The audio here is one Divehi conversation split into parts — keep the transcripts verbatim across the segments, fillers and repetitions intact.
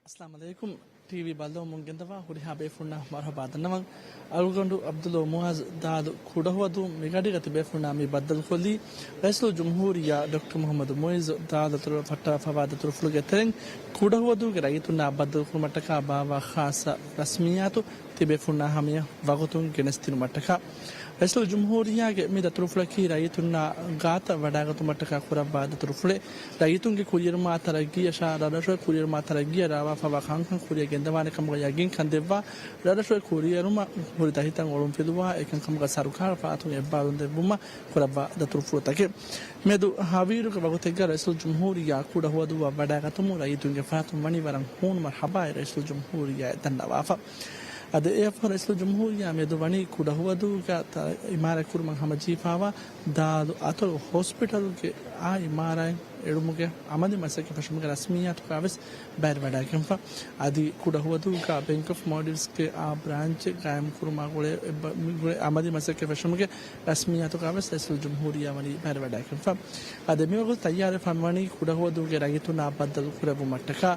އައްސަލާމު ޢަލައިކުމް. ޓީވީ ބައްލަވަމުން ގެންދަވާ ހުރިހާ ބޭފުޅުންނަށް މަރުޙަބާ ދަންނަވަން. އަޅުގަނޑު ޢަބްދުﷲ މުޢާޒް ދާލު ކުޑަހުވަދޫ މިގަޑީގަ ތިބޭފުޅުންނާ މި ބައްދަލުކޮށްލީ، ރައީސުލް ޖުމްހޫރިއްޔާ ޑޮކްޓަރ މުޙައްމަދު މުޢިއްޒު ދާލު އަތޮޅު ފައްޓާފަވާ ދަތުރުފުޅުގެ ތެރެއިން ކުޑަހުވަދޫގެ ރައްޔިތުންނާ ބައްދަލުކުރުމަށްޓަކާ ބާއްވާ ޚާއްޞަ ރަސްމިއްޔާތު ތިބޭފުޅުންނާ ހަމަޔަށް ވަގުތުން ގެނެސްދިނުމަށްޓަކާ. ރައީސުލް ޖުމްހޫރިއްޔާގެ މި ދަތުރުފުޅަކީ ރައްޔިތުންނާ ގާތަށް ވަޑާގަތުމަށްޓަކާ ކުރައްވާ ދަތުރުފުޅެއް. ރައްޔިތުންގެ ކުރިއެރުމާ ތަރައްގީއަށާ ރަށްރަށުގެ ކުރިއެރުމާ ތަރައްގީއަށް ރާވާފަވާ ކަންކަން ކުރިއަށް ގެންދަވާނެ ކަމުގަ ޔަގީންކަން ދެއްވާ، ރަށްރަށުގެ ކުރިއެރުމަށް ހުރި ދަތިތައް އޮޅުންފިލުވާ، އެކަންކަމުގަ ސަރުކާރަށް ފަރާތުން އެއްބާރުލުން ދެއްވުމަށް ކުރައްވާ ދަތުރުފުޅުތަކެއް. މިއަދު ހަވީރުގެ ވަގުތެއްގަ ރައީސުލް ޖުމްހޫރިއްޔާ ކުޑަހުވަދޫއަށް ވަޑާގަތުމުން ރައްޔިތުންގެ ފަރާތުން ވަނީ ވަރަށް ހޫނު މަރްޙަބާއެއް ރައީސުލް ޖުމްހޫރިއްޔާ ދަންނަވާފަ. އަދި އެއަށްފަހު ރައީސުލް ޖުމްހޫރިއްޔާ މިއަދު ވަނީ ކުޑަހުވަދޫގަ ތަ-، އިމާރާތް ކުރުމަށް ހަމަޖެހިފައިވާ ދާލު އަތޮޅު ހޮސްޕިޓަލްގެ އާ އިމާރާތް އެޅުމުގެ އަމަލީ މަސައްކަތް ފެށުމުގެ ރަސްމިއްޔާތުގަ ވެސް ބައިވެރިވަޑައިގެންފަ. އަދި ކުޑަހުވަދޫގަ ބެންކް އޮފް މޯލްޑިވްސްގެ އާ ބްރާންޗެއް ގާއިމް ކުރުމާ ގުޅޭ އެއްބަ-، މި ގުޅޭ އަމަލީ މަސައްކަތް ފެށުމުގެ ރަސްމިއްޔާތުގަ ވެސް ރައީސުލް ޖުމްހޫރިއްޔާ ވަނީ ބައިވެރިވަޑައިގެންފަ. އަދި މިވަގުތު ތައްޔާރުވެފަ މިވަނީ ކުޑަހުވަދޫގެ ރައްޔިތުންނާ ބައްދަލު ކުރެއްވުމަށްޓަކާ.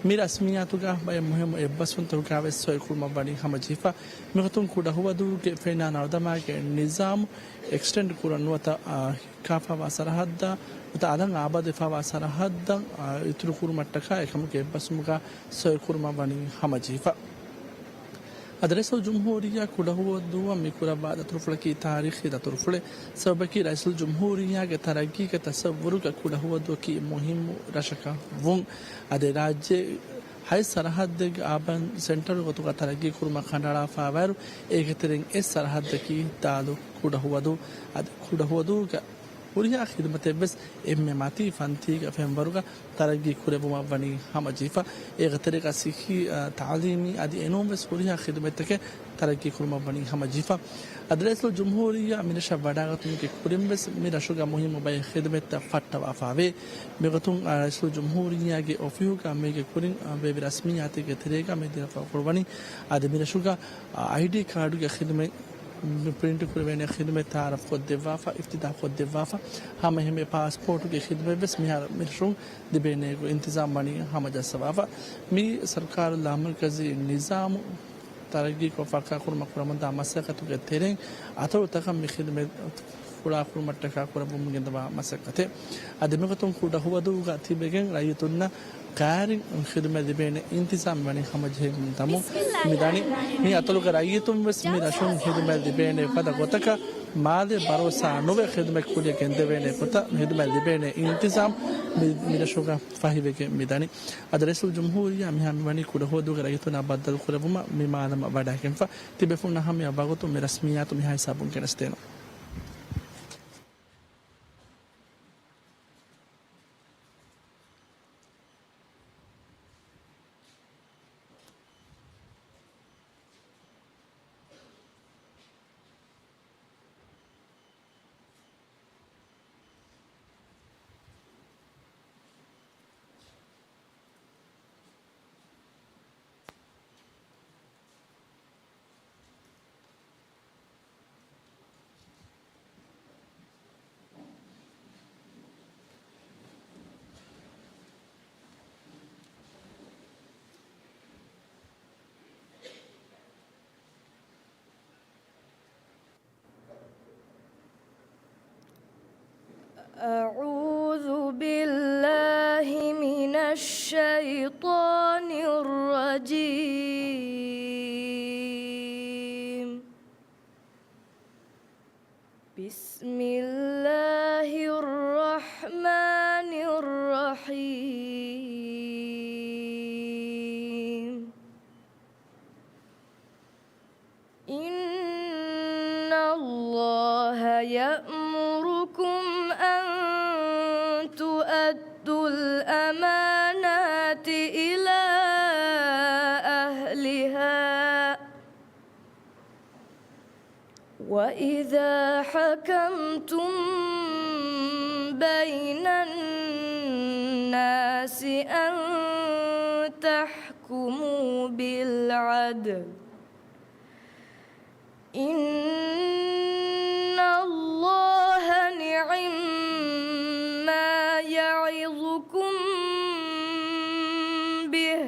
މި ރަސްމިއްޔާތުގަ ބައެއް މުހިއްމު އެއްބަސްވުންތަކުގަ ވެސް ސޮއިކުރުމަށް ވަނީ ހަމަޖެހިފަ. މިގޮތުން ކުޑަހުވަދޫގެ ފެނާ ނަރުދަމާގެ ނިޒާމު އެކްސްޓެންޑް ކުރަން ނުވަތަ، އާ، ހިއްކާފައިވާ ސަރަހައްދާ ނުވަތަ އަލަށް އާބާދުވެފައިވާ ސަރަހައްދަށް، އާ، އިތުރުކުރުމަށްޓަކާ އެކަމުގެ އެއްބަސްވުމުގަ ސޮއިކުރުމަށް ވަނީ ހަމަޖެހިފަ. އަދި ރައީސުލް ޖުމްހޫރިއްޔާ ކުޑަހުވަދޫއަށް މި ކުރައްވާ ދަތުރުފުޅަކީ ތާރީޚީ ދަތުރުފުޅެއް. ސަބަބަކީ ރައީސުލް ޖުމްހޫރިއްޔާގެ ތަރައްގީގެ ތަސައްވުރުގަ ކުޑަހުވަދޫއަކީ މުހިއްމު ރަށަކަށް ވުން. އަދި ރާއްޖެ ހަތް ސަރަހައްދެއްގެ އާބަން ސެންޓަރު ގޮތުގަ ތަރައްގީ ކުރުމަށް ކަނޑައަޅާފައިވާއިރު، އޭގެ ތެރެއިން އެއް ސަރަހައްދަކީ ދާލު ކުޑަހުވަދޫ. އަދި ކުޑަހުވަދޫގަ ހުރިހާ ޚިދުމަތެއްވެސް އެންމެ މަތީ ފަންތީގެ ފެންވަރުގަ ތަރައްގީ ކުރެއްވުމަށް ވަނީ ހަމަޖެހިފަ. އޭގެ ތެރޭގަ ސިއްހީ، އަ، ތަޢުލީމީ އަދި އެނޫންވެސް ހުރިހާ ޚިދުމަތްތަކެއް ތަރައްގީ ކުރުމަށް ވަނީ ހަމަޖެހިފަ. އަދި ރައީސުލް ޖުމްހޫރިއްޔާ މިރަށަށް ވަޑާގަތުމުގެ ކުރިންވެސް މި ރަށުގަ މުހިއްމު ބައެއް ޚިދުމަތްތައް ފައްޓަވާފައިވޭ. މިގޮތުން، އަ، ރައީސުލް ޖުމްހޫރިއްޔާގެ އޮފީހުގަ މީގެ ކުރިން، އަ، ބޭއްވި ރަސްމިއްޔާތެއްގެ ތެރޭގަ މި ދިރަފަ ކުރުވަނީ. އަދި މި ރަށުގަ، އަ، އައިޑީ ކާޑުގެ ޚިދުމަތް ޕްރިންޓް ކުރެވޭނެ ޚިދުމަތް ތައާރަފް ކޮށްދެއްވާފަ، އިފްތިތާޙް ކޮށްދެއްވާފަ، ހަމައެހެންމެ ޕާސްޕޯޓުގެ ޚިދުމަތްވެސް މިހާރު މިރަށުން ލިބޭނެ އިންތިޒާމް ވަނީ ހަމަޖައްސަވާފަ. މި ސަރުކާރު ލާމަރުކަޒީ ނިޒާމު ތަރައްގީކޮށް ފައްކާކުރުމަށް ކުރަމުންދާ މަސައްކަތުގެ ތެރެއިން އަތޮޅުތަކަށް މި ޚިދުމަތް ފުޅާކުރުމަށްޓަކާ ކުރައްވަމުން ގެންދަވާ މަސައްކަތެއް. އަދި މިގޮތުން ކުޑަހުވަދޫގަ ތިބެގެން ރައްޔިތުންނަށް ކައިރިން ޚިދުމަތް ލިބޭނެ އިންތިޒާމް ވަނީ ހަމަޖެހެމުން ދަމުން މިދަނީ. މި އަތޮޅުގެ ރައްޔިތުން ވެސް މި ރަށުން ޚިދުމަތް ލިބޭނެ ފަދަ ގޮތަކަށް މާލެ ބަރޯސާ ނުވެ ޚިދުމަތް ކުރިއަށް ގެންދެވޭނެ ގޮތަށް ޚިދުމަތް ލިބޭނެ އިންތިޒާމް މި، މި ރަށުގަ ފަހިވެގެން މިދަނީ. އަދި ރައީސުލް ޖުމްހޫރިއްޔާ މިހާ މިވަނީ ކުޑަހުވަދޫގެ ރައްޔިތުންނާ ބައްދަލު ކުރެއްވުމަށް މި މާލަމަށް ވަޑައިގެންފަ. ތިބޭފުޅުންނަށް ހަމަޔަށް ވަގުތު މި ރަސްމިއްޔާތު މިހާ ހިސާބުން ގެނެސްދޭނަން. أعوذ بالله من الشيطان الرجيم. بسم الله الرحمن الرحيم. إن الله يأمركم أن تؤدوا الأمانات إلى أهلها وإذا حكمتم بين الناس أن تحكموا بالعدل، إن الله نعما يعظكم به،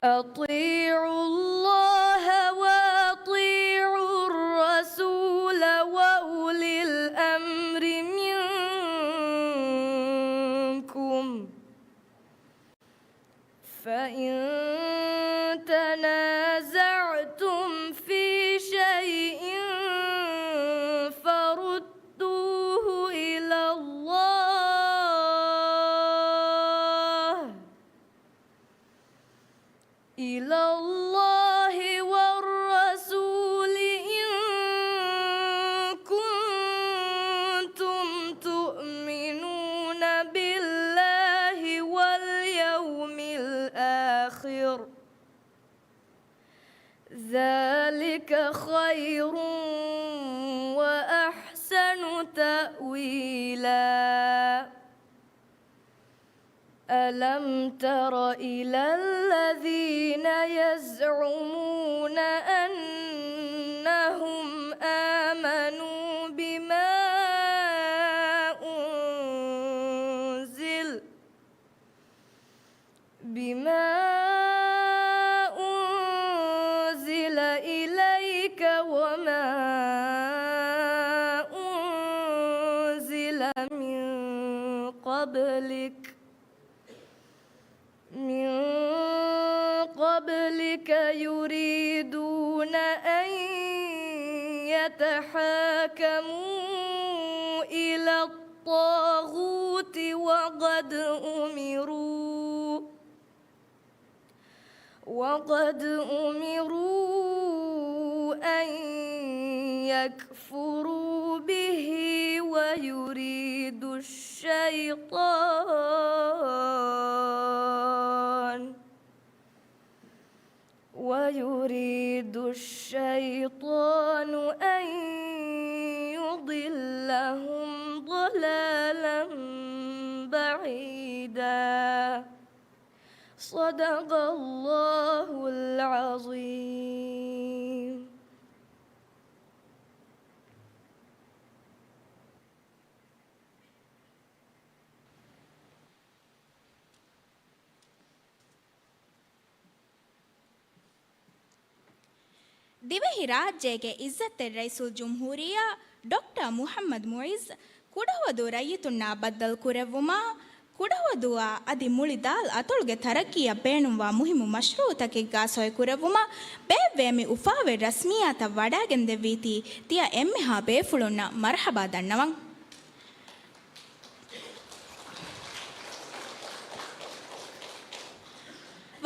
أطيعوا الله وأطيعوا الرسول وأولي الأمر منكم، فإن تنازعتم في شيء فردوه إلى الله، إلى الله والرسول إن كنتم تؤمنون بالله واليوم الآخر، ذلك خير وأحسن تأويلا. ألم تر إلى الذين يزعمون أنهم آمنوا بما أنزل بما أنزل إليك وما أنزل من قبلك، من قبلك يريدون أن يتحاكموا إلى الطاغوت وقد أمروا وقد أمروا أن يكفروا به ويريد الشيطان ويريد الشيطان أن يضلهم ضلالا بعيدا. صدق الله العظيم. ދިވެހިރާއްޖޭގެ އިއްޒަތްތެރި ރައީސުލްޖުމްހޫރިއްޔާ ޑޮކްޓަރ މުޙައްމަދު މުޢިއްޒު ކުޑަހުވަދޫ ރައްޔިތުންނާ ބައްދަލު ކުރެއްވުމާ، ކުޑަހުވަދޫއާ އަދި މުޅި ދާލް އަތޮޅުގެ ތަރައްގީއަށް ބޭނުންވާ މުހިއްމު މަޝްރޫޢުތަކެއްގާ ސޮއި ކުރެއްވުމަށް ބޭއްވޭ މި އުފާވެރި ރަސްމިއްޔާތަށް ވަޑާގެންދެއްވީތީ ތިޔަ އެންމެހާ ބޭފުޅުންނަށް މަރުޙަބާ ދަންނަވަން.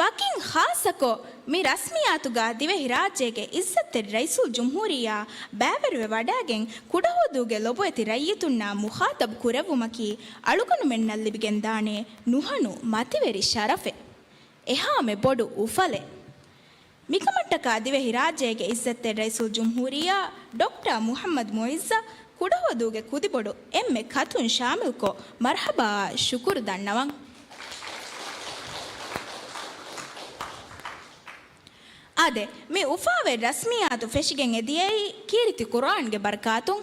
ވަކިން ޚާއްޞަކޮށް، މި ރަސްމިއްޔާތުގާ ދިވެހިރާއްޖޭގެ އިއްޒަތްތެރި ރައީސުލްޖުމްހޫރިއްޔާ ބައިވެރިވެ ވަޑާގެން ކުޑަހުވަދޫގެ ލޮބުވެތި ރައްޔިތުންނާ މުޚާޠަބު ކުރެއްވުމަކީ އަޅުގަނޑުމެންނަށް ލިބިގެންދާނެ ނުހަނު މަތިވެރި ޝަރަފެއް. އެހާމެ ބޮޑު އުފަލެއް. މިކަމަށްޓަކާ ދިވެހިރާއްޖޭގެ އިއްޒަތްތެރި ރައީސުލްޖުމްހޫރިއްޔާ ޑޮކްޓަރ މުޙައްމަދު މުޢިއްޒަށް ކުޑަހުވަދޫގެ ކުދިބޮޑު އެންމެ ކަތުން ޝާމިލްކޮށް މަރްޙަބާއާ ޝުކުރު ދަންނަވަން. އާދެ، މި އުފާވެރި ރަސްމިއްޔާތު ފެށިގެން އެދިޔައީ ކީރިތި ޤުރުއާންގެ ބަރަކާތުން.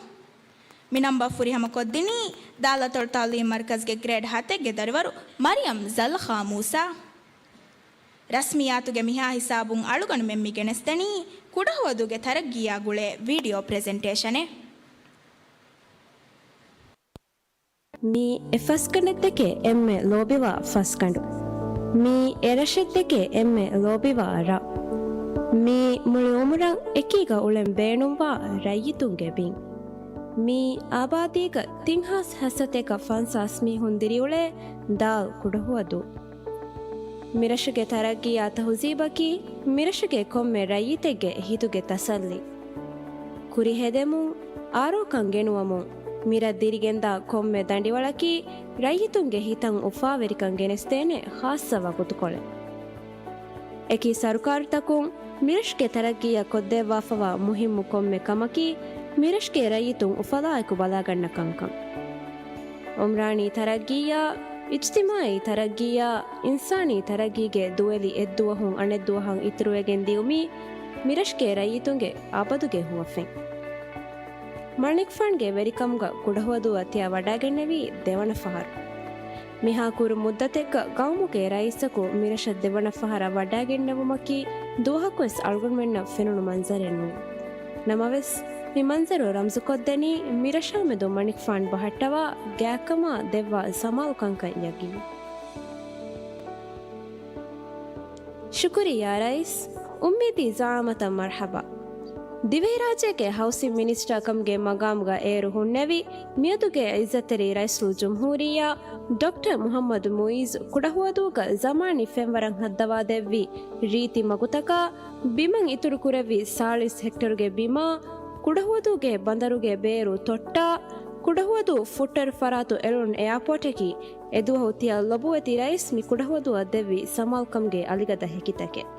މި ނަންބަ ފުރިހަމަ ކޮށްދިނީ ދާލަތޮޅު ތަޢުލީމް މަރުކަޒްގެ ގްރޭޑް ހަތެއްގެ ދަރިވަރު މަރިޔަމް ޒަލްޚާ މޫސާ. ރަސްމިއްޔާތުގެ މިހާ ހިސާބުން އަޅުގަނޑުމެން މި ގެނެސްދެނީ ކުޑަހުވަދޫގެ ތަރައްގީއާ ގުޅޭ ވީޑިއޯ ޕްރެޒެންޓޭޝަނެއް. މީ އެ ފަސްގަނޑެއްދެކެ އެންމެ ލޯބިވާ ފަސްގަނޑު. މީ އެ ރަށެއްދެކެ އެންމެ ލޯބިވާ ރަށް. މީ މުޅި އުމުރަށް އެކީގަ އުޅެން ބޭނުންވާ ރައްޔިތުންގެ ބިން. މީ އާބާދީގަ ތިން ހާސް ހަސަތޭކަ ފަންސާސް މީހުން ދިރިއުޅޭ ދާލް ކުޑަހުވަދޫ. މިރަށުގެ ތަރައްގީއާ ތަހުޒީބަކީ މިރަށުގެ ކޮންމެ ރައްޔިތެއްގެ ހިތުގެ ތަސައްލީ. ކުރި ހެދެމުން، އާރޯކަން ގެނުވަމުން، މިރަށް ދިރިގެންދާ ކޮންމެ ދަނޑިވަޅަކީ ރައްޔިތުންގެ ހިތަށް އުފާވެރިކަން ގެނެސްދޭނެ ޚާއްޞަ ވަގުތުކޮޅެއް. އެކި ސަރުކާރުތަކުން މިރަށުގެ ތަރައްގީއަށް ކޮށްދެއްވާފަވާ މުހިއްމު ކޮންމެ ކަމަކީ، މިރަށުގެ ރައްޔިތުން އުފަލާއެކު ބަލާގަންނަ ކަންކަން. އުމްރާނީ ތަރައްގީއާ، އިޖްތިމާޢީ ތަރައްގީއާ، އިންސާނީ ތަރައްގީގެ ދުވެލި އެއްދުވަހުން އަނެއްދުވަހަށް އިތުރުވެގެން ދިއުމީ، މިރަށުގެ ރައްޔިތުންގެ އަބަދުގެ ހުވަފެން. މަނިކުފާނުގެ ވެރިކަމުގަ ކުޑަހުވަދޫއަށް ތިޔަ ވަޑާގެންނެވީ ދެވަނަ ފަހަރު. މިހާ ކުރު މުއްދަތެއްގަ ގައުމުގެ ރައީސަކު މިރަށަށް ދެވަނަ ފަހަރަށް ވަޑާގެންނެވުމަކީ ދުވަހަކުވެސް އަޅުގަނޑުމެންނަށް ފެނުނު މަންޒަރެއް ނޫން. ނަމަވެސް، މި މަންޒަރު ރަމްޒުކޮށްދެނީ މިރަށާމެދު މަނިކުފާނު ބަހައްޓަވާ ގާތްކަމާ ދެއްވާ ސަމާލުކަންކަން ޔަގީން. ޝުކުރިއްޔާ ރައީސް، އުއްމީދީ ޒަޢާމަތަށް މަރްޙަބާ. ދިވެހިރާއްޖޭގެ ހައުސިން މިނިސްޓާކަމުގެ މަގާމުގަ އޭރު ހުންނެވި، މިއަދުގެ ޢިއްޒަތްތެރި ރައީސުލްޖުމްހޫރިއްޔާ ޑޮކްޓަރ މުޙައްމަދު މުޢިއްޒު ކުޑަހުވަދޫގަ ޒަމާނީ ފެންވަރަށް ހައްދަވާދެއްވި ރީތި މަގުތަކާ، ބިމަށް އިތުރުކުރެއްވި ސާޅީސް ހެކްޓަރުގެ ބިމާ، ކުޑަހުވަދޫގެ ބަނދަރުގެ ބޭރު ތޮއްޓާ، ކުޑަހުވަދޫ ފުއްޓަރު ފަރާތު އެޅުނު އެއާޕޯޓަކީ، އެދުވަހު ތިޔަ ލޮބުވެތި ރައީސް މި ކުޑަހުވަދޫއަށް ދެއްވި ސަމާލުކަމުގެ އަލިގަދަ ހެކިތަކެއް.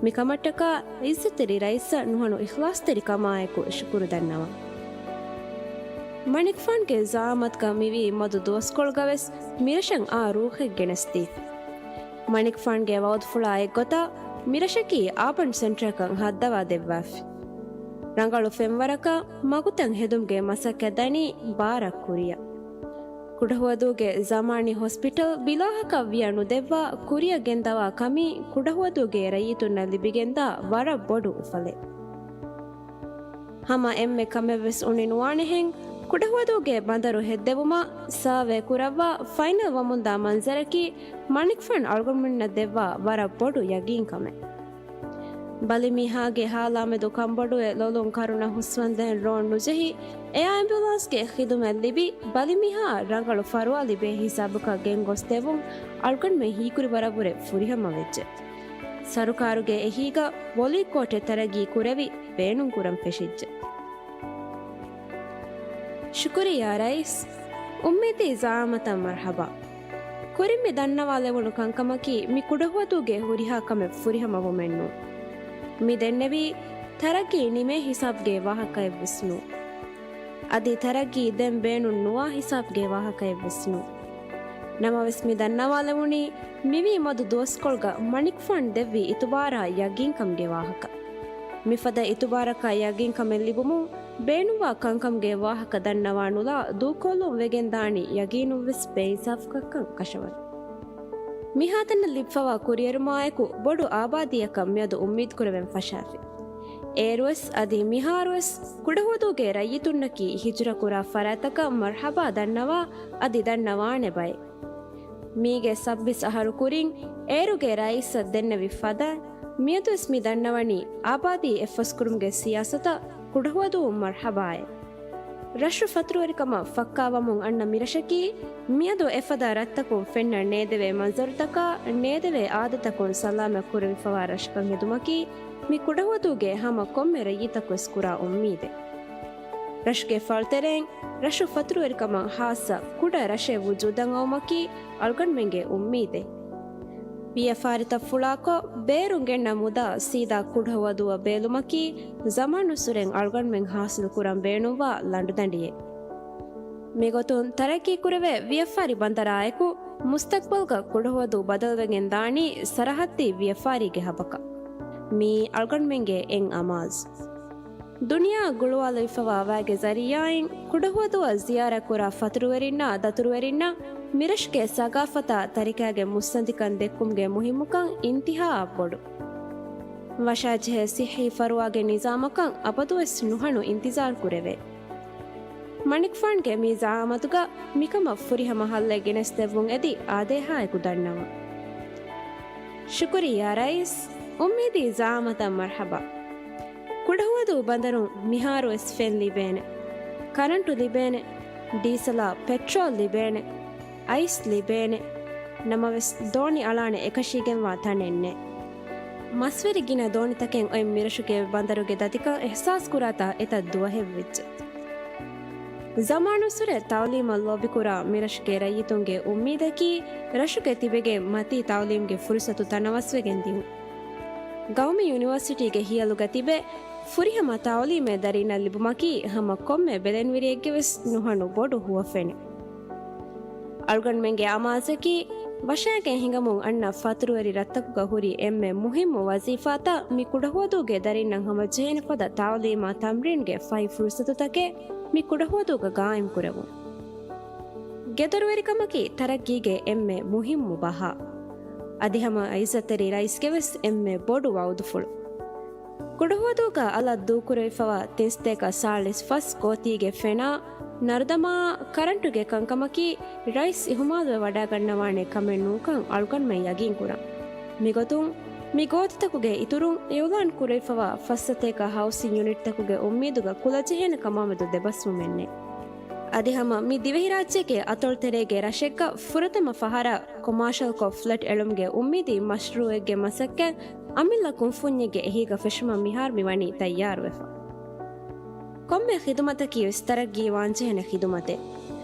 މިކަމަށްޓަކާ ޢިއްޒަތްތެރި ރައީސަށް ނުހަނު އިޚްލާޞްތެރިކަމާއެކު ޝުކުރު ދަންނަވަން. މަނިކުފާންގެ ޒަޢާމަތުގަ މިވީ މަދު ދުވަސްކޮޅުގަވެސް މިރަށަށް އާ ރޫޙެއް ގެނެސްދީފި. މަނިކުފާންގެ ވަޢުދުފުޅާ އެއްގޮތަށް މިރަށަކީ އާބަން ސެންޓަރަކަށް ހައްދަވާ ދެއްވާފި. ރަނގަޅު ފެންވަރަކަށް މަގުތައް ހެދުމުގެ މަސައްކަތް ދަނީ ބާރަށް ކުރިއަށް. ކުޑަހުވަދޫގެ ޒަމާނީ ހޮސްޕިޓަލް ބިލާހަކަށް ވިޔަ ނުދެއްވާ ކުރިއަށް ގެންދަވާ ކަމީ ކުޑަހުވަދޫގެ ރައްޔިތުންނަށް ލިބިގެންދާ ވަރަށް ބޮޑު އުފަލެއް. ހަމަ އެންމެ ކަމެއްވެސް އުނި ނުވާނެހެން، ކުޑަހުވަދޫގެ ބަނދަރު ހެއްދެވުމަށް ސާވޭ ކުރައްވާ ފައިނަލް ވަމުންދާ މަންޒަރަކީ މަނިކުފާން އަޅުގަނޑުމެންނަށް ދެއްވާ ވަރަށް ބޮޑު ޔަގީންކަމެއް. ބަލިމީހާގެ ހާލާމެދު ކަނބޮޑުވެ ލޮލުން ކަރުނަ ހުސްވަންދެން ރޯން ނުޖެހި، އެއާ އެމްބިއުލާންސްގެ ޚިދުމަތް ލިބި، ބަލިމީހާއަށް ރަނގަޅު ފަރުވާ ލިބޭ ހިސާބަކަށް ގެންގޮސްދެއްވުން އަޅުގަނޑުމެން ހީކުރިވަރަށްވުރެ ފުރިހަމަވެއްޖެ. ސަރުކާރުގެ އެހީގަ ވޮލީ ކޯޓެއް ތަރައްގީ ކުރެވި ބޭނުންކުރަން ފެށިއްޖެ. ޝުކުރިއްޔާ ރައީސް، އުއްމީދީ ޒަޢާމަތަށް މަރްޙަބާ. ކުރިން މި ދަންނަވާލެވުނު ކަންކަމަކީ މި ކުޑަހުވަދޫގެ ހުރިހާ ކަމެއް ފުރިހަމަވުމެއްނޫން. މި ދެންނެވީ ތަރައްގީ ނިމޭ ހިސާބުގެ ވާހަކައެއްވެސް ނޫން. އަދި ތަރައްގީ ދެން ބޭނުން ނުވާ ހިސާބުގެ ވާހަކައެއްވެސް ނޫން. ނަމަވެސް މި ދަންނަވާލެވުނީ މިވީ މަދު ދުވަސްކޮޅުގަ މަނިކުފާން ދެއްވި އިތުބާރާ ޔަގީންކަމުގެ ވާހަކަ. މިފަދަ އިތުބާރަކާ ޔަގީންކަމެއް ލިބުމުން ބޭނުންވާ ކަންކަމުގެ ވާހަކަ ދަންނަވާ ނުލާ ދޫކޮށްލުން ވެގެންދާނީ ޔަގީނުންވެސް ބޭއިންސާފުކަންކަން ކަށަވަރު. މިހާތަނަށް ލިބިފަވާ ކުރިއެރުމާއެކު ބޮޑު އާބާދީއަކަށް މިއަދު އުއްމީދުކުރެވެން ފަށާފި. އޭރުވެސް އަދި މިހާރުވެސް ކުޑަހުވަދޫގެ ރައްޔިތުންނަކީ ހިޖުރަކުރާ ފަރާތަކަށް މަރްޙަބާ ދަންނަވާ އަދި ދަންނަވާނެ ބައެއް. މީގެ ސައްބީސް އަހަރު ކުރިން އޭރުގެ ރައީސަށް ދެންނެވި ފަދައިން، މިއަދުވެސް މި ދަންނަވަނީ އާބާދީ އެއްފަސްކުރުމުގެ ސިޔާސަތަށް ކުޑަހުވަދޫ މަރްޙަބާއޭ. ރަށު ފަތުރުވެރިކަމަށް ފައްކާވަމުން އަންނަ މިރަށަކީ، މިއަދު އެފަދަ ރަށްތަކުން ފެންނަ ނޭދެވޭ މަންޒަރުތަކާ، ނޭދެވޭ އާދަތަކުން ސަލާމަތް ކުރެވިފަވާ ރަށަކަށް ހެދުމަކީ، މި ކުޑަހުވަދޫގެ ހަމަ ކޮންމެ ރައްޔިތަކުވެސް ކުރާ އުއްމީދެއް. ރަށުގެ ފަޅުތެރެއިން ރަށު ފަތުރުވެރިކަމަށް ހާއްސަ ކުޑަ ރަށެއް ވުޖޫދަށް އައުމަކީ އަޅުގަނޑުމެންގެ އުއްމީދެއް. ވިޔަފާރިތައް ފުޅާކޮށް، ބޭރުން ގެންނަ މުދާ ސީދާ ކުޑަހުވަދޫއަށް ބޭލުމަކީ، ޒަމާނުއްސުރެން އަޅުގަނޑުމެން ހާސިލުކުރަން ބޭނުންވާ ލަނޑުދަނޑިއެއް. މިގޮތުން ތަރައްގީކުރެވޭ ވިޔަފާރި ބަނދަރާއެކު، މުސްތަޤްބަލްގަ ކުޑަހުވަދޫ ބަދަލުވެގެން ދާނީ ސަރަހައްދީ ވިޔަފާރީގެ ހަބަކަށް. މީ އަޅުގަނޑުމެންގެ އެއް އަމާޒު. ދުނިޔާއަށް ގުޅުވާލެވިފަވާ ވައިގެ ޒަރީޢާއިން، ކުޑަހުވަދޫއަށް ޒިޔާރަތްކުރާ ފަތުރުވެރިންނާ ދަތުރުވެރިންނަށް މިރަށުގެ ސަގާފަތާ ތަރިކާގެ މުއްސަނދިކަން ދެއްކުމުގެ މުހިއްމުކަން އިންތިހާއަށް ބޮޑު. ވަށާޖެހޭ ސިއްހީ ފަރުވާގެ ނިޒާމަކަށް އަބަދުވެސް ނުހަނު އިންތިޒާރު ކުރެވޭ. މަނިކުފާންގެ މި ޒަޢާމަތުގަ މިކަމަށް ފުރިހަމަ ހައްލެއް ގެނެސްދެއްވުން އެދި އާދޭހާއެކު ދަންނަވަން. ޝުކުރިއްޔާ ރައީސް، އުއްމީދީ ޒަޢާމަތަށް މަރްޙަބާ. ކުޑަހުވަދޫ ބަނދަރުން މިހާރުވެސް ފެން ލިބޭނެ، ކަރަންޓު ލިބޭނެ، ޑީސަލާ ޕެޓްރޯލް ލިބޭނެ، އައިސް ލިބޭނެ، ނަމަވެސް ދޯނި އަޅާނެ އެކަށީގެންވާ ތަނެއް ނެތް. މަސްވެރި ގިނަ ދޯނިތަކެއް އޮތް މިރަށުގެ ބަނދަރުގެ ދަތިކަން އިޙްސާސް ކުރާތާ އެތައް ދުވަހެއް ވެއްޖެ. ޒަމާނުއްސުރެ ތަޢުލީމަށް ލޯބިކުރާ މިރަށުގެ ރައްޔިތުންގެ އުއްމީދަކީ، ރަށުގެ ތިބެގެން މަތީ ތަޢުލީމްގެ ފުރުސަތު ތަނަވަސްވެގެން ދިއުން. ގައުމީ ޔުނިވަރސިޓީގެ ހިޔަލުގަ ތިބެ، ފުރިހަމަ ތަޢުލީމެއް ދަރީންނަށް ލިބުމަކީ، ހަމަ ކޮންމެ ބެލެނިވެރިއެއްގެ ވެސް ނުހަނު ބޮޑު ހުވަފެނެއް. އަޅުގަނޑުމެންގެ އަމާޒަކީ، ވަށާގެން ހިނގަމުން އަންނަ ފަތުރުވެރި ރަށްތަކުގަ ހުރި އެންމެ މުހިއްމު ވަޒީފާތައް މި ކުޑަހުވަދޫގެ ދަރިންނަށް ހަމަޖެހޭނެ ފަދަ ތަޢުލީމާ ތަމްރީންގެ ފަހި ފުރުސަތުތަކެއް މި ކުޑަހުވަދޫގަ ގާއިމް ކުރެވުން. ގެދޮރުވެރިކަމަކީ ތަރައްގީގެ އެންމެ މުހިއްމު ބަހާ. އަދި ހަމަ އިއްޒަތްތެރި ރައީސްގެ ވެސް އެންމެ ބޮޑު ވައުދުފުޅު. ކުޑަހުވަދޫގަ އަލަށް ދޫކުރެވިފަވާ ތިންސަތޭކަ ސާޅީސް ފަސް ގޯތީގެ ފެނާ ނަރުދަމާ ކަރަންޓުގެ ކަންކަމަކީ ރައީސް އިހުމާލުވެ ވަޑާގަންނަވާނެ ކަމެއް ނޫންކަން އަޅުގަނޑުމެން ޔަގީންކުރަން. މިގޮތުން، މި ގޯތިތަކުގެ އިތުރުން އިއުލާން ކުރެވިފަވާ ފަސްސަތޭކަ ހައުސިން ޔުނިޓްތަކުގެ އުއްމީދުގަ ކުލަޖެހޭނެ ކަމާމެދު ދެބަސްވުމެއްނެތް. އަދި ހަމަ މި ދިވެހިރާއްޖޭގެ އަތޮޅުތެރޭގެ ރަށެއްގަ ފުރަތަމަ ފަހަރަށް ކޮމާޝަލްކޮށް ފްލެޓް އެޅުމުގެ އުއްމީދީ މަޝްރޫއެއްގެ މަސައްކަތް އަމިއްލަ ކުންފުންޏެއްގެ އެހީގަ ފެށުމަށް މިހާރު މި ވަނީ ތައްޔާރުވެފަ. ކޮންމެ ޚިދުމަތަކީ ވެސް ތަރައްގީ ވާންޖެހޭނެ ޚިދުމަތެއް.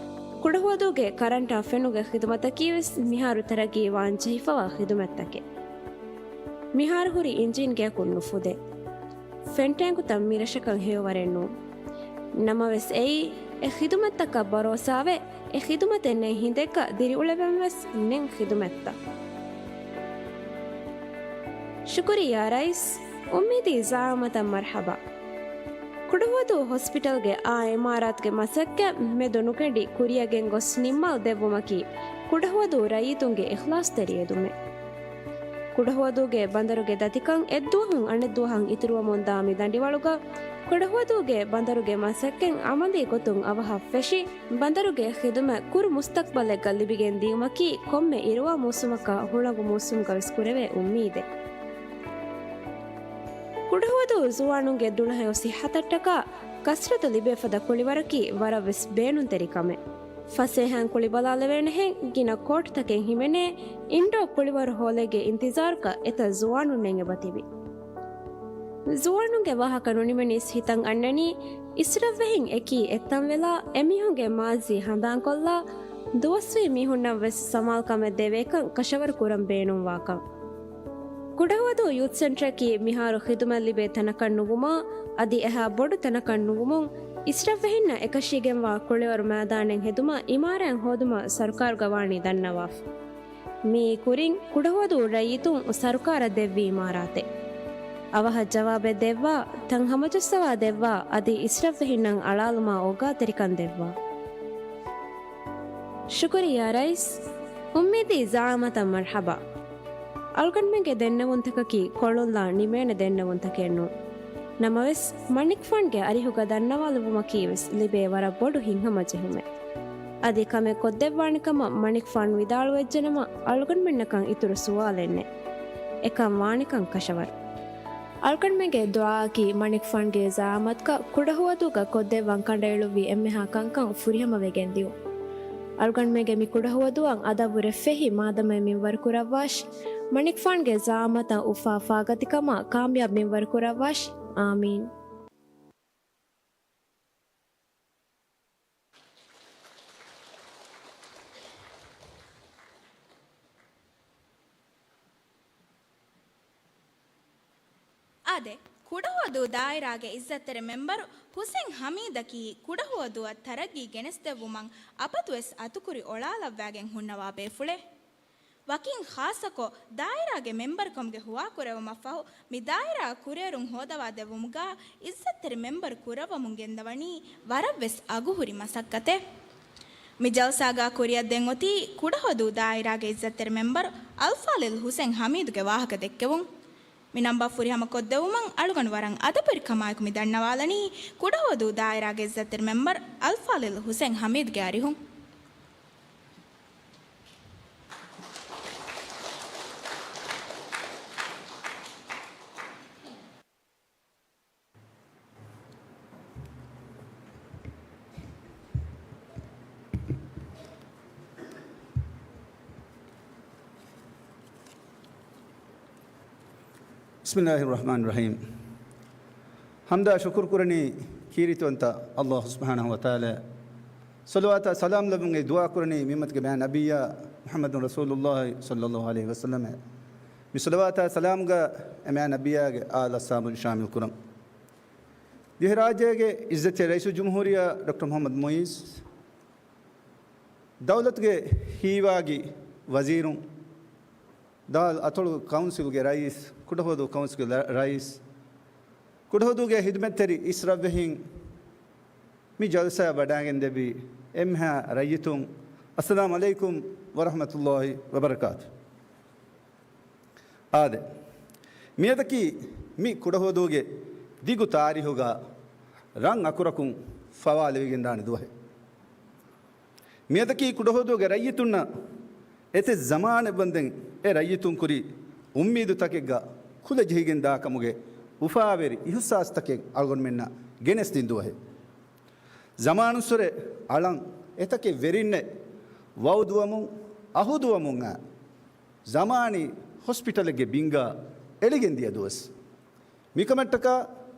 ކުޑަހުވަދޫގެ ކަރަންޓާ ފެނުގެ ޚިދުމަތަކީ ވެސް މިހާރު ތަރައްގީ ވާންޖެހިފަވާ ޚިދުމަތްތަކެއް. މިހާރު ހުރި އިންޖީން ގެއަކުން ނުފުދޭ. ފެންޓޭންކުތައް މިރަށަކަށް ހެޔޮވަރެއް ނޫން. ނަމަވެސް އެއީ، އެ ޚިދުމަތްތަކަށް ބަރޯސާވެ، އެ ޚިދުމަތެއް ނެތް ހިނދެއްގަ ދިރިއުޅެވެން ވެސް ނެތް ޚިދުމަތްތައް. ޝުކުރިއްޔާ ރައީސް، އުއްމީދީ ޒަޢާމަތަށް މަރްޙަބާ. ކުޑަހުވަދޫ ހޮސްޕިޓަލްގެ އާ އިމާރާތުގެ މަސައްކަތް މެދު ނުކެނޑި ކުރިއަށް ގެންގޮސް ނިންމާލަ ދެއްވުމަކީ ކުޑަހުވަދޫ ރައްޔިތުންގެ އިޚްލާޞްތެރި އެދުމެއް. ކުޑަހުވަދޫގެ ބަނދަރުގެ ދަތިކަން އެއްދުވަހުން އަނެއްދުވަހަށް އިތުރުވަމުންދާ މި ދަނޑިވަޅުގަ، ކުޑަހުވަދޫގެ ބަނދަރުގެ މަސައްކަތް އަމަލީ ގޮތުން އަވަހަށް ފެށި، ބަނދަރުގެ ޚިދުމަތް ކުރު މުސްތަޤްބަލެއްގަ ލިބިގެން ދިޔުމަކީ ކޮންމެ އިރުވާ މޫސުމަކާ ހުޅަނގު މޫސުމުގަ ވެސް ކުރެވޭ އުއްމީދެއް. ކުޑަހުވަދޫ ޒުވާނުންގެ ދުޅަހެޔޮ ސިއްހަތަށްޓަކާ ކަސްރަތު ލިބޭ ފަދަ ކުޅިވަރަކީ ވަރަށް ވެސް ބޭނުންތެރި ކަމެއް. ފަސޭހައިން ކުޅި ބަލާލެވޭނެހެން ގިނަ ކޯޓްތަކެއް ހިމެނޭ އިންޑޯ ކުޅިވަރު ހޯލެއްގެ އިންތިޒާރުގަ އެތައް ޒުވާނުންނެއް އެބަތިބި. ޒުވާނުންގެ ވާހަކަ ނުނިމެނީސް ހިތަށް އަންނަނީ، އިސްރަށްވެހިން އެކީ އެއްތަންވެލާ، އެމީހުންގެ މާޒީ ހަނދާންކޮށްލާ، ދުވަސްވީ މީހުންނަށް ވެސް ސަމާލުކަމެއް ދެވޭކަން ކަށަވަރު ކުރަން ބޭނުންވާކަން. ކުޑަހުވަދޫ ޔޫތު ސެންޓަރަކީ މިހާރު ޚިދުމަތް ލިބޭ ތަނަކަށް ނުވުމާ، އަދި އެހާ ބޮޑު ތަނަކަށް ނުވުމުން، އިސްރަށްވެހިންނަށް އެކަށީގެންވާ ކުޅިވަރު މައިދާނެއް ހެދުމަށް އިމާރާތް ހޯދުމަށް ސަރުކާރުގަ ވާނީ ދަންނަވާފަ. މިއީ ކުރިން ކުޑަހުވަދޫ ރައްޔިތުން ސަރުކާރަށް ދެއްވި އިމާރާތެއް. އަވަހަށް ޖަވާބެއް ދެއްވާ، ތަން ހަމަޖައްސަވާ ދެއްވާ، އަދި އިސްރަށްވެހިންނަށް އަޅާލުމާ އޯގާތެރިކަން ދެއްވާ. ޝުކުރިއްޔާ ރައީސް. އުއްމީދީ ޒަޢާމަތަށް މަރްޙަބާ. އަޅުގަނޑުމެންގެ ދެންނެވުންތަކަކީ ކޮޅުންލާ ނިމޭނެ ދެންނެވުންތަކެއް ނޫން. ނަމަވެސް، މަނިކުފާންގެ އަރިހުގަ ދަންނަވާލެއްވުމަކީ ވެސް ލިބޭ ވަރަށް ބޮޑު ހިތްހަމަޖެހުމެއް. އަދި ކަމެއް ކޮށްދެއްވާނެ ކަމަށް މަނިކުފާން ވިދާޅުވެއްޖެނަމަ، އަޅުގަނޑުމެންނަކަށް އިތުރު ސުވާލެއް ނެތް. އެކަން ވާނެކަން ކަށަވަރު. އަޅުގަނޑުމެންގެ ދުޢާއަކީ މަނިކުފާންގެ ޒަޢާމަތުގަ ކުޑަހުވަދޫގަ ކޮށްދެއްވަން ކަނޑައެޅުއްވި އެންމެހާ ކަންކަން ފުރިހަމަވެގެން ދިއުން. އަޅުގަނޑުމެންގެ މި ކުޑަހުވަދޫއަށް އަދަބުވުރެ ފެހި މާދަމައެއް މިންވަރު ކުރައްވާށި. މަނިކުފާންގެ ޒަޢާމަތަށް އުފާ ފާގަތިކަމާ ކާމިޔާބު މިންވަރު ކުރައްވާށި. އާމީން. އާދެ، ކުޑަހުވަދޫ ދާއިރާގެ އިއްޒަތްތެރި މެމްބަރު ހުސެން ހަމީދަކީ ކުޑަހުވަދޫއަށް ތަރައްގީ ގެނެސްދެއްވުމަށް އަބަދުވެސް އަތުކުރި އޮޅާލައްވާގެން ހުންނަވާ ބޭފުޅެއް. ވަކިން ޚާއްޞަކޮށް، ދާއިރާގެ މެމްބަރުކަމުގެ ހުވާކުރެވުމަށްފަހު، މި ދާއިރާއަށް ކުރިއެރުން ހޯދަވާދެއްވުމުގަ އިއްޒަތްތެރި މެމްބަރު ކުރައްވަމުން ގެންދަވަނީ ވަރަށްވެސް އަގުހުރި މަސައްކަތެއް. މި ޖަލްސާގަ ކުރިއަށްދެން އޮތީ ކުޑަހުވަދޫ ދާއިރާގެ އިއްޒަތްތެރި މެމްބަރު އަލްފާޟިލް ހުސެން ހަމީދުގެ ވާހަކަ ދެއްކެވުން. މި ނަންބަ ފުރިހަމަ ކޮށްދެއްވުމަށް އަޅުގަނޑު ވަރަށް އަދަބުވެރިކަމާއެކު މި ދަންނަވާލަނީ ކުޑަހުވަދޫ ދާއިރާގެ އިއްޒަތްތެރި މެމްބަރު އަލްފާޟިލް ހުސެން ހަމީދުގެ އަރިހުން. بسم الله الرحمن الرحيم. ޙަމްދާ ޝުކުރު ކުރަނީ ކީރިތިވަންތަ ﷲ ސުބްޙާނަހޫ ވަތަޢާލާ. ޞަލަވާތާ ސަލާމް ލެއްވުމުގެ ދުޢާ ކުރަނީ މި އުއްމަތުގެ މާތް ނަބިއްޔާ މުޙައްމަދު ރަސޫލުﷲ ޞައްލަﷲ ޢަލައިހި ވަސައްލަމަށް. މި ޞަލަވާތާ ސަލާމުގަ އެ މާތް ނަބިއްޔާގެ އާލު އަޞްޙާބުން ޝާމިލް ކުރަން. ދިވެހިރާއްޖޭގެ އިއްޒަތްތެރި ރައީސުލްޖުމްހޫރިއްޔާ ޑޮކްޓަރ މުޙައްމަދު މުޢިއްޒު، ދައުލަތުގެ ހީވާގި ވަޒީރުން، ދާލް އަތޮޅު ކައުންސިލްގެ ރައީސް، ކުޑަހުވަދޫ ކައުންސިލްގެ ރަ-، ރައީސް، ކުޑަހުވަދޫގެ ހިދުމަތްތެރި އިސްރަށްވެހިން، މި ޖަލްސާއަށް ވަޑައިގެންދެއްވި އެންމެހާ ރައްޔިތުން، އައްސަލާމު ޢަލައިކުމް ވަރަޙްމަތުﷲި ވަބަރަކާތު. އާދެ، މިއަދަކީ މި ކުޑަހުވަދޫގެ ދިގު ތާރީހުގަ ރަން އަކުރަކުން ފަވާލެވިގެންދާނެ ދުވަހެއް. މިއަދަކީ ކުޑަހުވަދޫގެ ރައްޔިތުންނަށް އެތެއް ޒަމާނެއް ވަންދެން އެ ރައްޔިތުން ކުރި އުއްމީދުތަކެއްގަ ކުލަ ޖެހިގެން ދާކަމުގެ އުފާވެރި އިހުސާސްތަކެއް އަޅުގަނޑުމެންނަށް ގެނެސްދިން ދުވަހެއް. ޒަމާނުއްސުރެ އަޅަން އެތަކެއް ވެރިންނެއް ވައުދުވަމުން އަހުދުވަމުން އައި ޒަމާނީ ހޮސްޕިޓަލެއްގެ ބިންގާ އެޅިގެން ދިޔަ ދުވަސް. މިކަމަށްޓަކާ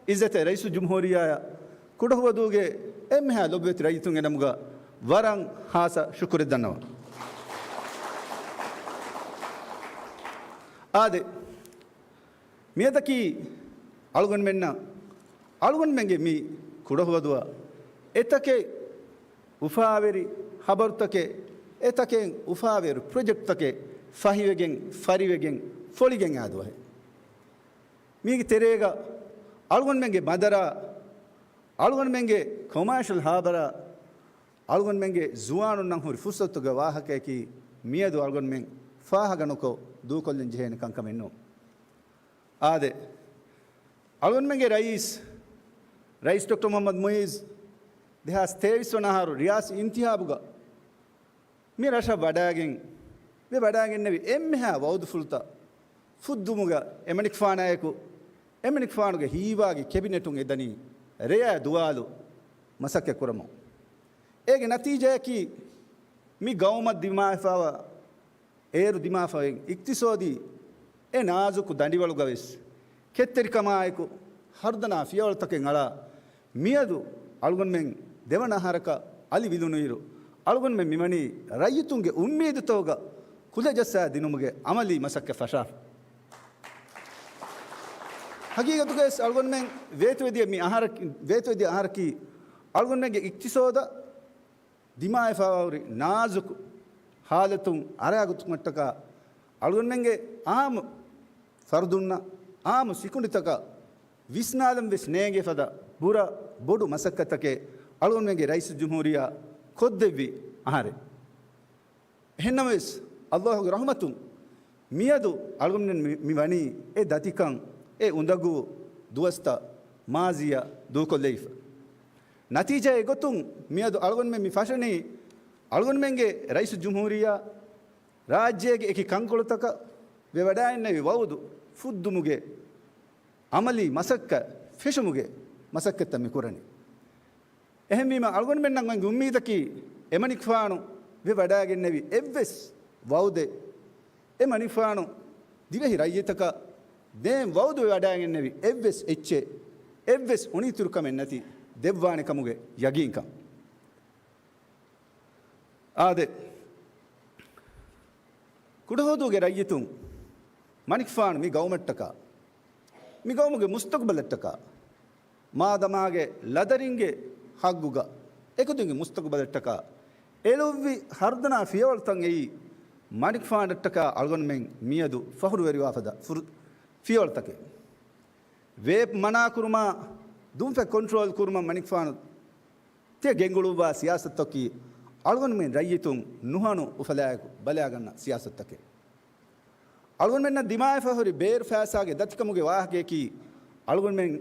އިއްޒަތެއް ރައީސުލްޖުމްހޫރިއްޔާއަށް ކުޑަހުވަދޫގެ އެންމެހާ ލޮބުވެތި ރައްޔިތުންގެ ނަމުގަ ވަރަށް ހާސަ ޝުކުރެއް ދަންނަވަން. އާދެ، މިއަދަކީ އަޅުގަނޑުމެންނަށް އަޅުގަނޑުމެންގެ މި ކުޑަހުވަދުއަށް އެތަކެއް އުފާވެރި ހަބަރުތަކެއް، އެތަކެއް އުފާވެރި ޕްރޮޖެކްޓްތަކެއް ފަހިވެގެން، ފަރިވެގެން، ފޮޅިގެން އާ ދުވަހެއް. މީގެ ތެރޭގަ އަޅުގަނޑުމެންގެ މަދަރާ، އަޅުގަނޑުމެންގެ ކޮމާޝަލް ހާބަރާ، އަޅުގަނޑުމެންގެ ޒުވާނުންނަށް ހުރި ފުރުސަތުގެ ވާހަކަޔަކީ މިއަދު އަޅުގަނޑުމެން ފާހަގަނުކޮށް ދޫކޮށްލަން ޖެހޭނެ ކަންކަމެއް ނޫން. އާދެ، އަޅުގަނޑުމެންގެ ރައީސް، ރައީސް ޑޮކްޓަރ މުޙައްމަދު މުޢިއްޒު ދެހާސް ތޭވީސް ވަނަ އަހަރު ރިޔާސީ އިންތިހާބުގަ މި ރަށަށް ވަޑައިގެން، މި ވަޑައިގެންނެވި އެންމެހާ ވައުދުފުޅުތައް ފުއްދުމުގަ އެމަނިކުފާނާއެކު، އެމަނިކުފާނުގެ ހީވާގި ކެބިނެޓުން އެދަނީ ރެޔާ ދުވާލު މަސައްކަތް ކުރަމުން. އޭގެ ނަތީޖާއަކީ މި ގައުމަށް ދިމާވެފައިވާ، އޭރު ދިމާވެފައިވާ އިޤްތިޞާދީ އެ ނާޒުކު ދަނޑިވަޅުގަވެސް ކެތްތެރިކަމާއެކު ހަރުދަނާ ފިޔަވަޅުތަކެއް އަޅާ، މިއަދު އަޅުގަނޑުމެން ދެވަނަ އަހަރަކަށް އަލި ވިލުނުއިރު، އަޅުގަނޑުމެން މިވަނީ ރައްޔިތުންގެ އުއްމީދުތަކުގަ ކުލަ ޖައްސާ ދިނުމުގެ އަމަލީ މަސައްކަތް ފަށާފަ. ހަގީގަތުގައިވެސް އަޅުގަނޑުމެން ވޭތުވެދިޔަ މި އަހަރަކީ، ވޭތުވެދިޔަ އަހަރަކީ އަޅުގަނޑުމެންގެ އިޤްތިޞާދަށް ދިމާވެފައިވާ ހުރި ނާޒުކު ހާލަތުން އަރާގަތުމަށްޓަކާ، އަޅުގަނޑުމެންގެ އާއްމު ފަރުދުންނަށް، އާއްމު ސިކުނޑިތަކަށް ވިސްނާލަން ވެސް ނޭނގޭ ފަދަ ބުރަ ބޮޑު މަސައްކަތްތަކެއް އަޅުގަނޑުމެންގެ ރައީސުލްޖުމްހޫރިއްޔާ ކޮށްދެއްވި އަހަރެއް. އެހެންނަމަވެސް، ﷲ ގެ ރަޙްމަތުން މިއަދު އަޅުގަނޑުމެން މި، މި ވަނީ އެ ދަތިކަން، އެ އުނދަގޫ ދުވަސްތައް މާޒީއަށް ދޫކޮށްލައިފަ. ނަތީޖާ އެގޮތުން މިއަދު އަޅުގަނޑުމެން މި ފަށަނީ އަޅުގަނޑުމެންގެ ރައީސުލްޖުމްހޫރިއްޔާ ރާއްޖޭގެ އެކި ކަންކޮޅުތަކަށް ވެވަޑައިގެންނެވި ވައުދު ފުއްދުމުގެ އަމަލީ މަސައްކަތް ފެށުމުގެ މަސައްކަތްތައް މި ކުރަނީ. އެހެންވީމަ، އަޅުގަނޑުމެންނަށް އޮތް އުއްމީދަކީ، އެމަނިކުފާނު ވެވަޑައިގެންނެވި އެއްވެސް ވައުދެއް، އެމަނިކުފާނު ދިވެހި ރައްޔިތަކަށް ދޭން ވައުދު ވެވަޑައިގެންނެވި އެއްވެސް އެއްޗެއް، އެއްވެސް އުނިއިތުރުކަމެއް ނެތި ދެއްވާނެ ކަމުގެ ޔަގީންކަން. އާދެ، ކުޑަހުވަދޫގެ ރައްޔިތުން، މަނިކުފާނު މި ގައުމަށްޓަކާ، މި ގައުމުގެ މުސްތަޤުބަލަށްޓަކާ، މާދަމާގެ ލަދަރިންގެ ހައްގުގަ އެކުދިންގެ މުސްތަޤުބަލަށްޓަކާ އެޅުއްވި ހަރުދަނާ ފިޔަވަޅުތައް އެއީ، މަނިކުފާނަށްޓަކާ އަޅުގަނޑުމެން މިއަދު ފަޚުރުވެރިވާފަދަ ފުރު، ފިޔަވަޅުތަކެއް. ވޭޕް މަނާކުރުމާ، ދުންފަތް ކޮންޓްރޯލް ކުރުމަށް މަނިކުފާނު ތިޔަ ގެންގުޅުއްވާ ސިޔާސަތަކީ، އަޅުގަނޑުމެން ރައްޔިތުން ނުހަނު އުފަލާއެކު ބަލާގަންނަ ސިޔާސަތަކެއް. އަޅުގަނޑުމެންނަށް ދިމާވެފަ ހުރި ބޭރު ފައިސާގެ ދަތިކަމުގެ ވާހަކަޔަކީ، އަޅުގަނޑުމެން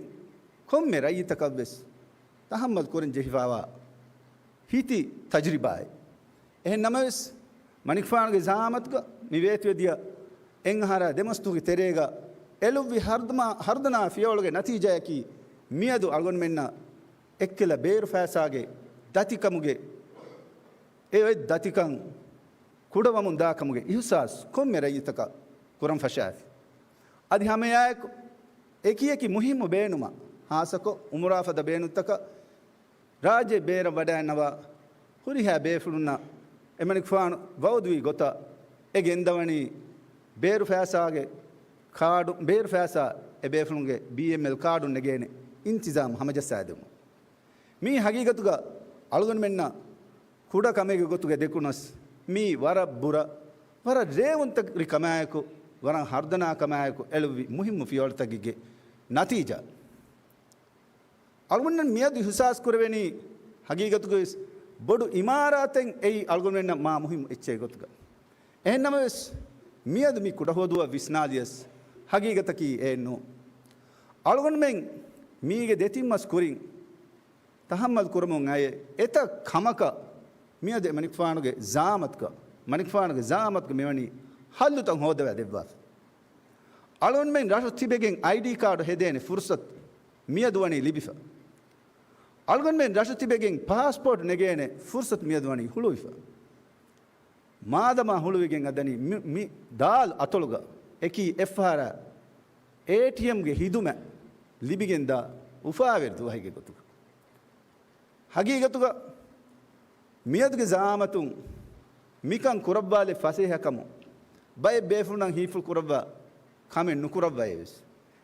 ކޮންމެ ރައްޔިތަކަށްވެސް ތަޙައްމަލް ކުރަން ޖެހިފައިވާ ހިތި ތަޖުރިބާއެއް. އެހެން ނަމަވެސް، މަނިކުފާނުގެ ޒަޢާމަތުގަ މި ވޭތުވެދިޔަ އެއް އަހަރާ ދެމަސްތުގެ ތެރޭގަ އެޅުއްވި ހަރުދަމާ، ހަރުދަނާ ފިޔަވަޅުގެ ނަތީޖާއަކީ، މިއަދު އަޅުގަނޑުމެންނަށް އެއްކެލަ ބޭރު ފައިސާގެ ދަތިކަމުގެ އެ އޮތް ދަތިކަން ކުޑަވަމުން ދާ ކަމުގެ އިހުސާސް ކޮންމެ ރައްޔިތަކަށް ކުރަން ފަށާފި. އަދި ހަމައެއާއެކު އެކި އެކި މުހިއްމު ބޭނުމަށް، ހާއްސަކޮށް އުމުރާ ފަދަ ބޭނުންތަކަށް ރާއްޖެ ބޭރަށް ވަޑައިންނަވާ ހުރިހާ ބޭފުޅުންނަށް އެމަނިކުފާނު ވައުދުވި ގޮތަށް އެ ގެންދަވަނީ ބޭރު ފައިސާގެ ކާޑު، ބޭރު ފައިސާ އެ ބޭފުޅުންގެ ބީއެމްއެލް ކާޑުން ނެގޭނެ އިންތިޒާމް ހަމަޖައްސާދެމުން. މީ ހަގީގަތުގަ އަޅުގަނޑުމެންނަށް ކުޑަ ކަމެއްގެ ގޮތުގަ ދެކުނަސް، މީ ވަރަށް ބުރަ، ވަރަށް ރޭވުންތެރި ކަމާއެކު، ވަރަށް ހަރުދަނާ ކަމާއެކު އެޅުއްވި މުހިއްމު ފިޔަވަޅުތަކެއްގެ ނަތީޖާ. އަޅުގަނޑުމެން މިއަދު އިހުސާސް ކުރެވެނީ، ހަގީގަތުގައި ބޮޑު އިމާރާތެއް އެއީ އަޅުގަނޑުމެންނަށް މާ މުހިއްމު އެއްޗެއް ގޮތުގަ. އެހެންނަމަވެސް، މިއަދު މި ކުޑަހުވަދުއަށް ވިސްނާލިޔަސް، ހަގީގަތަކީ އެއެއްނޫ. އަޅުގަނޑުމެން މީގެ ދެތިން މަސް ކުރިން ތަހައްމަލް ކުރަމުން އައޭ އެތައް ކަމަކަށް މިއަދު އެ މަނިކުފާނުގެ ޒައާމަތުގަ، މަނިކުފާނުގެ ޒައާމަތުގަ މިވަނީ ހައްލުތައް ހޯދަވާ ދެއްވާފަ. އަޅުގަނޑުމެން ރަށު ތިބެގެން އައިޑީ ކާޑު ހެދޭނެ ފުރުސަތު މިއަދު ވަނީ ލިބިފަ. އަޅުގަނޑުމެން ރަށު ތިބެގެން ޕާސްޕޯޓް ނެގޭނެ ފުރުސަތު މިއަދު ވަނީ ހުޅުވިފަ. މާދަމާ ހުޅުވިގެން އަދަނީ މި، މި ދާލު އަތޮޅުގަ އެކީ އެއްފަހަރާ އޭޓީއެމްގެ ހިދުމަތް ލިބިގެންދާ އުފާވެރި ދުވަހެއްގެ ގޮތުގަ. ހަގީގަތުގަ މިއަދުގެ ޒައާމަތުން މިކަން ކުރައްވާލެއް ފަސޭހަކަމުން ބައެއް ބޭފުޅުންނަށް ހީފުޅު ކުރައްވާ ކަމެއް ނުކުރައްވައޭވެސް.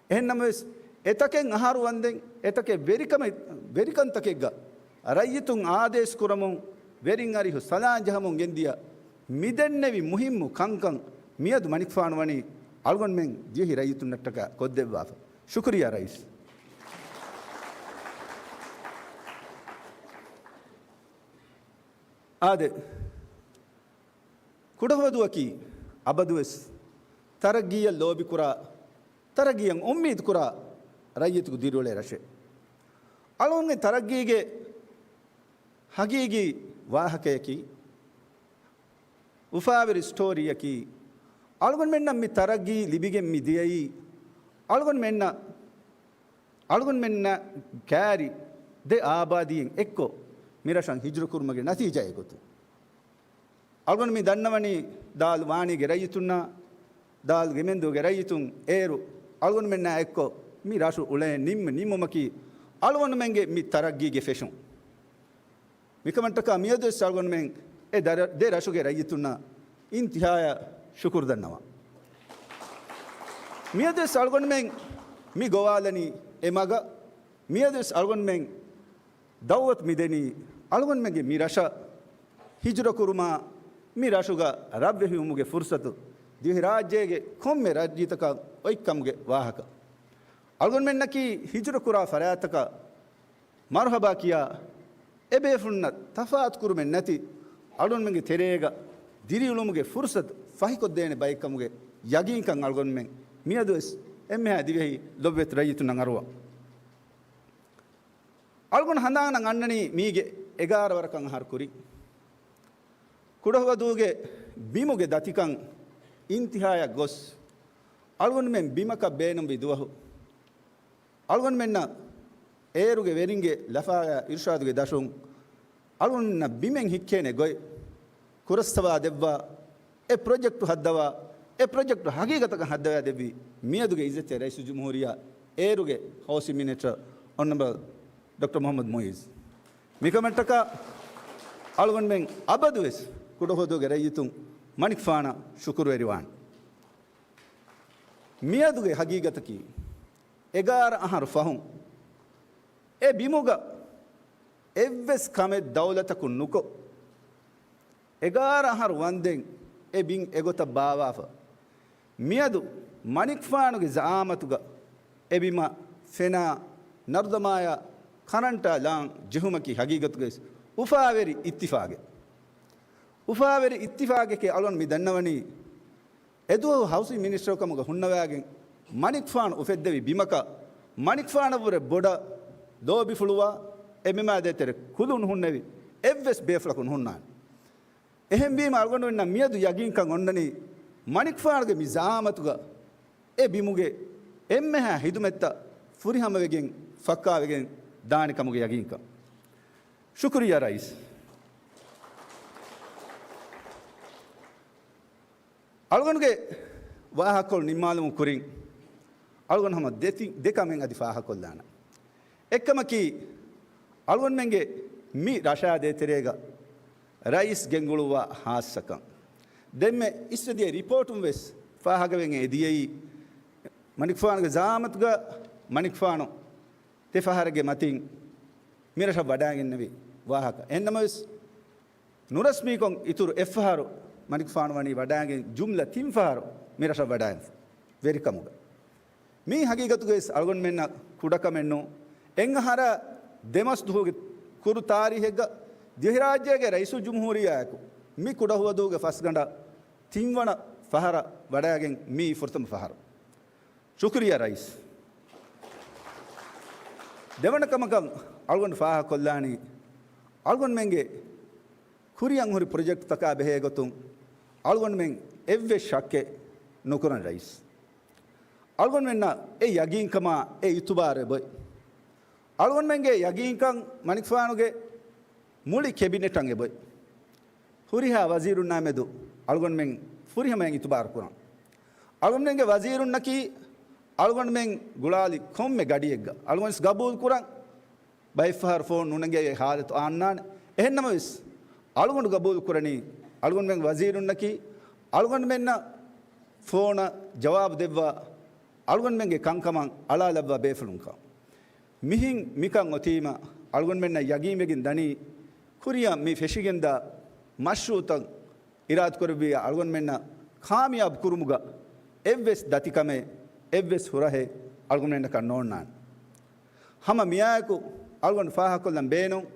އެހެންނަމަވެސް، އެތަކެއް އަހަރު ވަންދެން އެތަކެއް ވެރިކަމެއް، ވެރިކަންތަކެއްގަ ރައްޔިތުން އާދޭސް ކުރަމުން، ވެރިން އަރިހު ސަލާން ޖަހަމުން ގެންދިޔަ މިދެންނެވި މުހިއްމު ކަންކަން މިއަދު މަނިކުފާނު ވަނީ އަޅުގަނޑުމެން ދިވެހި ރައްޔިތުންނަށްޓަކާ ކޮށްދެއްވާފަ. ޝުކުރިއްޔާ ރައީސް. އާދެ، ކުޑަހުވަދުއަކީ އަބަދުވެސް ތަރައްގީއަށް ލޯބިކުރާ، ތަރައްގީއަށް އުއްމީދުކުރާ ރައްޔިތުގެ ދިރިއުޅޭ ރަށެއް. އަޅުގަނޑުގެ ތަރައްގީގެ ހަގީގީ ވާހަކަޔަކީ، އުފާވެރި ސްޓޯރީއަކީ، އަޅުގަނޑުމެންނަށް މި ތަރައްގީ ލިބިގެން މި ދިޔައީ، އަޅުގަނޑުމެންނަށް، އަޅުގަނޑުމެންނަށް ކައިރި ދެ އާބާދީއިން އެއްކޮށް މި ރަށަށް ހިޖުރަ ކުރުމުގެ ނަތީޖާއެއް ގޮތުން. އަޅުގަނޑު މި ދަންނަވަނީ ދާލް ވާނީގެ ރައްޔިތުންނާ، ދާލް ގެމެންދޫގެ ރައްޔިތުން އޭރު އަޅުގަނޑުމެންނާ އެއްކޮށް މި ރަށު އުޅޭ ނިންމި ނިންމުމަކީ އަޅުގަނޑުމެންގެ މި ތަރައްގީގެ ފެށުން. މިކަމަށްޓަކާ މިއަދުވެސް އަޅުގަނޑުމެން އެ ދަރ-، ދެ ރަށުގެ ރައްޔިތުންނަށް އިންތިހާޔަށް ޝުކުރު ދަންނަވަން. މިއަދުވެސް އަޅުގަނޑުމެން މި ގޮވާލަނީ އެ މަގަށް. މިއަދުވެސް އަޅުގަނޑުމެން ދައުވަތު މިދެނީ އަޅުގަނޑުމެންގެ މި ރަށަށް ހިޖުރަކުރުމާ، މި ރަށުގަ ރަށްވެހިވުމުގެ ފުރުސަތު ދިވެހިރާއްޖޭގެ ކޮންމެ ރައްޔިތަކަށް އޮތްކަމުގެ ވާހަކަ. އަޅުގަނޑުމެންނަކީ ހިޖުރަކުރާ ފަރާތަކަށް މަރުހަބާ ކިޔާ، އެބޭފުޅުންނަށް ތަފާތުކުރުމެއް ނެތި އަޅުގަނޑުމެންގެ ތެރޭގަ ދިރިއުޅުމުގެ ފުރުސަތު ފަހިކޮށްދޭނެ ބައެއްކަމުގެ ޔަގީންކަން އަޅުގަނޑުމެން މިއަދުވެސް އެންމެހާ ދިވެހި ލޮބުވެތި ރައްޔިތުންނަށް އަރުވަން. އަޅުގަނޑު ހަނދާނަށް އަންނަނީ މީގެ އެގާރަ ވަރަކަށް އަހަރު ކުރި. ކުޑަހުވަދޫގެ ބިމުގެ ދަތިކަން އިންތިހާޔަށް ގޮސް، އަޅުގަނޑުމެން ބިމަކަށް ބޭނުންވި ދުވަހު، އަޅުގަނޑުމެންނަށް އޭރުގެ ވެރިންގެ ލަފާޔާ އިރުޝާދުގެ ދަށުން އަޅުގަނޑުމެންނަށް ބިމެއް ހިއްކޭނެ ގޮތް ކުރައްސަވާ ދެއްވާ، އެ ޕްރޮޖެކްޓު ހައްދަވާ، އެ ޕްރޮޖެކްޓު ހަގީގަތަކަށް ހައްދަވާ ދެއްވި މިއަދުގެ އިއްޒަތްތެރި ރައީސުލްޖުމްހޫރިއްޔާ އޭރުގެ ހައުސިން މިނިސްޓަރ އޮނަރަބަލް ޑޮކްޓަރ މުހައްމަދު މުއިއްޒު. މިކަމަށްޓަކާ އަޅުގަނޑުމެން އަބަދުވެސް ކުޑަހުވަދޫގެ ރައްޔިތުން މަނިކުފާނަށް ޝުކުރުވެރިވާން. މިއަދުގެ ހަގީގަތަކީ، އެގާރަ އަހަރު ފަހުން އެ ބިމުގަ އެއްވެސް ކަމެއް ދައުލަތަކުން ނުކޮށް، އެގާރަ އަހަރު ވަންދެން އެ ބިން އެގޮތަށް ބާވާފަ. މިއަދު މަނިކުފާނުގެ ޒައާމަތުގަ އެ ބިމަށް ފެނާ ނަރުދަމާޔާ ކަރަންޓާ ލާން ޖެހުމަކީ ހަގީގަތުގައި އުފާވެރި އިއްތިފާގެއް. އުފާވެރި އިއްތިފާގެކޭ އަޅުން މި ދަންނަވަނީ. އެދުވަހު ހައުސިން މިނިސްޓަރު ކަމުގަ ހުންނަވާގެން މަނިކުފާނު އުފެއްދެވި ބިމަކަށް މަނިކުފާނަށްވުރެ ބޮޑަށް ލޯބިފުޅުވާ، އެ މެމާދޭތެރެ ކުލުން ހުންނެވި އެއްވެސް ބޭފުޅަކު ނުހުންނާނެ. އެހެންވީމަ އަޅުގަނޑުމެންނަށް މިއަދު ޔަގީންކަން އޮންނަނީ، މަނިކުފާނުގެ މި ޒައާމަތުގަ އެ ބިމުގެ އެންމެހާ ހިދުމަތްތައް ފުރިހަމަވެގެން ފައްކާވެގެން ދާނެ ކަމުގެ ޔަގީންކަން. ޝުކުރިއްޔާ ރައީސް. އަޅުގަނޑުގެ ވާހަކަކޮޅު ނިންމާލުމުގެ ކުރިން، އަޅުގަނޑު ހަމަ ދެތި-، ދެ ކަމެއް އަދި ފާހަގަކޮށްލާނަން. އެއްކަމަކީ، އަޅުގަނޑުމެންގެ މި ރަށާ ދޭތެރޭގަ ރައީސް ގެންގުޅުއްވާ ހާއްސަކަން. ދެންމެ އިސްވެދިޔަ ރިޕޯޓުން ވެސް ފާހަގަވެގެން އެދިޔައީ، މަނިކުފާނުގެ ޒައާމަތުގަ މަނިކުފާނު ދެ ފަހަރެއްގެ މަތިން މި ރަށަށް ވަޑައިގެންނެވި ވާހަކަ. އެހެންނަމަވެސް، ނުރަސްމީކޮށް އިތުރު އެއްފަހަރު މަނިކުފާނު ވަނީ ވަޑައިގެން ޖުމްލަ ތިން ފަހަރު މި ރަށަށް ވަޑައިގެން ވެރިކަމުގަ. މީ ހަގީގަތުގައި އަޅުގަނޑުމެންނަށް ކުޑަކަމެއް ނޫން. އެއްއަހަރާ ދެމަސް ދުވަހުގެ ކުރު ތާރީހެއްގަ ދިވެހިރާއްޖޭގެ ރައީސުލްޖުމްހޫރިއްޔާއެކު މި ކުޑަހުވަދޫގެ ފަސްގަނޑަށް ތިންވަނަ ފަހަރަށް ވަޑައިގެން މިއީ ފުރަތަމަ ފަހަރު. ޝުކުރިއްޔާ ރައީސް. ދެވަނަ ކަމަކަށް އަޅުގަނޑު ފާހަގަކޮށްލާނީ، އަޅުގަނޑުމެންގެ ކުރިއަށް ހުރި ޕްރޮޖެކްޓްތަކާ ބެހޭ ގޮތުން އަޅުގަނޑުމެން އެއްވެސް ޝައްކެއް ނުކުރަން ރައީސް. އަޅުގަނޑުމެންނަށް އެ ޔަގީންކަމާ އެ އިތުބާރު އެބޮތް. އަޅުގަނޑުމެންގެ ޔަގީންކަން މަނިކުފާނުގެ މުޅި ކެބިނެޓަށް އެބޮތް. ހުރިހާ ވަޒީރުންނާ މެދު އަޅުގަނޑުމެން ފުރިހަމައިން އިތުބާރު ކުރަން. އަޅުގަނޑުމެންގެ ވަޒީރުންނަކީ އަޅުގަނޑުމެން ގުޅާލި ކޮންމެ ގަޑިއެއްގަ އަޅުގަނޑު ގަބޫލު ކުރަން. ބައެއްފަހަރު ފޯން ނުނަގޭ ހާލަތު އާންނާނެ. އެހެންނަމަވެސް، އަޅުގަނޑު ގަބޫލު ކުރަނީ، އަޅުގަނޑުމެން ވަޒީރުންނަކީ، އަޅުގަނޑުމެންނަށް ފޯނަށް ޖަވާބު ދެއްވާ، އަޅުގަނޑުމެންގެ ކަންކަމަށް އަޅާލައްވާ ބޭފުޅުންކަން. މިހިން މިކަން އޮތީމަ، އަޅުގަނޑުމެންނަށް ޔަގީންވެގެން ދަނީ، ކުރިއަށް މި ފެށިގެންދާ މަޝްރޫޢުތައް އިރާދަކުރެއްވިއްޔާ އަޅުގަނޑުމެންނަށް ކާމިޔާބު ކުރުމުގަ އެއްވެސް ދަތިކަމެއް، އެއްވެސް ހުރަހެއް އަޅުގަނޑުމެންނަކަށް ނޯންނާނެ. ހަމަ މިއާއެކު އަޅުގަނޑު ފާހަގަކޮށްލަން ބޭނުން،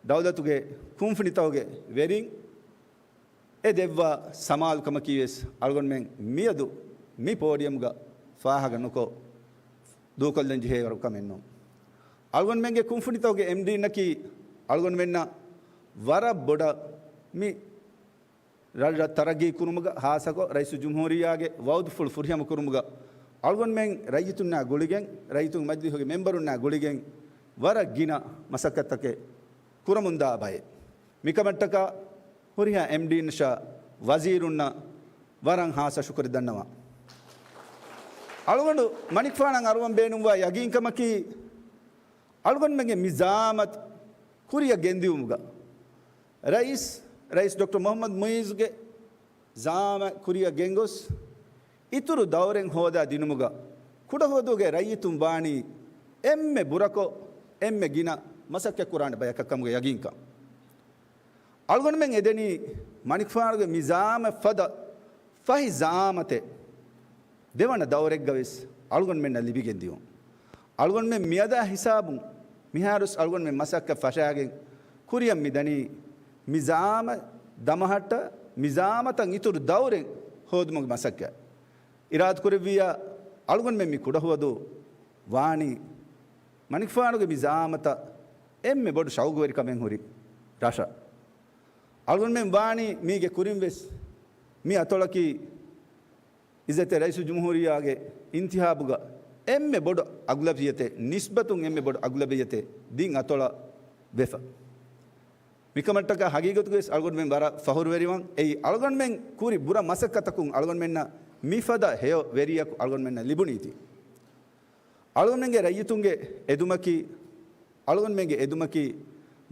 ދައުލަތުގެ ކުންފުނިތަކުގެ ވެރިން އެ ދެއްވާ ސަމާލުކަމަކީވެސް އަޅުގަނޑުމެން މިއަދު މި ޕޯޑިއަމްގަ ފާހަގަ ނުކޮށް ދޫކޮށްލަން ޖެހޭވަރު ކަމެއް ނޫން. އަޅުގަނޑުމެންގެ ކުންފުނިތަކުގެ އެމްޑީންނަކީ އަޅުގަނޑުމެންނަށް ވަރަށް ބޮޑަށް މި ރަށް ތަރައްގީ ކުރުމުގަ، ހާއްސަކޮށް ރައީސުލްޖުމްހޫރިއްޔާގެ ވައުދުފުޅު ފުރިހަމަ ކުރުމުގަ، އަޅުގަނޑުމެން ރައްޔިތުންނާ ގުޅިގެން، ރައްޔިތުން މަޖިލީހުގެ މެމްބަރުންނާ ގުޅިގެން ވަރަށް ގިނަ މަސައްކަތްތަކެއް ކުރަމުންދާ ބައެއް. މިކަމަށްޓަކާ ހުރިހާ އެމްޑީންނަށާ ވަޒީރުންނަށް ވަރަށް ހާއްސަ ޝުކުރެއް ދަންނަވަން. އަޅުގަނޑު މަނިކުފާނަށް އަރުވަން ބޭނުންވާ ޔަގީންކަމަކީ، އަޅުގަނޑުމެންގެ މި ޒައާމަތު ކުރިއަށް ގެންދިއުމުގަ ރައީސް، ރައީސް ޑޮކްޓަރ މުޙައްމަދު މުޢިއްޒުގެ ޒައާމަތް ކުރިއަށް ގެންގޮސް، އިތުރު ދައުރެއް ހޯދާ ދިނުމުގަ ކުޑަހުވަދޫގެ ރައްޔިތުން ވާނީ އެންމެ ބުރަކޮށް، އެންމެ ގިނަ މަސައްކަތް ކުރާނެ ބަޔަކަށް ކަމުގެ ޔަގީންކަން. އަޅުގަނޑުމެން އެދެނީ މަނިކުފާނުގެ މި ޒައާމަތް ފަދަ ފަހި ޒައާމަތެއް ދެވަނަ ދައުރެއްގަވެސް އަޅުގަނޑުމެންނަށް ލިބިގެން ދިޔުން. އަޅުގަނޑުމެން މިއަދާ ހިސާބުން މިހާރުވެސް އަޅުގަނޑުމެން މަސައްކަތް ފަށާގެން ކުރިއަށް މި ދަނީ މި ޒައާމަތް ދަމަހައްޓަ، މި ޒައާމަތަށް އިތުރު ދައުރެއް ހޯދުމުގެ މަސައްކަތް. އިރާދަކުރެއްވިއްޔާ އަޅުގަނޑުމެން މި ކުޑަހުވަދޫ ވާނީ މަނިކުފާނުގެ މި ޒައާމަތަށް އެންމެ ބޮޑު ޝައުގުވެރިކަމެއް ހުރި ރަށަށް. އަޅުގަނޑުމެން ވާނީ މީގެ ކުރިން ވެސް މި އަތޮޅަކީ އިއްޒަތްތެރި ރައީސުލްޖުމްހޫރިއްޔާގެ އިންތިހާބުގަ އެންމެ ބޮޑު އަޣްލަބިއްޔަތެއް، ނިސްބަތުން އެންމެ ބޮޑު އަޣްލަބިއްޔަތެއް ދިން އަތޮޅަށް ވެފަ. މިކަމަށްޓަކާ ހަގީގަތުގަވެސް އަޅުގަނޑުމެން ވަރަށް ފަހުރުވެރިވަން. އެއީ އަޅުގަނޑުމެން ކުރި ބުރަ މަސައްކަތަކުން އަޅުގަނޑުމެންނަށް މިފަދަ ހެޔޮ ވެރިޔަކު އަޅުގަނޑުމެންނަށް ލިބުނީތީ. އަޅުގަނޑުމެންގެ ރައްޔިތުންގެ އެދުމަކީ، އަޅުގަނޑުމެންގެ އެދުމަކީ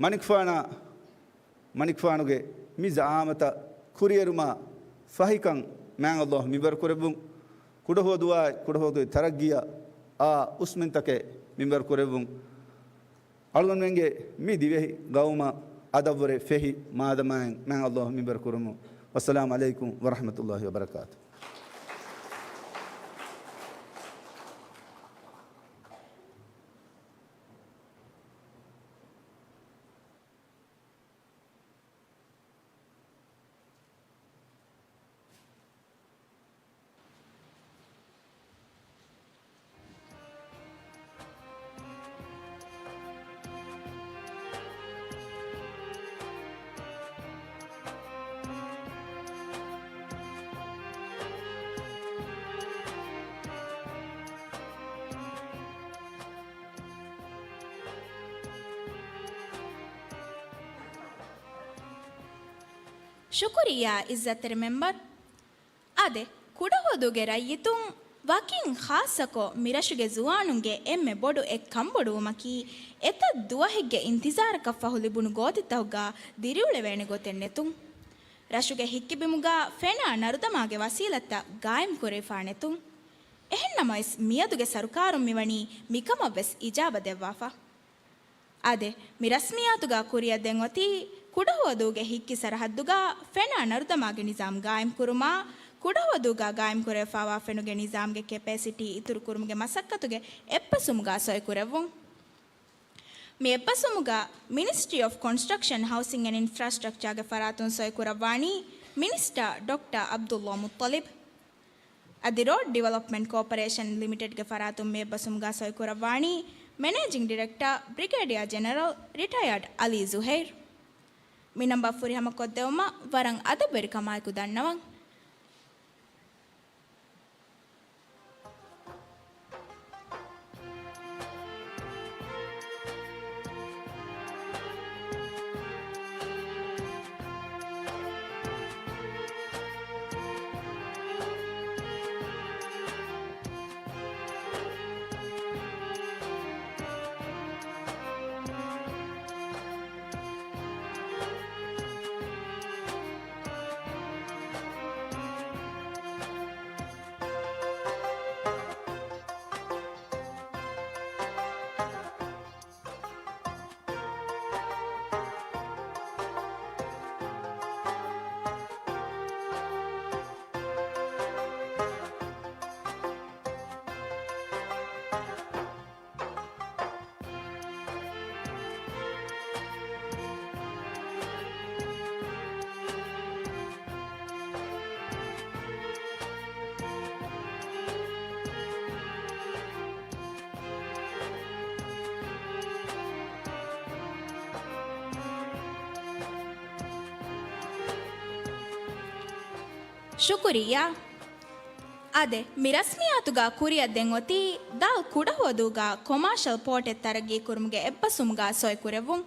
މަނިކުފާނާ، މަނިކުފާނުގެ މި ޒައާމަތަށް ކުރިއެރުމާ ފަހިކަން މާތް ﷲ މިންވަރު ކުރެއްވުން. ކުޑަހުވަދޫއާއި ކުޑަހުވަދޫގެ ތަރައްގީއަށް އާ އުސްމިންތަކެއް މިންވަރު ކުރެއްވުން. އަޅުގަނޑުމެންގެ މި ދިވެހި ގައުމަށް އަދަށްވުރެ ފެހި މާދަމާއިން މާތް ﷲ މިންވަރު ކުރުމުން. ވައްސަލާމް ޢަލައިކުމް ވަރަޙްމަތުﷲ ވަބަރަކާތު. ޝުކުރިއްޔާ އިއްޒަތްތެރި މެމްބަރު. އާދެ، ކުޑަހުވަދޫގެ ރައްޔިތުން ވަކިން ޚާއްޞަކޮށް މިރަށުގެ ޒުވާނުންގެ އެންމެ ބޮޑު އެއް ކަންބޮޑުވުމަކީ، އެތައް ދުވަހެއްގެ އިންތިޒާރަކަށްފަހު ލިބުނު ގޯތިތަކުގަ ދިރިއުޅެވޭނެ ގޮތެއް ނެތުން. ރަށުގެ ހިތްކިބިމުގަ ފެނާ ނަރުދަމާގެ ވަސީލަތްތައް ގާއިމްކުރެވިފާ ނެތުން. އެހެންނަމަވެސް، މިއަދުގެ ސަރުކާރުން މިވަނީ މިކަމަށްވެސް އިޖާބަ ދެއްވާފަ. އާދެ، މި ރަސްމިއްޔާތުގަ ކުރިއަށް ދެން އޮތީ، ކުޑަހުވަދޫގެ ހިތްކި ސަރަހައްދުގަ ފެނާ ނަރުދަމާގެ ނިޒާމް ގާއިމްކުރުމާ، ކުޑަހުވަދޫގަ ގާއިމްކުރެވިފާވާ ފެނުގެ ނިޒާމްގެ ކެޕޭސިޓީ އިތުރުކުރުމުގެ މަސައްކަތުގެ އެއްބަސްވުމުގަ ސޮއިކުރެއްވުން. މި އެއްބަސްވުމުގަ މިނިސްޓްރީ އޮފް ކޮންސްޓްރަކްޝަން، ހައުސިން އެންޑް އިންފްރާސްޓްރަކްޗާގެ ފަރާތުން ސޮއިކުރައްވާނީ މިނިސްޓަރ ޑޮކްޓަރ ޢަބްދުﷲ މުއްޠަލިބް. އަދި ރޯޑް ޑިވެލޮޕްމަންޓް ކޯޕަރޭޝަން ލިމިޓެޑްގެ ފަރާތުން މި އެއްބަސްވުމުގަ ސޮއިކުރައްވާނީ މެނޭޖިން ޑިރެކްޓަރ ބްރިގޭޑިއާ ޖެނެރަލް ރިޓަޔާޑް ޢަލީ ޒުހައިރު. މި ނަންބަރ ފުރިހަމަކޮށްދެވުމަށް ވަރަށް އަދަބުވެރިކަމާއެކު ދަންނަވަން. ޝުކުރިއްޔާ. އާދެ، މި ރަސްމިއްޔާތުގަ ކުރިއަށް ދެން އޮތީ ދާލް ކުޑަހުވަދޫގަ ކޮމާޝަލް ޕޯޓެއް ތަރައްގީ ކުރުމުގެ އެއްބަސްވުމުގަ ސޮއިކުރެއްވުން.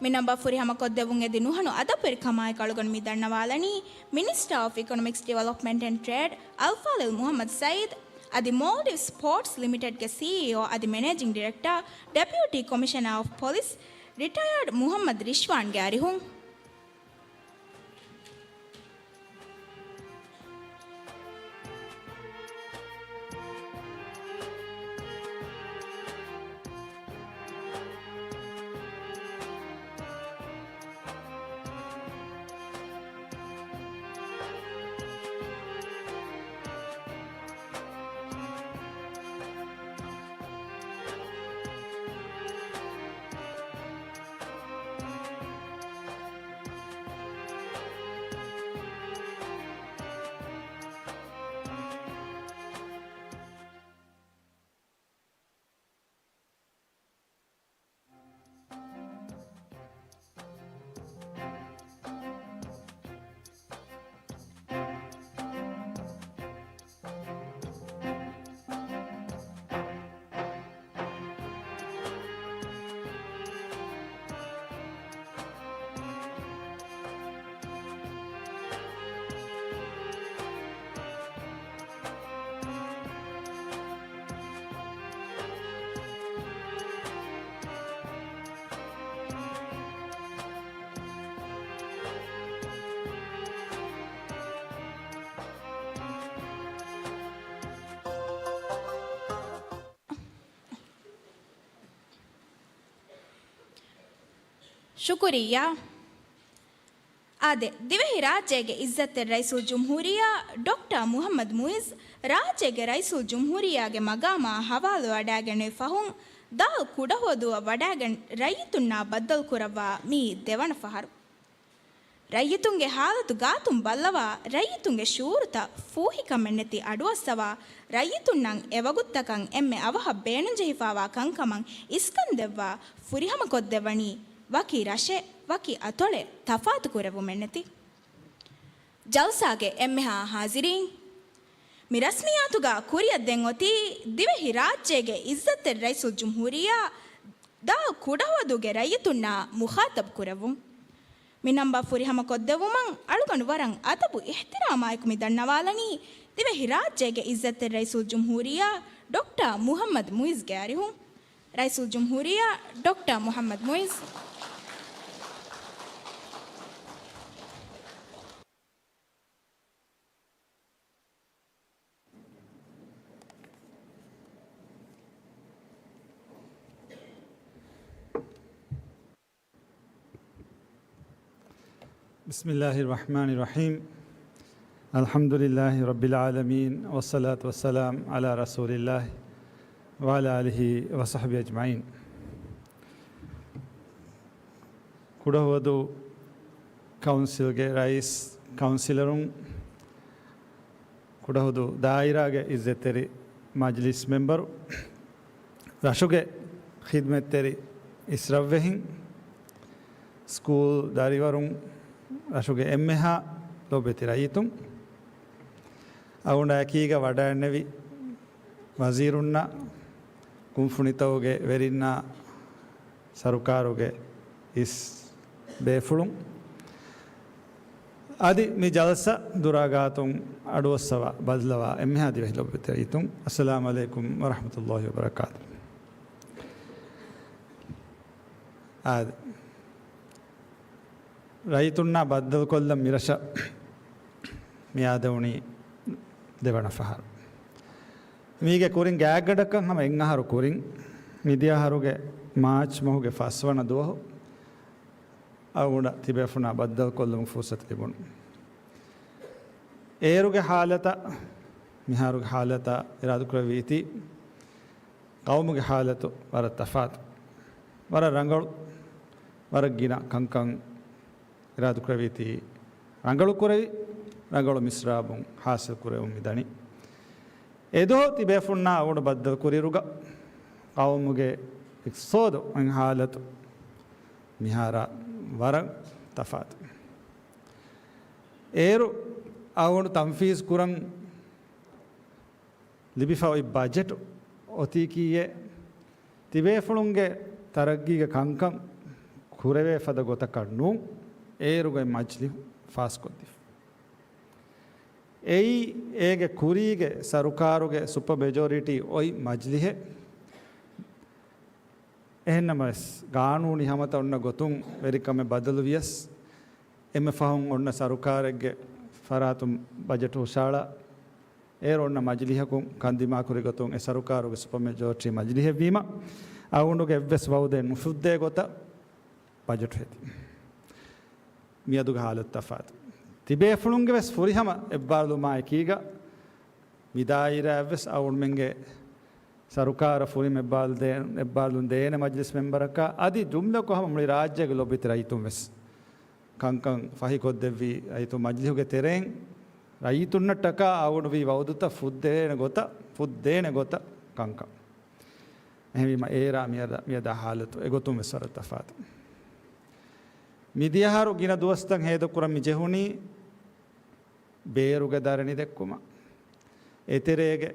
މި ނަންބަރ ފުރިހަމަކޮށްދެއްވުން އެދި ނުހަނު އަދަބުވެރިކަމާއެކު އަޅުގަނޑު މި ދަންނަވާލަނީ މިނިސްޓަރ އޮފް އިކޮނޮމިކްސް ޑިވެލޮޕްމަންޓް އެންޑް ޓްރޭޑް އަލްފާޟިލް މުޙައްމަދު ސައީދު އަދި މޯލްޑިވްސް ޕޯޓްސް ލިމިޓެޑްގެ ސީއީއޯ އަދި މެނޭޖިން ޑިރެކްޓަރ ޑެޕިއުޓީ ކޮމިޝަނަރ އޮފް ޕޮލިސް ރިޓަޔާޑް މުޙައްމަދު ރިޝްވާންގެ އަރިހުން. ޝުކުރިއްޔާ. އާދެ، ދިވެހިރާއްޖޭގެ އިއްޒަތްތެރި ރައީސުލްޖުމްހޫރިއްޔާ ޑޮކްޓަރ މުޙައްމަދު މުޢިއްޒު ރާއްޖޭގެ ރައީސުލްޖުމްހޫރިއްޔާގެ މަގާމާ ޙަވާލުވަޑައިގެންނެވި ފަހުން، ދާލް ކުޑަހުވަދޫއަށް ވަޑައިގެން ރައްޔިތުންނާ ބައްދަލުކުރައްވާ މިއީ ދެވަނަ ފަހަރު. ރައްޔިތުންގެ ޙާލަތު ގާތުން ބައްލަވާ، ރައްޔިތުންގެ ޝުޢޫރުތައް ފޫހިކަމެއްނެތި އަޑުއައްސަވާ، ރައްޔިތުންނަށް އެވަގުތުތަކަށް އެންމެ އަވަހަށް ބޭނުންޖެހިފައިވާ ކަންކަމަށް އިސްކަންދެއްވާ، ފުރިހަމަކޮށްދެއްވަނީ ވަކި ރަށެއް، ވަކި އަތޮޅެއް ތަފާތުކުރެއްވުމެއްނެތި. ޖަލްސާގެ އެންމެހާ ޙާޟިރީން! މި ރަސްމިއްޔާތުގަ ކުރިއަށް ދެން އޮތީ ދިވެހިރާއްޖޭގެ އިއްޒަތްތެރި ރައީސުލްޖުމްހޫރިއްޔާ ދާލް ކުޑަހުވަދޫގެ ރައްޔިތުންނާ މުޚާޠަބު ކުރެއްވުން. މި ނަންބަރު ފުރިހަމަކޮށްދެއްވުމަށް އަޅުގަނޑު ވަރަށް އަދަބު އިޙްތިރާމާއެކު މި ދަންނަވާލަނީ ދިވެހިރާއްޖޭގެ އިއްޒަތްތެރި ރައީސުލްޖުމްހޫރިއްޔާ ޑޮކްޓަރ މުޙައްމަދު މުޢިއްޒުގެ އަރިހުން. ރައީސުލްޖުމްހޫރިއްޔާ ޑޮކްޓަރ މުޙައްމަދު މުޢިއްޒު. بسم الله الرحمن الرحيم. الحمد لله رب العالمين، والصلاة والسلام على رسول الله وعلى آله وصحبه أجمعين. ކުޑަހުވަދޫ ކައުންސިލްގެ ރައީސް، ކައުންސިލަރުން، ކުޑަހުދޫ ދާއިރާގެ އިއްޒަތްތެރި މަޖިލިސް މެމްބަރު، ރަށުގެ ޚިދްމަތްތެރި އިސްރަށްވެހިން، ސްކޫލް ދަރިވަރުން، ރަށުގެ އެންމެހާ ލޯބިވެތި ރައްޔިތުން، އަޅުގަނޑާ އެކީގަ ވަޑައިގެންނެވި ވަޒީރުންނާ، ކުންފުނިތަކުގެ ވެރިންނާ، ސަރުކާރުގެ އިސް ބޭފުޅުން، އަދި މި ޖަލްސާ ދުރާ ގާތުން އަޑުއައްސަވާ ބައްލަވާ އެންމެހާ ދިވެހި ލޯބިވެތި ރައްޔިތުން، އައްސަލާމު ޢަލައިކުމް ވަރަޙްމަތުﷲި ވަބަރަކާތު. އާދެ، ރައްޔިތުންނާ ބައްދަލުކޮށްލަން މިރަށަށް މިއާދެވުނީ ދެވަނަ ފަހަރު. މީގެ ކުރިން ގާތްގަނޑަކަށް ހަމަ އެއް އަހަރު ކުރިން، މިދިޔަ އަހަރުގެ މާޗް މަހުގެ ފަސްވަނަ ދުވަހު އަޅުގަނޑަށް ތިބޭފުޅުންނާ ބައްދަލުކޮށްލުމުގެ ފުރުސަތު ލިބުނު. އޭރުގެ ޙާލަތާ މިހާރުގެ ޙާލަތާ އިރާދަކުރެއްވީތީ ޤައުމުގެ ޙާލަތު ވަރަށް ތަފާތު، ވަރަށް ރަނގަޅު، ވަރަށް ގިނަ ކަންކަން އިރާދަކުރެއްވީތީ ރަނގަޅު ކުރެވި، ރަނގަޅު މިސްރާބުން ޙާޞިލް ކުރެވުން މިދަނީ. އެދުވަހު ތިބޭފުޅުންނާ އަޅުގަނޑު ބައްދަލު ކުރިއިރުގަ ޤައުމުގެ އިޤްތިޞާދު އިން ޙާލަތު މިހާރާ ވަރަށް ތަފާތު. އޭރު އަޅުގަނޑު ތަންފީޒު ކުރަން ލިބިފަ އޮތް ބަޖެޓު އޮތީކީއެއް ތިބޭފުޅުންގެ ތަރައްގީގެ ކަންކަން ކުރެވޭ ފަދަ ގޮތަކަށް ނޫން، އޭރުގައި މަޖިލިހު ފާސްކޮށްދީފަ. އެއީ އޭގެ ކުރީގެ ސަރުކާރުގެ ސުޕަ މެޖޯރިޓީ އޮތް މަޖިލިހެއް. އެހެންނަމަވެސް، ގާނޫނީ ހަމަތައް އޮންނަ ގޮތުން ވެރިކަމެއް ބަދަލު ވިޔަސް، އެންމެ ފަހުން އޮންނަ ސަރުކާރެއްގެ ފަރާތުން ބަޖެޓު ހުށަހަޅާ، އޭރު އޮންނަ މަޖިލިހަކުން ކަންދިމާކުރި ގޮތުން އެ ސަރުކާރުގެ ސުޕަ މެޖޯރިޓީ މަޖިލިހެއްވީމަ، އަޅުގަނޑުގެ އެއްވެސް ވައުދެއް ނުފުއްދޭ ގޮތަށް ބަޖެޓު ހެދި. މިއަދުގެ ހާލަތު ތަފާތު. ތިބޭފުޅުންގެ ވެސް ފުރިހަމަ އެއްބާރުލުމާ އެކީގަ، މި ދާއިރާއަށްވެސް އަޅުގަނޑުމެންގެ ސަރުކާރަށް ފުރިހަމަ އެއްބާރުލުން ދޭ-، އެއްބާރުލުން ދޭނެ މަޖިލިސް މެމްބަރަކާ އަދި ޖުމްލަކޮށް ހަމަ މުޅި ރާއްޖޭގެ ލޯބިވެތި ރައްޔިތުން ވެސް ކަންކަން ފަހިކޮށްދެއްވީ ރައްޔިތުން މަޖިލިހުގެ ތެރެއިން ރައްޔިތުންނަށްޓަކާ އަޅުގަނޑު ވީ ވައުދުތައް ފުއްދޭނެ ގޮތަށް، ފުއްދޭނެ ގޮތަށް ކަންކަން. އެހެންވީމަ އޭރާ މިއަދާ، މިއަދާ ހާލަތު އެގޮތުން ވެސް ވަރަށް ތަފާތު. މިދިޔަހަރު ގިނަ ދުވަސްތައް ހޭދަކުރަން މި ޖެހުނީ ބޭރުގެ ދަރަނި ދެއްކުމަށް. އެތެރޭގެ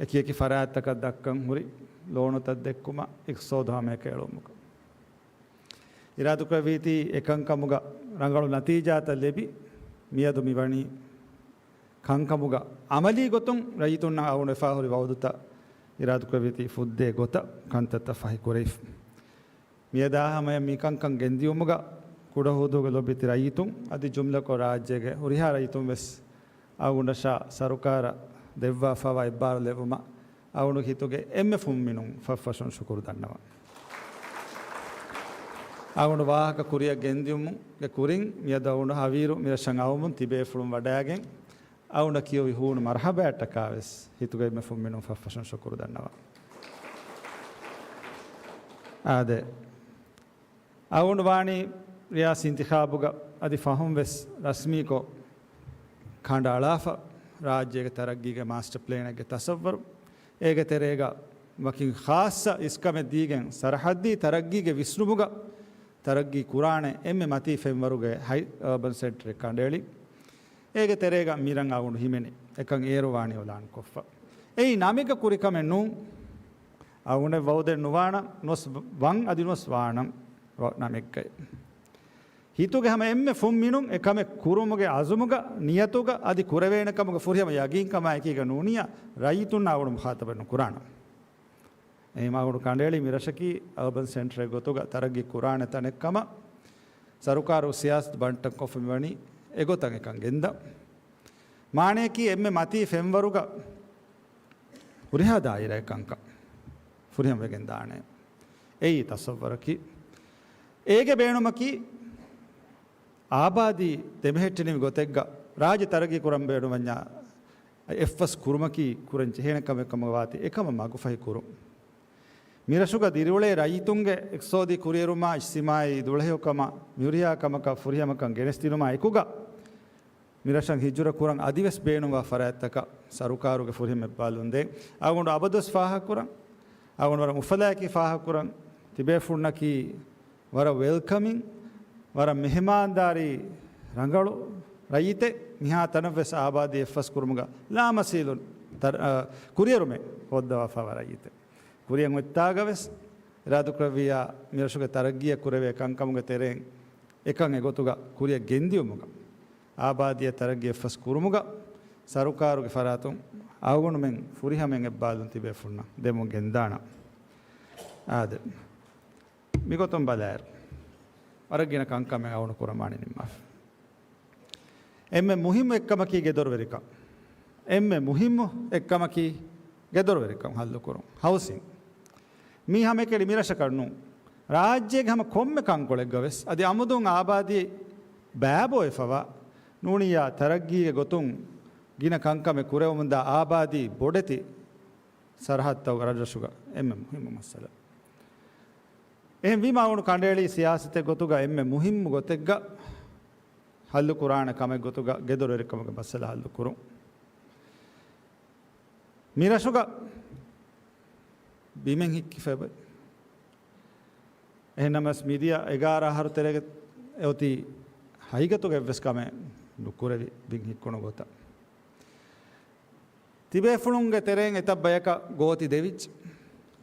އެކިއެކި ފަރާތްތަކަށް ދައްކަން ހުރި ލޯނުތައް ދެއްކުމަށް އިޤްތިޞާދު ހަމައެކަނި އެޅުމުގަ. އިރާދަކުރެއްވީތީ އެކަންކަމުގަ ރަނގަޅު ނަތީޖާތައް ލެބި، މިއަދު މިވަނީ ކަންކަމުގަ އަމަލީ ގޮތުން ރައްޔިތުންނަށް އަޅުގަނޑު ވެފާހުރި ވައުދުތައް އިރާދަކުރެއްވީތީ ފުއްދޭ ގޮތަށް ކަންތައްތައް ފަހި ކުރެވިފަ. މިއަދާ ހަމަޔަށް މިކަންކަން ގެންދިއުމުގަ ކުޑަހުދޫގެ ލޯބިވެތި ރައްޔިތުން އަދި ޖުމްލަކޮށް ރާއްޖޭގެ ހުރިހާ ރައްޔިތުން ވެސް އަޅުގަނޑަށާ ސަރުކާރަށް ދެއްވާފައިވާ އެއްބާރުލެއްވުމަށް އަޅުގަނޑު ހިތުގެ އެންމެ ފުންމިނުން ފަށްފަށުން ޝުކުރު ދަންނަވަން. އަޅުގަނޑު ވާހަކަ ކުރިއަށް ގެންދިއުމުގެ ކުރިން މިއަދު އަޅުގަނޑު ހަވީރު މިރަށަށް އައުމުން ތިބޭފުޅުން ވަޑައިގެން އަޅުގަނޑަށް ކިޔުވި ހޫނު މަރުޙަބާއަށްޓަކާ ވެސް ހިތުގައި އެންމެ ފުންމިނުން ފަށްފަށުން ޝުކުރު ދަންނަވަން. އާދެ، އަޅުގަނޑު ވާނީ ރިޔާސީ އިންތިޚާބުގަ އަދި ފަހުން ވެސް ރަސްމީކޮށް ކަނޑައަޅާފަ، ރާއްޖޭގެ ތަރައްގީގެ މާސްޓަ ޕްލޭނެއްގެ ތަޞައްވަރު، އޭގެ ތެރޭގަ ވަކިން ޚާއްޞަ އިސްކަމެއް ދީގެން ސަރަޙައްދީ ތަރައްގީގެ ވިސްނުމުގަ ތަރައްގީ ކުރާނެ އެންމެ މަތީ ފެންވަރުގެ ހައި އަރބަން ސެންޓަރެއް ކަނޑައެޅި. އޭގެ ތެރޭގަ މިރަށް އަޅުގަނޑު ހިމެނި އެކަން އޭރު ވާނީ އިޢުލާން ކޮށްފަ. އެއީ ނަމެއްގަ ކުރި ކަމެއް ނޫން. އަޅުގަނޑެއް ވައުދެއް ނުވާނަން، ނުވަސް ވަން އަދި ނުވަސް ވާނަން ނަމެއްގައި. ހިތުގެ ހަމަ އެންމެ ފުންމިނުން އެކަމެއް ކުރުމުގެ އަޒުމުގަ، ނިޔަތުގަ އަދި ކުރެވޭނެ ކަމުގަ ފުރިހަމަ ޔަގީންކަމާއެކީގަ ނޫނިއްޔާ ރައްޔިތުންނާ އަޅުގަނޑު މުޚާޠަބެއް ނުކުރާނަން. އެހެންވީމަ އަޅުގަނޑު ކަނޑައެޅީ މިރަށަކީ އަރބަން ސެންޓަރެއް ގޮތުގަ ތަރައްގީ ކުރާނެ ތަނެއް ކަމަށް. ސަރުކާރު ސިޔާސަތު ބަންޓަން ކޮށްފަ މިވަނީ އެގޮތަށް އެކަން ގެންދަން. މާނަޔަކީ އެންމެ މަތީ ފެންވަރުގަ ހުރިހާ ދާއިރާއެއް ކަންކަން ފުރިހަމަވެގެން ދާނެ. އެއީ ތަޞައްވަރަކީ. އޭގެ ބޭނުމަކީ އާބާދީ ދެމެހެއްޓެނިވި ގޮތެއްގަ ރާއްޖެ ތަރައްގީ ކުރަން ބޭނުންވަންޏާ އެއްފަސް ކުރުމަކީ ކުރަން ޖެހޭނެ ކަމެއް ކަމަށް ވާތީ އެކަމަށް މަގުފަހި ކުރުން. މިރަށުގަ ދިރިއުޅޭ ރައްޔިތުންގެ އިޤްތިޞާދީ ކުރިއެރުމާ، އިޖްތިމާޢީ ދުޅަހެޔޮކަމާ، މިހުރިހާ ކަމަކަށް ފުރިހަމަކަން ގެނެސްދިނުމާ އެކުގަ، މިރަށަށް ހިޖުރަ ކުރަން އަދިވެސް ބޭނުންވާ ފަރާތްތަކަށް ސަރުކާރުގެ ފުރިހަމަ އެއްބާލުން ދޭން. އަޅުގަނޑު އަބަދުވެސް ފާހަގަކުރަން، އަޅުގަނޑު ވަރަށް އުފަލާއެކީ ފާހަގަކުރަން، ތިބޭފުޅުންނަކީ ވަރަށް ވެލްކަމިން، ވަރަށް މެހެމާންދާރީ ރަނގަޅު ރައްޔިތެއް. މިހާ ތަނަށްވެސް އާބާދީ އެއްފަސް ކުރުމުގަ ލާމަސީލުން ތަރ-، އަ، ކުރިއެރުމެއް ހޯއްދަވާފައިވާ ރައްޔިތެއް. ކުރިއަށް އޮތްތާގަވެސް އިރާދަކުރެއްވިއްޔާ މިރަށުގެ ތަރައްގީއަށް ކުރެވޭ ކަންކަމުގެ ތެރެއިން އެކަން އެގޮތުގަ ކުރިއަށް ގެންދިޔުމުގަ، އާބާދީއަށް ތަރައްގީ އެއްފަސް ކުރުމުގަ ސަރުކާރުގެ ފަރާތުން އަޅުގަނޑުމެން ފުރިހަމައިން އެއްބާލުން ތިބޭފުޅުންނަށް ދެމުން ގެންދާނަން. އާދެ، މިގޮތުން ބަލާއިރު، ވަރަށް ގިނަ ކަންކަމެއް އަޅުގަނޑު ކުރަން ވާނީ ނިންމާފަ. އެންމެ މުހިއްމު އެއްކަމަކީ ގެދޮރުވެރިކަން. އެންމެ މުހިއްމު އެއްކަމަކީ ގެދޮރުވެރިކަން ހައްލުކުރުން، ހައުސިން. މީ ހަމައެކަނި މިރަށަކަށް ނޫން، ރާއްޖޭގެ ހަމަ ކޮންމެ ކަންކޮޅެއްގަވެސް އަދި އަމުދުން އާބާދީ ބައިބޮއެފަވާ ނޫނިއްޔާ ތަރައްގީގެ ގޮތުން ގިނަ ކަންކަމެއް ކުރެވެމުންދާ އާބާދީ ބޮޑެތި ސަރަހައްދުތަކުގެ ރަށްރަށުގަ އެންމެ މުހިއްމު މައްސަލަ. އެހެންވީމަ އަޅުގަނޑު ކަނޑައެޅީ ސިޔާސަތެއް ގޮތުގަ އެންމެ މުހިއްމު ގޮތެއްގަ ހައްލުކުރާނެ ކަމެއް ގޮތުގަ ގެދޮރުވެރިކަމުގެ މައްސަލަ ހައްލުކުރުން. މިރަށުގަ ބިމެއް ހިއްކިފައި އެހެންނަމަވެސް މިދިޔަ އެގާރަ އަހަރު ތެރޭގަ އޮތީ ހަގީގަތުގަ އެއްވެސް ކަމެއް ނުކުރެވި ބިން ހިއްކުނު ގޮތަށް. ތިބޭފުޅުންގެ ތެރެއިން އެތައް ބަޔަކަށް ގޯތި ދެވިއްޖެ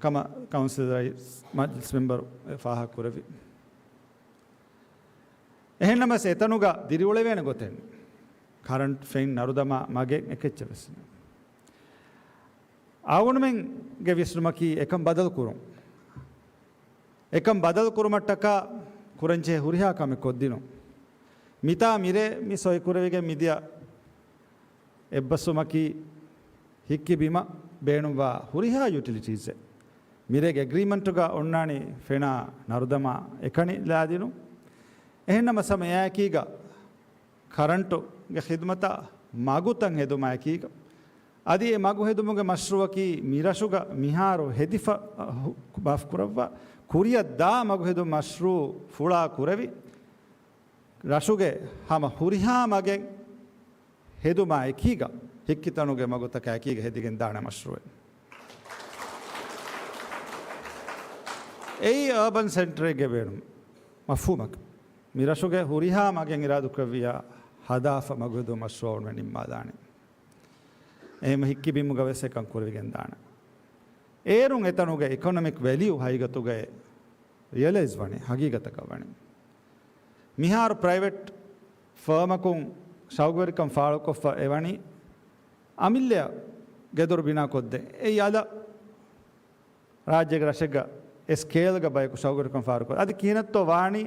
ކަމަށް ކައުންސިލް ރައީސް މަޖިލިސް މެމްބަރު ފާހަގަކުރެއްވި. އެހެންނަމަވެސް އެތަނުގަ ދިރިއުޅެވޭނެ ގޮތެއް ނެތް. ކަރަންޓް ފެން ނަރުދަމާ މަގެއް އެކެއްޗެއް ވެސް ނެތް. އަޅުގަނޑުމެންގެ ވިސްނުމަކީ އެކަން ބަދަލު ކުރުން. އެކަން ބަދަލު ކުރުމަށްޓަކާ ކުރަންޖެހޭ ހުރިހާ ކަމެއް ކޮށްދިނުން. މިތާ މިރޭ މި ސޮއިކުރެވިގެން މިދިޔަ އެއްބަސްވުމަކީ ހިއްކި ބިމަށް ބޭނުންވާ ހުރިހާ ޔުޓިލިޓީސްއެއް މިރޭގެ އެގްރީމަންޓުގަ އޮންނާނީ ފެނާ ނަރުދަމާ އެކަނި ލާދިނުން. އެހެންނަމަ ސަމަ އެއާއެކީގަ ކަރަންޓުގެ ޚިދުމަތާ މަގުތައް ހެދުމާއެކީގަ، އަދި އެ މަގު ހެދުމުގެ މަޝްރޫއަކީ މިރަށުގަ މިހާރު ހެދިފަ މާފުކުރައްވާ، ކުރިއަށް ދާ މަގު ހެދުމު މަޝްރޫއު ފުޅާ ކުރެވި، ރަށުގެ ހަމަ ހުރިހާ މަގެއް ހެދުމާ އެކީގަ، ހިއްކިތަނުގެ މަގުތަކާ އެކީގަ ހެދިގެން ދާނެ މަޝްރޫއެއް. އެއީ އާބަން ސެންޓަރެއްގެ ބޭނުން މަފްހޫމަކަށް. މި ރަށުގެ ހުރިހާ މަގެއް އިރާދުކުރެއްވިއްޔާ ހަދާފަ މަގު ހެދުމު މަޝްރޫއު ނިންމާލާނެ. އެހެން ހިއްކި ބިމުގަ ވެސް އެކަން ކުރެވިގެން ދާނެ. އޭރުން އެތަނުގެ އިކޮނޮމިކް ވެލިއު ހަގީގަތުގައި ރިއަލައިޒް ވަނީ، ހަގީގަތަކަށް ވަނީ. މިހާރު ޕްރައިވެޓް ފާމަކުން ޝައުގުވެރިކަން ފާޅުކޮށްފަ އެވަނީ އަމިއްލައަށް ގެދޮރު ބިނާކޮށްދޭ. އެއީ އަލަށް ރާއްޖޭގެ ރަށެއްގަ އެ ސްކޭލްގަ ބަޔަކު ޝައުގުވެރިކަން ފާޅުކޮށް، އަދި ކިހިނެއްތޯ ވާނީ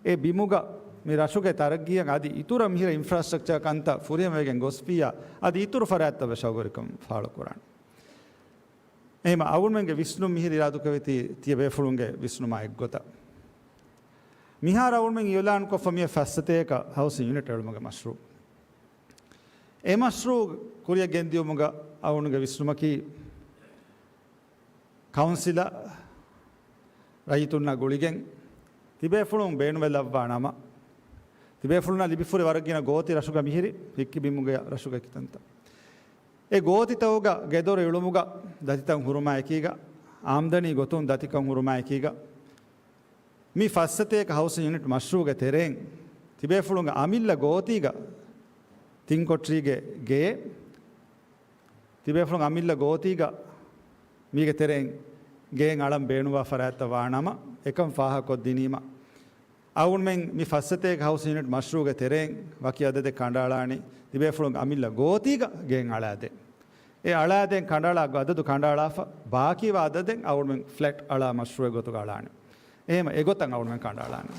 އެ ބިމުގަ މި ރަށުގެ ތަރައްގީއަށް އަދި އިތުރަށް މިހިރަ އިންފްރާސްޓްރަކްޗަރ ކަންތައް ފުރިހަމަވެގެން ގޮސްފިއްޔާ އަދި އިތުރު ފަރާތްތައް ވެސް ޝައުގުވެރިކަން ފާޅުކުރާނެ. އެހެން އަޅުގަނޑުމެންގެ ވިސްނުން މިހިރަ އިރާދުކުރެވޭތީ ތިޔަބޭފުޅުންގެ ވިސްނުމާ އެއްގޮތަށް. މިހާރު އަޅުގަނޑުމެން އިއުލާންކޮށްފަ މިއޮތް ފައްސަތޭކަ ހައުސިން ޔުނިޓް އެޅުމުގެ މަޝްރޫއު. އެ މަޝްރޫއު ކުރިއަށް ގެންދިޔުމުގަ އަޅުގަނޑުގެ ވިސްނުމަކީ، ކައުންސިލަށް ރައްޔިތުންނާ ގުޅިގެން ތިބޭފުޅުން ބޭނުންވެލައްވާ ނަމަ، ތިބޭފުޅުންނަށް ލިބިފުރި ވަރަށް ގިނަ ގޯތި ރަށުގަ މިހިރި ހިއްކި ބިމުގެ ރަށުގަ ކިތަންތައް. އެ ގޯތިތަކުގަ ގެދޮރު އެޅުމުގަ ދަތިތައް ހުރުމާ އެކީގަ، އާމްދަނީ ގޮތުން ދަތިކަން ހުރުމާ އެކީގަ، މި ފައްސަތޭކަ ހައުސިން ޔުނިޓް މަޝްރޫއުގެ ތެރެއިން ތިބޭފުޅުންގެ އަމިއްލަ ގޯތީގަ ތިން ކޮޓަރީގެ ގެއެއް، ތިބޭފުޅުން އަމިއްލަ ގޯތީގަ މީގެ ތެރެއިން ގެއެއް އަޅަން ބޭނުންވާ ފަރާތްތައް ވާ ނަމަ، އެކަން ފާހަގަކޮށްދިނީމަ، އަޅުގަނޑުމެން މި ފައްސަތޭކަ ހައުސިން ޔުނިޓް މަޝްރޫއުގެ ތެރެއިން ވަކި އަދަދެއް ކަނޑައަޅާނީ، ތިބޭފުޅުން އަމިއްލަ ގޯތީގަ ގެއެއް އަޅާދޭ. އެ އަޅާދޭން ކަނޑައަޅާ އަދަދު ކަނޑައަޅާފަ، ބާކީވާ އަދަދެއް އަޅުގަނޑުމެން ފްލެޓް އަޅާ މަޝްރޫއެއް ގޮތުގަ އަޅާނެ. އެހެން އެގޮތަށް އަޅުގަނޑުމެން ކަނޑައަޅާނެ.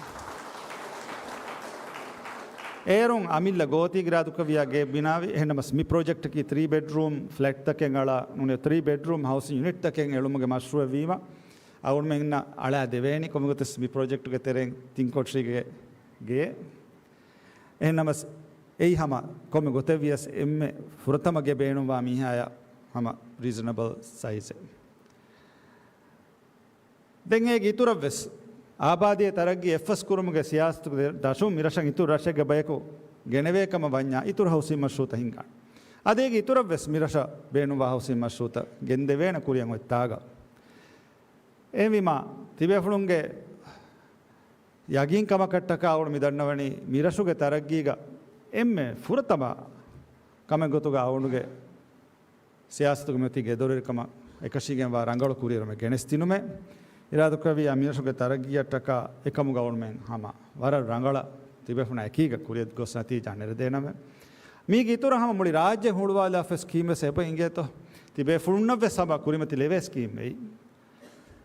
އޭރުން އަމިއްލަ ގޯތީގެ އިރާދުކުރެއްވިއްޔާ ގެއެއް ބިނާވި. އެހެންނަމަސް މި ޕްރޮޖެކްޓަކީ ތްރީ ބެޑްރޫމް ފްލެޓްތަކެއް އަޅާ ނޫނީ، ތްރީ ބެޑްރޫމް ހައުސިން ޔުނިޓްތަކެއް އެޅުމުގެ މަޝްރޫއެއް ވީމަ، އަޅުގަނޑުމެންނަށް އަޅާ ދެވޭނީ ކޮންމެގޮތަސް މި ޕްރޮޖެކްޓުގެ ތެރެއިން ތިން ކޮޓަރީގެ ގެއެއް. އެހެންނަމަސް އެއީ ހަމަ ކޮންމެ ގޮތެއް ވިޔަސް އެންމެ ފުރަތަމަ ގެ ބޭނުންވާ މީހާޔަށް ހަމަ ރީޒަނަބަލް ސައިޒެއް. ދެން އޭގެ އިތުރަށްވެސް އާބާދީ ތަރައްގީ އެއްފަސް ކުރުމުގެ ސިޔާސަތުގެ ދަށުން މިރަށަށް އިތުރު ރަށެއްގެ ބަޔަކު ގެނެވޭ ކަމަށް ވަންޏާ އިތުރު ހައުސިން މަޝްރޫއުތައް ހިންގާނެ. އަދި އޭގެ އިތުރަށްވެސް މިރަށަށް ބޭނުންވާ ހައުސިން މަޝްރޫއުތައް ގެންދެވޭނެ ކުރިއަށް އޮތް ތާގަ. އެހެންވީމާ، ތިބޭފުޅުންގެ ޔަގީން ކަމަކަށްޓަކާ އަޅުގަނޑު މި ދަންނަވަނީ މިރަށުގެ ތަރައްގީގަ އެންމެ ފުރަތަމަ ކަމެއް ގޮތުގަ އަޅުގަނޑުގެ ސިޔާސަތުގެ މިއޮތީ ގެދޮރުވެރިކަމަށް އެކަށީގެންވާ ރަނގަޅު ކުރިއެރުމެއް ގެނެސްދިނުމޭ. އިރާދަކުރެއްވިއްޔާ މިރަށުގެ ތަރައްގީއަށްޓަކާ އެކަމުގަ އަޅުގަނޑުމެން ހަމަ ވަރަށް ރަނގަޅަށް ތިބޭފުޅުންނާ އެކީގަ ކުރިއަށް ގޮސް ނަތީޖާ ނެރެދޭނަމޭ. މީގެ އިތުރަށް ހަމަ މުޅި ރާއްޖެ ހުޅުވާލާފަވެސް ސްކީމްވެސް އެބަ އިނގޭތޯ. ތިބޭފުޅުންނަށްވެސް ހަމަ ކުރިމަތި ލެވޭ ސްކީމް އެއީ.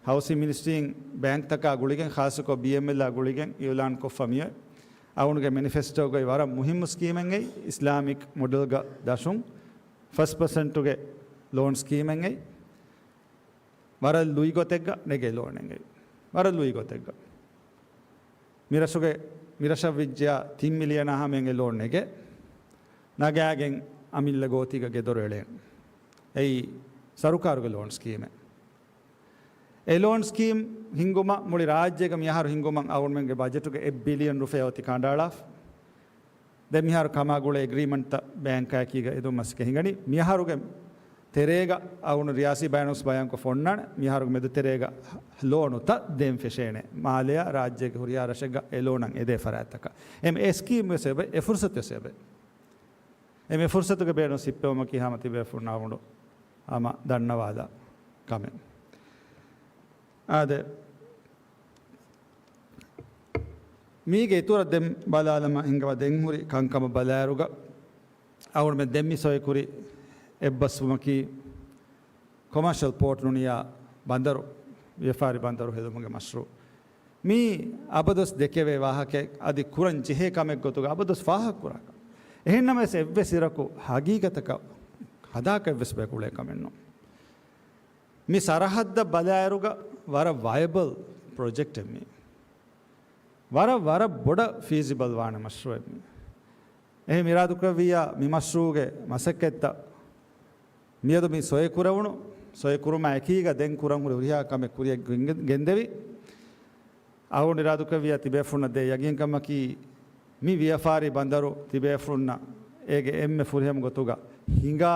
ހައުސިން މިނިސްޓްރީން ބޭންކްތަކާ ގުޅިގެން، ޚާއްޞަކޮށް ބީއެމްއެލްއާ ގުޅިގެން އިއުލާން ކޮށްފަ މިއޮތް. އަޅުގަނޑުގެ މެނިފެސްޓޯގައި ވަރަށް މުހިއްމު ސްކީމެއްގައި އިސްލާމިކް މޮޑެލްގަ ދަށުން ފަސް ޕަސެންޓުގެ ލޯން ސްކީމެއްގައި ވަރަށް ލުއިގޮތެއްގަ ނެގޭ ލޯނެއްގައި. ވަރަށް ލުއިގޮތެއްގަ. މިރަށުގެ، މިރަށަށް ވިއްޖެޔާ ތިން މިލިއަނާ ހަމައިން އެ ލޯން ނެގޭ. ނަގާގެން އަމިއްލަ ގޯތީގަ ގެދޮރު އެޅޭން. އެއީ ސަރުކާރުގެ ލޯން ސްކީމެއް. އެ ލޯން ސްކީމް ހިންގުމަށް މުޅި ރާއްޖޭގަ މިއަހަރު ހިންގުމަށް އަޅުގަނޑުމެންގެ ބަޖެޓުގެ އެއް ބިލިއަން ރުފިޔާ އޮތީ ކަނޑައަޅާފަ. ދެން މިހާރު ކަމާ ގުޅޭ އެގްރީމަންޓްތައް ބޭންކާއެކީގަ އެދުން މަސައްކަތް ހިނގަނީ. މިއަހަރުގެ ތެރޭގަ އަޅުގަނޑު ރިޔާސީ ބަޔާނުވެސް ބަޔާންކޮށް އޮންނާނެ. މިހާރުގެ މެދު ތެރޭގަ ލޯނުތައް ދޭން ފެށޭނެ. މާލެއާ ރާއްޖޭގެ ހުރިހާ ރަށެއްގަ އެ ލޯނަށް އެދޭ ފަރާތްތަކަށް. އެމް އެ ސްކީމް ވެސް އެބަ، އެ ފުރުސަތު ވެސް އެބަ. އެމް އެ ފުރުސަތުގެ ބޭނުން ސިއްޕެވުމަކީ ހަމަ ތިބޭފުޅުން އަޅުގަނޑު ހަމަ ދަންނަވާލާ ކަމެއް. އާދެ، މީގެ އިތުރަށް ދެން ބަލާލަމާ ހިނގަވާ ދެން ހުރި ކަންކަމަށް ބަލާއިރުގަ، އަޅުގަނޑުމެން ދެން މި ސޮއިކުރި އެއްބަސްވުމަކީ ކޮމާޝަލް ޕޯޓް ނޫނިއްޔާ ބަނދަރު، ވިޔަފާރި ބަނދަރު ހެދުމުގެ މަޝްރޫއު. މީ އަބަދުވެސް ދެކެވޭ ވާހަކައެއް، އަދި ކުރަން ޖެހޭ ކަމެއް ގޮތުގަ އަބަދުވެސް ފާހަގަކުރާ ކަމެއް. އެހެންނަމަވެސް އެއްވެސް އިރަކު ހަގީގަތަކަށް ހަދާކަށްވެސް ބޭ ގުޅޭ ކަމެއް ނޫން. މި ސަރަހައްދަށް ބަލާއިރުގަ ވަރަށް ވަޔަބަލް ޕްރޮޖެކްޓެއް މީ. ވަރަށް، ވަރަށް ބޮޑަށް ފީޒިބަލް ވާނެ މަޝްރޫއެއް މީ. އެހެން އިރާދަކުރެއްވިއްޔާ މި މަޝްރޫއުގެ މަސައްކަތްތައް މިއަދު މި ސޮއިކުރެވުނު، ސޮއިކުރުމާ އެކީގަ ދެން ކުރަން ހުރި ހުރިހާ ކަމެއް ކުރިއަށް ގެން-، ގެންދެވި. އަޅުގަނޑު އިރާދަކުރެއްވިއްޔާ ތިބޭފުޅުންނަށް ދޭ ޔަގީންކަމަކީ، މި ވިޔަފާރި ބަނދަރު ތިބޭފުޅުންނަށް އޭގެ އެންމެ ފުރިހަމަ ގޮތުގަ ހިނގާ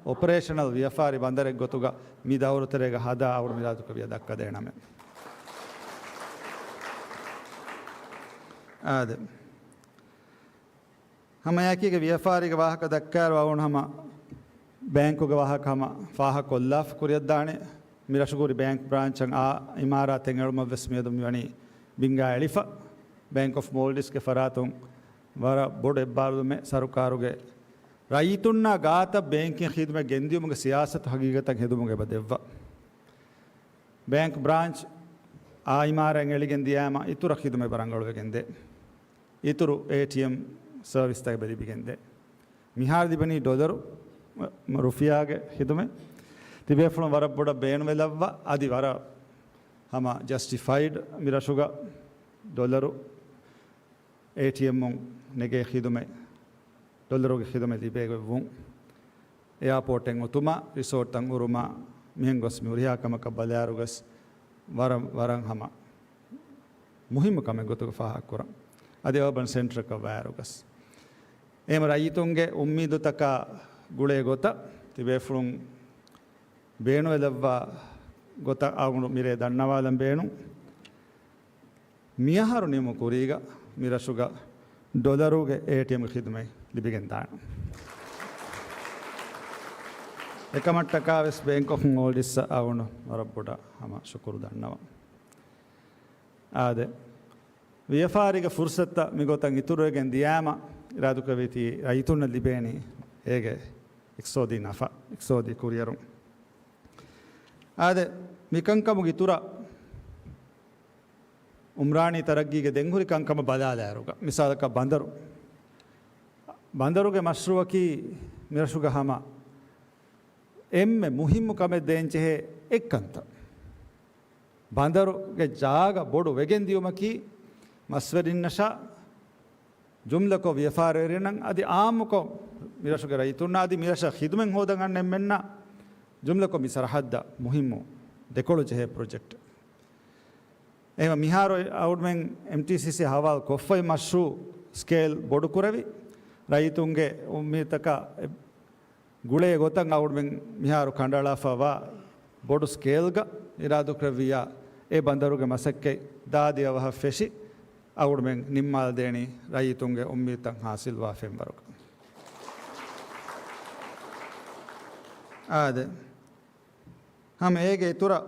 އޮޕަރޭޝަނަލް ވިޔަފާރި ބަނދަރެއް ގޮތުގަ މި ދައުރުތެރޭގަ ހަދާ އަޅުގަނޑު އިރާދަކުރެއްވިއްޔާ ދައްކަދޭނަމޭ. އާދެ. ހަމައެކީގަ ވިޔަފާރީގެ ވާހަކަ ދައްކާއިރު އަޅުގަނޑު ހަމަ ބޭންކުގެ ވާހަކަ ހަމަ ފާހަގަކޮށްލާފަ ކުރިއަށްދާނެ. މި ރަށުގަ ހުރި ބޭންކް ބްރާންޗަށް އާ އިމާރާތެއް އެޅުމަށްވެސް މިއަދު މިވަނީ ބިންގާ އެޅިފަ. ބޭންކް އޮފް މޯލްޑިވްސްގެ ފަރާތުން ވަރަށް ބޮޑު އެއްބާރުލުމެއް ސަރުކާރުގެ ރައްޔިތުންނާ ގާތަށް ބޭންކިން ޚިދުމަތް ގެންދިއުމުގެ ސިޔާސަތު ހަގީގަތަށް ހެދުމުގަ އެބަ ދެއްވާ. ބޭންކް ބްރާންޗް އާ އިމާރާތް އެޅިގެން ދިޔާމަ އިތުރަށް ޚިދުމަތް އެބަ ރަނގަޅުވެގެން ދޭ. އިތުރު އޭޓީއެމް ސަރވިސްތައް އެބަ ލިބިގެން ދޭ. މިހާރު ލިބެނީ ޑޮލަރު، ރުފިޔާގެ ޚިދުމަތް. ތިބޭފުޅުން ވަރަށް ބޮޑަށް ބޭނުންވެލައްވާ، އަދި ވަރަށް ހަމަ ޖަސްޓިފައިޑް މި ރަށުގަ ޑޮލަރު އޭޓީއެމުން ނެގޭ ޚިދުމަތް، ޑޮލަރުގެ ޚިދުމަތް ލިބޭގޮތްވުން، އެއާޕޯޓެއް އޮތުމާ، ރިސޯޓްތައް ހުރުމާ، މިހެން ގޮސް މި ހުރިހާ ކަމަކަށް ބަލާއިރުގަސް ވަރަށް، ވަރަށް ހަމަ މުހިއްމު ކަމެއް ގޮތުގަ ފާހަގަކުރަން. އަދި އަރބަން ސެންޓަރަކަށް ވާއިރުގަސް އެހެން ރައްޔިތުންގެ އުއްމީދުތަކާ ގުޅޭ ގޮތަށް ތިބޭފުޅުން ބޭނުންވެލައްވާ ގޮތަށް އަޅުގަނޑު މިރޭ ދަންނަވާލަން ބޭނުން. މިއަހަރު ނިމު ކުރީގަ މި ރަށުގަ ޑޮލަރުގެ އޭޓީއެމްގެ ޚިދުމަތް ލިބިގެންދާނެ. އެކަމަށްޓަކާވެސް ބޭންކް އޮފް މޯލްޑިވްސްއަށް އަޅުގަނޑު ވަރަށް ބޮޑަށް ހަމަ ޝުކުރު ދަންނަވަން. އާދެ، ވިޔަފާރީގެ ފުރުސަތުތައް މިގޮތަށް އިތުރުވެގެން ދިޔާމަ، އިރާދަކުރެއްވީތީ ރައްޔިތުންނަށް ލިބޭނީ އޭގެ އިޤްތިޞާދީ ނަފާ، އިޤްތިޞާދީ ކުރިއެރުން. އާދެ، މިކަންކަމުގެ އިތުރަށް އުމްރާނީ ތަރައްގީގެ ދެންހުރި ކަންކަމަށް ބަލާލާއިރުގަ، މިސާލަކަށް ބަނދަރު. ބަނދަރުގެ މަޝްރޫއަކީ މިރަށުގަ ހަމަ އެންމެ މުހިއްމު ކަމެއް ދޭންޖެހޭ އެއްކަންތައް. ބަނދަރުގެ ޖާގަ ބޮޑު ވެގެން ދިޔުމަކީ މަސްވެރިންނަށާ، ޖުމްލަކޮށް ވިޔަފާރިވެރިންނަށް އަދި އާއްމުކޮށް މިރަށުގެ ރައްޔިތުންނަށް އަދި މިރަށަށް ޚިދުމަތް ހޯދަން އަންނަ އެންމެންނަށް ޖުމްލަކޮށް މި ސަރަހައްދަށް މުހިއްމު ދެކޮޅު ޖެހޭ ޕްރޮޖެކްޓް. އެހެން މިހާރު އަޅުގަނޑުމެން އެމްޓީސީސީ ހަވާލު ކޮށްފައި މަޝްރޫއު ސްކޭލް ބޮޑު ކުރެވި، ރައްޔިތުންގެ އުއްމީދުތަކާ ގުޅޭ ގޮތަށް އަޅުގަނޑުމެން މިހާރު ކަނޑައަޅާފައިވާ ބޮޑު ސްކޭލްގަ އިރާދަކުރެއްވިއްޔާ، އެ ބަނދަރުގެ މަސައްކަތް ދާދި އަވަހަށް ފެށި، އަޅުގަނޑުމެން ނިންމާލަދޭނީ ރައްޔިތުންގެ އުއްމީދުތައް ހާސިލްވާ ފެންވަރުގަ. އާދެ. ހަމަ އޭގެ އިތުރަށް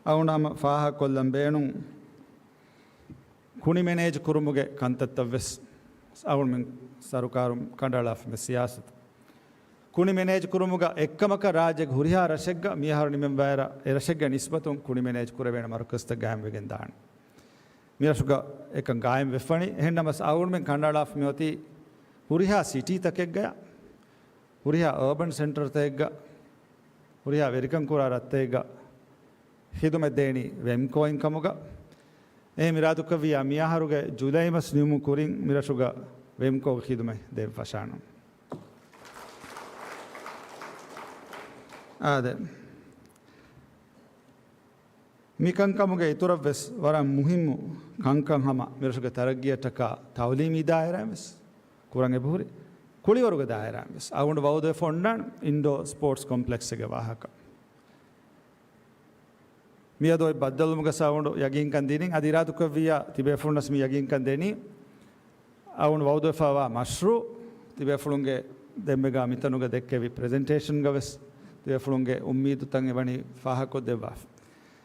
އަޅުގަނޑު ހަމަ ފާހަގަކޮށްލަން ބޭނުން، ކުނި މެނޭޖް ކުރުމުގެ ކަންތައްތައް ވެސް އަޅުގަނޑުމެން ސަރުކާރުން ކަނޑައަޅާފަ މި ސިޔާސަތު. ކުނި މެނޭޖް ކުރުމުގަ އެއްކަމަކަށް ރާއްޖޭގެ ހުރިހާ ރަށެއްގަ މިއަހަރު ނިމެންވާއިރަށް އެ ރަށެއްގެ ނިސްބަތުން ކުނި މެނޭޖް ކުރެވޭނެ މަރުކަޒުތައް ގާއިމްވެގެން ދާނެ. މިރަށުގަ އެކަން ގާއިމް ވެފަނީ. އެހެންނަމަސް އަޅުގަނޑުމެން ކަނޑައަޅާފަ މިއޮތީ ހުރިހާ ސިޓީތަކެއްގަޔަށް، ހުރިހާ އަރބަން ސެންޓަރތަކެއްގަ، ހުރިހާ ވެރިކަން ކުރާ ރަށްތަކެއްގަ ޚިދުމަތް ދޭނީ ވެމްކޯއިން ކަމުގަ. އެހެން އިރާދަކުރެއްވިއްޔާ މިއަހަރުގެ ޖުލައި މަސް ނިމުމުގެ ކުރިން މިރަށުގަ ވެމްކޯގެ ޚިދުމަތް ދޭން ފަށާނަން. އާދެ. މި ކަންކަމުގެ އިތުރަށްވެސް ވަރަށް މުހިއްމު ކަންކަން ހަމަ މިރަށުގެ ތަރައްގީއަށްޓަކާ ތައުލީމީ ދާއިރާއިން ވެސް ކުރަން އެބަހުރި. ކުޅިވަރުގެ ދާއިރާއިން ވެސް އަޅުގަނޑު ވައުދުވެފަ އޮންނާނެ އިންޑޯ ސްޕޯޓްސް ކޮމްޕްލެކްސްގެ ވާހަކަ. މިއަދު އޮތް ބައްދަލުވުމުގަ އަޅުގަނޑު ޔަގީންކަން ދިނީ، އަދި އިރާދަކުރެއްވިއްޔާ ތިބޭފުޅުންނަސް މި ޔަގީންކަން ދެނީ، އަޅުގަނޑު ވައުދުވެފައިވާ މަޝްރޫއު ތިބޭފުޅުންގެ ދެންމެގަ މިތަނުގަ ދެއްކެވި ޕްރެޒެންޓޭޝަންގަ ވެސް ތިބޭފުޅުންގެ އުއްމީދުތައް އެވަނީ ފާހަގަކޮށްދެއްވާފަ.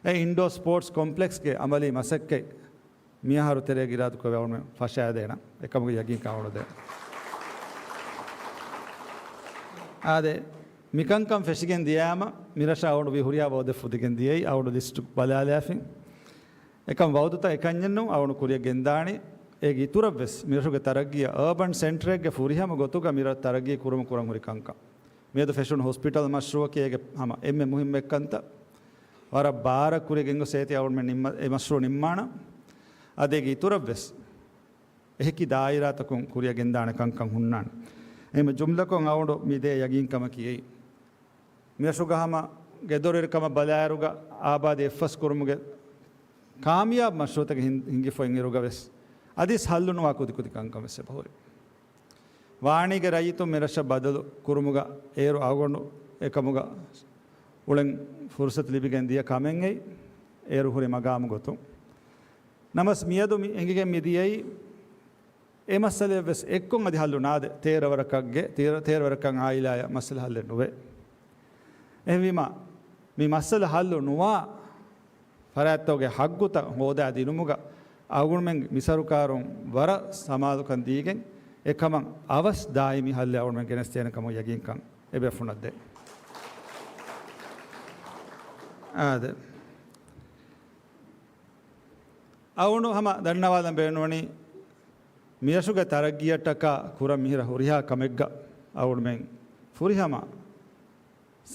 އެ އިންޑޯ ސްޕޯޓްސް ކޮމްޕްލެކްސްގެ އަމަލީ މަސައްކަތް މިއަހަރު ތެރޭގަ އިރާދަކުރެވޭ އަޅުގަނޑުމެން ފަށާދޭނަން އެކަމުގެ ޔަގީންކަން އަޅުގަނޑު ދޭނަން. އާދެ، މިކަންކަން ފެށިގެން ދިޔާމަ، މިރަށަށް އަޅުގަނޑު ވީ ހުރިހާ ވައުދެއް ފުދިގެން ދިޔައީ، އަޅުގަނޑު ލިސްޓު ބަލާލާފިން. އެކަމް ވައުދުތައް އެކަންޏެއްނޫން އަޅުގަނޑު ކުރިއަށް ގެންދާނީ. އޭގެ އިތުރަށްވެސް މިރަށުގެ ތަރައްގީއަށް އާބަން ސެންޓަރެއްގެ ފުރިހަމަ ގޮތުގަ މިރަށް ތަރައްގީ ކުރުމަށް ކުރަން ހުރި ކަންކަން. މިއަދު ފެށުނު ހޮސްޕިޓަލް މަޝްރޫއަކީ އޭގެ ހަމަ އެންމެ މުހިއްމު އެއްކަންތައް. ވަރަށް ބާރަށް ކުރިއަށް ގެންގޮސް އޭތި އަޅުގަނޑުމެން ނިންމަ-، އެ މަޝްރޫއު ނިންމާނަން. އަދި އޭގެ އިތުރަށްވެސް އެހެކި ދާއިރާތަކުން ކުރިއަށް ގެންދާނެ ކަންކަން ހުންނާނެ. އެހެން ޖުމްލަކޮށް އަޅުގަނޑު މި ދޭ ޔަގީންކަމަކީ އެއީ. މިރަށުގަ ހަމަ ގެދޮރުވެރިކަމަށް ބަލާއިރުގަ އާބާދީ އެއްފަސް ކުރުމުގެ ކާމިޔާބު މަޝްރޫއުތަކެއް ހިން-، ހިނގިފަ އިންއިރުގަ ވެސް އަދިސް ހައްލުނުވާ ކުދިކުދި ކަންކަން ވެސް އެބަހުރި. ވާނީގެ ރައްޔިތުން މިރަށަށް ބަދަލު ކުރުމުގަ އޭރު އަޅުގަނޑު އެކަމުގަ އުޅެން ފުރުސަތު ލިބިގެން ދިޔަ ކަމެއް އެއީ، އޭރު ހުރި މަގާމު ގޮތުން. ނަމަސް މިއަދު މި އެނގިގެން މި ދިޔައީ، އެ މައްސަލަޔަށް ވެސް އެއްކޮށް އަދި ހައްލު ނާދޭ. ތޭރަ ވަރަކަށްގެ، ތޭރަ، ތޭރަ ވަރަކަށް އާއިލާޔަށް މައްސަލަ ހައްލެއް ނުވޭ. އެހެންވީމަ، މި މައްސަލަ ހައްލު ނުވާ ފަރާތްތަކުގެ ހައްގުތައް ހޯދާ ދިނުމުގަ އަޅުގަނޑުމެން މި ސަރުކާރުން ވަރަށް ސަމާލުކަން ދީގެން، އެކަމަށް އަވަސް ދާއިމީ ހައްލެއް އަޅުގަނޑުމެން ގެނެސްދޭނެ ކަމަށް ޔަގީންކަން އެބޭފުޅުންނަށް ދޭ. އާދެ. އަޅުގަނޑު ހަމަ ދަންނަވާލަން ބޭނުންވަނީ، މިރަށުގެ ތަރައްގީއަށްޓަކާ ކުރަން މިހިރަ ހުރިހާ ކަމެއްގަ އަޅުގަނޑުމެން ފުރިހަމަ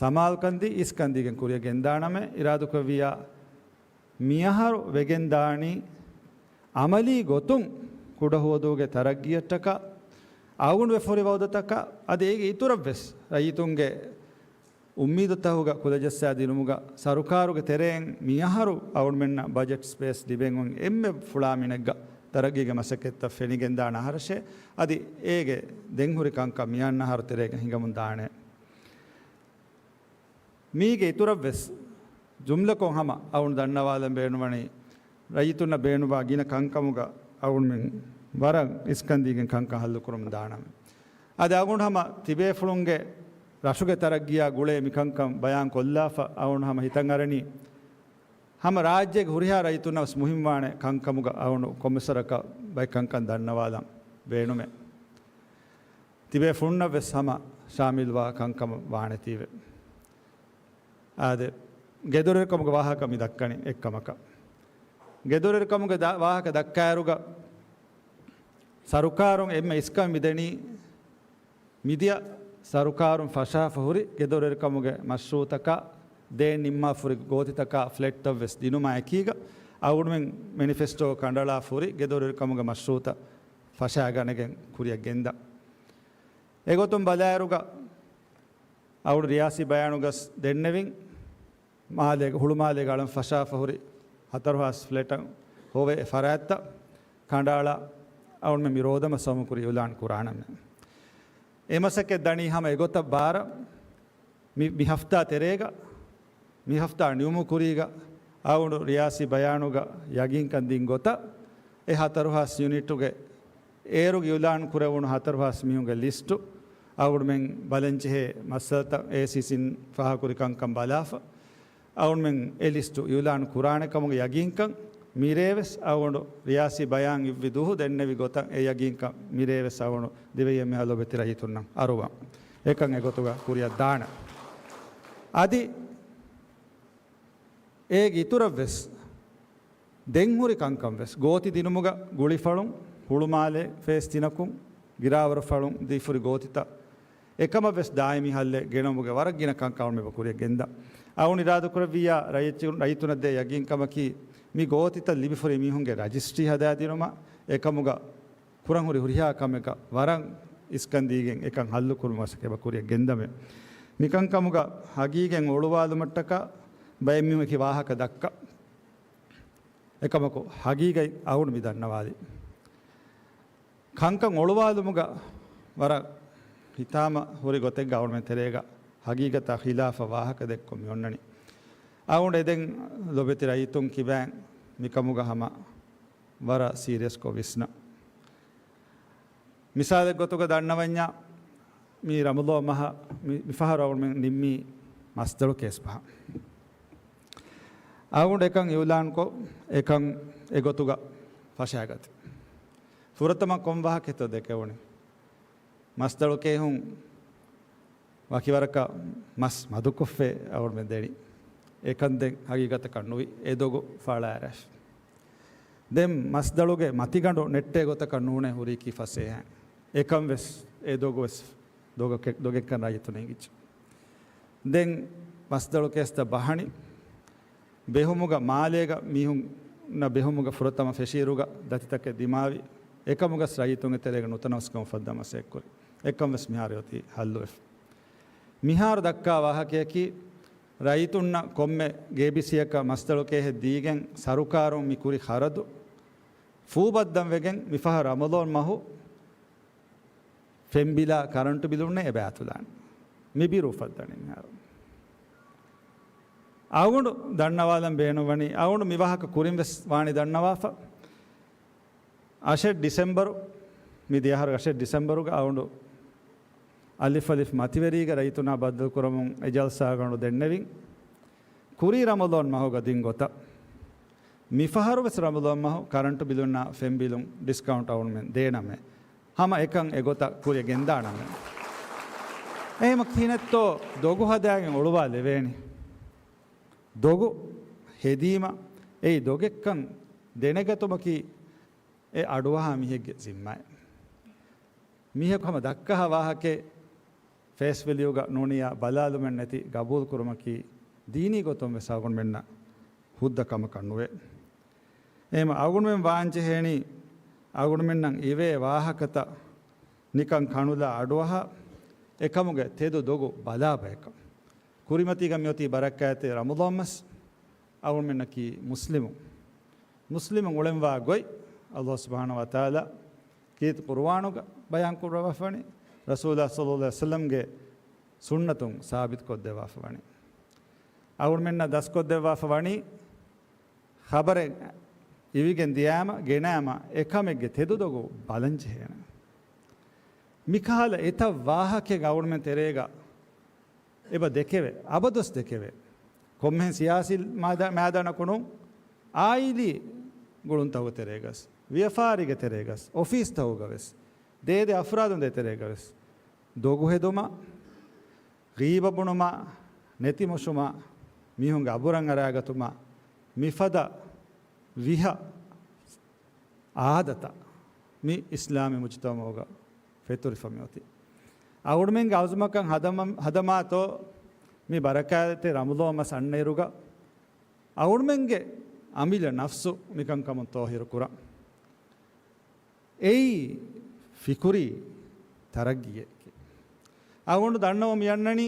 ސަމާލުކަންދީ، އިސްކަންދީގެން ކުރިއަށް ގެންދާނަމޭ އިރާދަކުރެއްވިއްޔާ، މިއަހަރު ވެގެންދާނީ އަމަލީ ގޮތުން ކުޑަހުވަދޫގެ ތަރައްގީއަށްޓަކާ، އަޅުގަނޑު ވެފަ ހުރި ވައުދުތަކާ، އަދި އޭގެ އިތުރަށްވެސް ރައްޔިތުންގެ އުއްމީދުތަކުގަ ކުލަޖައްސާ ދިނުމުގަ ސަރުކާރުގެ ތެރެއިން މިއަހަރު އަޅުގަނޑުމެންނަށް ބަޖެޓް ސްޕޭސް ލިބެން އޮތް އެންމެ ފުޅާ މިނެއްގަ ތަރައްގީގެ މަސައްކަތްތައް ފެނިގެންދާނެ އަހަރަށޭ. އަދި އޭގެ ދެން ހުރި ކަންކަން މިއަންނަ އަހަރު ތެރޭގަ ހިނގަމުން ދާނެ. މީގެ އިތުރަށްވެސް ޖުމްލަކޮށް ހަމަ އަޅުގަނޑު ދަންނަވާލަން ބޭނުންވަނީ، ރައްޔިތުންނަށް ބޭނުންވާ ގިނަ ކަންކަމުގަ އަޅުގަނޑުމެން ވަރަށް އިސްކަންދީގެން ކަންކަން ހައްލުކުރަމުން ދާނަމޭ. އަދި އަޅުގަނޑު ހަމަ ތިބޭފުޅުންގެ ރަށުގެ ތަރައްގީއާ ގުޅޭ މި ކަންކަން ބަޔާން ކޮށްލާފަ އަޅުގަނޑު ހަމަ ހިތަށް އަރަނީ، ހަމަ ރާއްޖޭގެ ހުރިހާ ރައްޔިތުންނަށް ވެސް މުހިންމުވާނެ ކަންކަމުގަ އަޅުގަނޑު ކޮންމެސް ވަރަކަށް ބައެއް ކަންކަން ދަންނަވާލަން ބޭނުމޭ. ތިބޭފުޅުންނަށް ވެސް ހަމަ ޝާމިލްވާ ކަންކަމަށް ވާނެތީވެ. އާދެ، ގެދޮރުވެރިކަމުގެ ވާހަކަ މި ދައްކަނީ އެއްކަމަކަށް. ގެދޮރުވެރިކަމުގެ ދާ-، ވާހަކަ ދައްކާއިރުގަ ސަރުކާރުން އެންމެ އިސްކަން މިދެނީ، މިދިޔަ ސަރުކާރުން ފަށާފަ ހުރި ގެދޮރުވެރިކަމުގެ މަޝްރޫއުތަކާ، ދޭން ނިންމާފަ ހުރި ގޯތިތަކާ ފްލެޓްތައް ވެސް ދިނުމާ އެކީގަ، އަޅުގަނޑުމެން މެނިފެސްޓޯ ކަނޑައަޅާފަ ހުރި ގެދޮރުވެރިކަމުގެ މަޝްރޫއުތައް ފަށާގަނެގެން ކުރިއަށް ގެންދަން. އެގޮތުން ބަލާއިރުގަ، އަޅުގަނޑު ރިޔާސީ ބަޔާނުގަސް ދެންނެވިން، މާލޭގަ، ހުޅުމާލޭގަ އަޅަން ފަށާފަ ހުރި ހަތަރު ހާސް ފްލެޓަށް ހޮވޭ އެ ފަރާތްތައް ކަނޑައަޅާ އަޅުމެން މި ރޯދަމަ ސަމުކުރި އިއުލާން ކުރާނަމޭ. އެ މަސައްކަތް ދަނީ ހަމަ އެގޮތަށް ބާރަށް މި، މި ހަފްތާ ތެރޭގަ، މި ހަފްތާ ނިމުމު ކުރީގަ އަޅުގަނޑު ރިޔާސީ ބަޔާނުގަ ޔަގީންކަން ދިން ގޮތަށް އެ ހަތަރު ހާސް ޔުނިޓުގެ އޭރުގެ އިއުލާން ކުރެވުނު ހަތަރު ހާސް މީހުންގެ ލިސްޓު އަޅުގަނޑުމެން ބަލަންޖެހޭ މައްސަލަތައް އޭސީސީން ފާހަގަކުރި ކަންކަން ބަލާފަ، އަޅުމެން އެ ލިސްޓު އިއުލާން ކުރާނެ ކަމުގެ ޔަގީންކަން މިރޭވެސް އަޅުގަނޑު ރިޔާސީ ބަޔާން އިއްވި ދުވަހު ދެންނެވި ގޮތަށް އެ ޔަގީންކަން މިރޭވެސް އަޅުގަނޑު ދިވެހި އެންމެހާ ލޮބެތި ރައްޔިތުންނަށް އަރުވަން. އެކަން އެގޮތުގަ ކުރިއަށް ދާނެ. އަދި އޭގެ އިތުރަށްވެސް ދެން ހުރި ކަންކަން ވެސް ގޯތި ދިނުމުގަ ގުޅިފަޅުން ހުޅުމާލޭ ފޭސް ތިނަކުން ގިރާވަރުފަޅުން ދީފުރި ގޯތިތައް އެކަމަށް ވެސް ދާއިމީ ހައްލެއް ގެނައުމުގެ ވަރަށް ގިނަ ކަންކަން އަޅުމެން ކުރިއަށް ގެންދާ. އަޅުގަނޑު އިރާދަކުރެއްވިއްޔާ ރައްޔިތުން، ރައްޔިތުންނަށް ދޭ ޔަގީންކަމަކީ، މި ގޯތިތައް ލިބިފުރި މީހުންގެ ރަޖިސްޓްރީ ހަދާދިނުމަށް އެކަމުގަ ކުރަން ހުރި ހުރިހާ ކަމެއްގަ ވަރަށް އިސްކަން ދީގެން އެކަން ހައްލު ކުރުމަށް އެބަ ކުރިއަށް ގެންދަމޭ. މިކަންކަމުގަ ހަގީގަތް އޮޅުވާލުމަށްޓަކާ ބައެއް މީހުން އެކި ވާހަކަ ދައްކާ. އެކަމަކު ހަގީގަތް އަޅުގަނޑު މި ދަންނަވާލީ. ކަންކަން އޮޅުވާލުމުގަ ވަރަށް ހިތާމަ ހުރި ގޮތެއްގަ އަޅުގަނޑުމެން ތެރޭގަ ހަގީގަތާ ޚިލާފަށް ވާހަކަ ދެއްކޮށް މި އޮންނަނީ. އަޅުގަނޑު އެދެން ލޮބެތި ރައްޔިތުން ކިބައިން މިކަމުގަ ހަމަ ވަރަށް ސީރިއަސްކޮށް ވިސްނަން. މިސާލެއް ގޮތުގަ ދަންނަވަންޏާ، މި ރަމަޟާން މަހަށް މި، މިފަހަރު އަޅުގަނޑުމެން ނިންމީ މަސްދަޅު ކޭސް ފަހަށް. އަޅުގަނޑު އެކަން އިއުލާންކޮށް، އެކަން އެގޮތުގަ ފަށާގަތީ. ފުރަތަމަ ކޮން ވާހަކަތޯ ދެކެވުނީ؟ މަސްދަޅު ކޭހުން ވަކިވަރަކަށް މަސް މަދުކޮށްފައި އަޅުގަނޑުމެން ދެނީ. އެކަން ދެން ހަގީގަތަކަށް ނުވި، އެ ދޮގު ފަޅާއަރާފި. ދެން މަސްދަޅުގެ މަތިގަނޑު ނެއްޓޭ ގޮތަކަށް ނޫނޭ ހުރީކީ ފަސޭހައިން. އެކަން ވެސް އެ ދޮގު ވެސް ދޮގެކެ-، ދޮގެއްކަން ރައްޔިތުން އެނގިއްޖެ. ދެން މަސްދަޅު ކޭސްތައް ބަހަނި. ބެހުމުގަ މާލޭގަ މީހުންނަށް ބެހުމުގަ ފުރަތަމަ ފެށިއިރުގަ ދަތިތަކެއް ދިމާވި. އެކަމުގަސް ރައްޔިތުންގެ ތެރޭގަ ނުތަނަވަސްކަމަށް ފައްދާ މަސައްކަތް ކުރި. އެކަން ވެސް މިހާރު އޮތީ ހައްލުވެފަ. މިހާރު ދައްކާ ވާހަކަޔަކީ، ރައްޔިތުންނަށް ކޮންމެ ގޭބިސީއަކަށް މަސްދަޅު ކޭހެއް ދީގެން ސަރުކާރުން މި ކުރި ޚަރަދު ފޫބައްދަން ވެގެން މިފަހަރު ރަމަޟާން މަހު ފެންބިލާ ކަރަންޓު ބިލުންނޭ އެބައިތުލާނެ. މި ބިރު އުފައްދަނީ މިހާރު. އަޅުގަނޑު ދަންނަވާލަން ބޭނުންވަނީ، އަޅުގަނޑު މި ވާހަކަ ކުރިން ވެސް ވާނީ ދަންނަވާފަ. އަށެއް ޑިސެމްބަރު، މި ދިޔަހަރު އަށެއް ޑިސެމްބަރުގަ އަޅުގަނޑު އަލިފް އަލިފް މަތިވެރީގަ ރައްޔިތުންނާ ބައްދަލުކުރަމުން އެޖަލްސާގަނޑު ދެންނެވިން. ކުރީ ރަމަޟާން މަހުގަ ދިން ގޮތަށް މިފަހަރު ވެސް ރަމަޟާން މަހު ކަރަންޓު ބިލުންނާ ފެން ބިލުން ޑިސްކައުންޓް އަޅުގަނޑުމެން ދޭނަމޭ. ހަމަ އެކަން އެގޮތަށް ކުރިއަށް ގެންދާނަމޭ. އެހެމަ ކިހިނެއްތޯ ދޮގު ހަދާގެން އޮޅުވާލެވޭނީ. ދޮގު ހެދީމަ އެއީ ދޮގެއްކަން ދެނެގަތުމަކީ އެ އަޑުއަހާ މީހެއްގެ ޒިންމާއެއް. މީހަކު ހަމަ ދައްކާ ވާހަކައެއް ފޭސް ވެލިއުގަ ނޫނިއްޔާ ބަލާލުމެއް ނެތި ގަބޫލު ކުރުމަކީ ދީނީ ގޮތުން ވެސް އަޅުގަނޑުމެންނަށް ހުއްދަ ކަމަކަށް ނުވޭ. އެހެމަ އަޅުގަނޑުމެން ވާންޖެހޭނީ އަޅުގަނޑުމެންނަށް އިވޭ ވާހަކަތައް ނިކަން ކަނުލާ އަޑުއަހާ އެކަމުގެ ތެދު ދޮގު ބަލާބަޔަކަށް. ކުރިމަތީގަ މިއޮތީ ބަރަކާތްތެރި ރަމަޟާން މަސް. އަޅުގަނޑުމެންނަކީ މުސްލިމުން. މުސްލިމުން އުޅެންވާ ގޮތް އަﷲ ސުބްޙާނަހޫ ވަތަޢާލާ ކީރިތި ޤުރުއާނުގަ ބަޔާން ކުރައްވާފަވަނީ، ރަސޫލާ ޞައްލަﷲު ޢަލައިހި ވަސައްލަމްގެ ސުންނަތުން ސާބިތުކޮށްދެއްވާފަވަނީ. އަޅުގަނޑުމެންނަށް ދަސްކޮށްދެއްވާފަވަނީ ޚަބަރެއް އިވިގެން ދިޔާމަ، ގެނައިމަ، އެކަމެއްގެ ތެދު ދޮގު ބަލަންޖެހޭނެ. މިކަހަލަ އެތައް ވާހަކައެއް އަޅުގަނޑުމެން ތެރޭގަ އެބަ ދެކެވޭ، އަބަދުވެސް ދެކެވޭ. ކޮންމެހެން ސިޔާސީ މާދަ-، މައިދާނަކު ނޫން، އާއިލީ ގުޅުންތަކުގެ ތެރޭގަސް، ވިޔަފާރީގެ ތެރޭގަސް، އޮފީސްތަކުގަ ވެސް، ދޭދޭ އަފްރާދުން ދޭ ތެރޭގަ ވެސް، ދޮގުހެދުމަށް، ޣީބަ ބުނުމަށް، ނެތިމޮށުމަށް، މީހުންގެ އަބުރަށް އަރާގަތުމަށް، މިފަދަ ވިހަ އާދަތައް މި އިސްލާމީ މުޖުތަމަޢުގަ ފެތުރިފަ މިއޮތީ. އަޅުގަނޑުމެންގެ އަޒުމަކަށް ހަދަމަ-، ހަދަމާތޯ މި ބަރަކާތްތެރި ރަމަޟާން މަސް އަންނައިރުގަ އަޅުގަނޑުމެންގެ އަމިއްލަ ނަފްސު މިކަންކަމުން ޠާހިރު ކުރަން. އެއީ ފިކުރީ ތަރައްގީއެކޭ. އަޅުގަނޑު ދަންނަވަމުން މިއަންނަނީ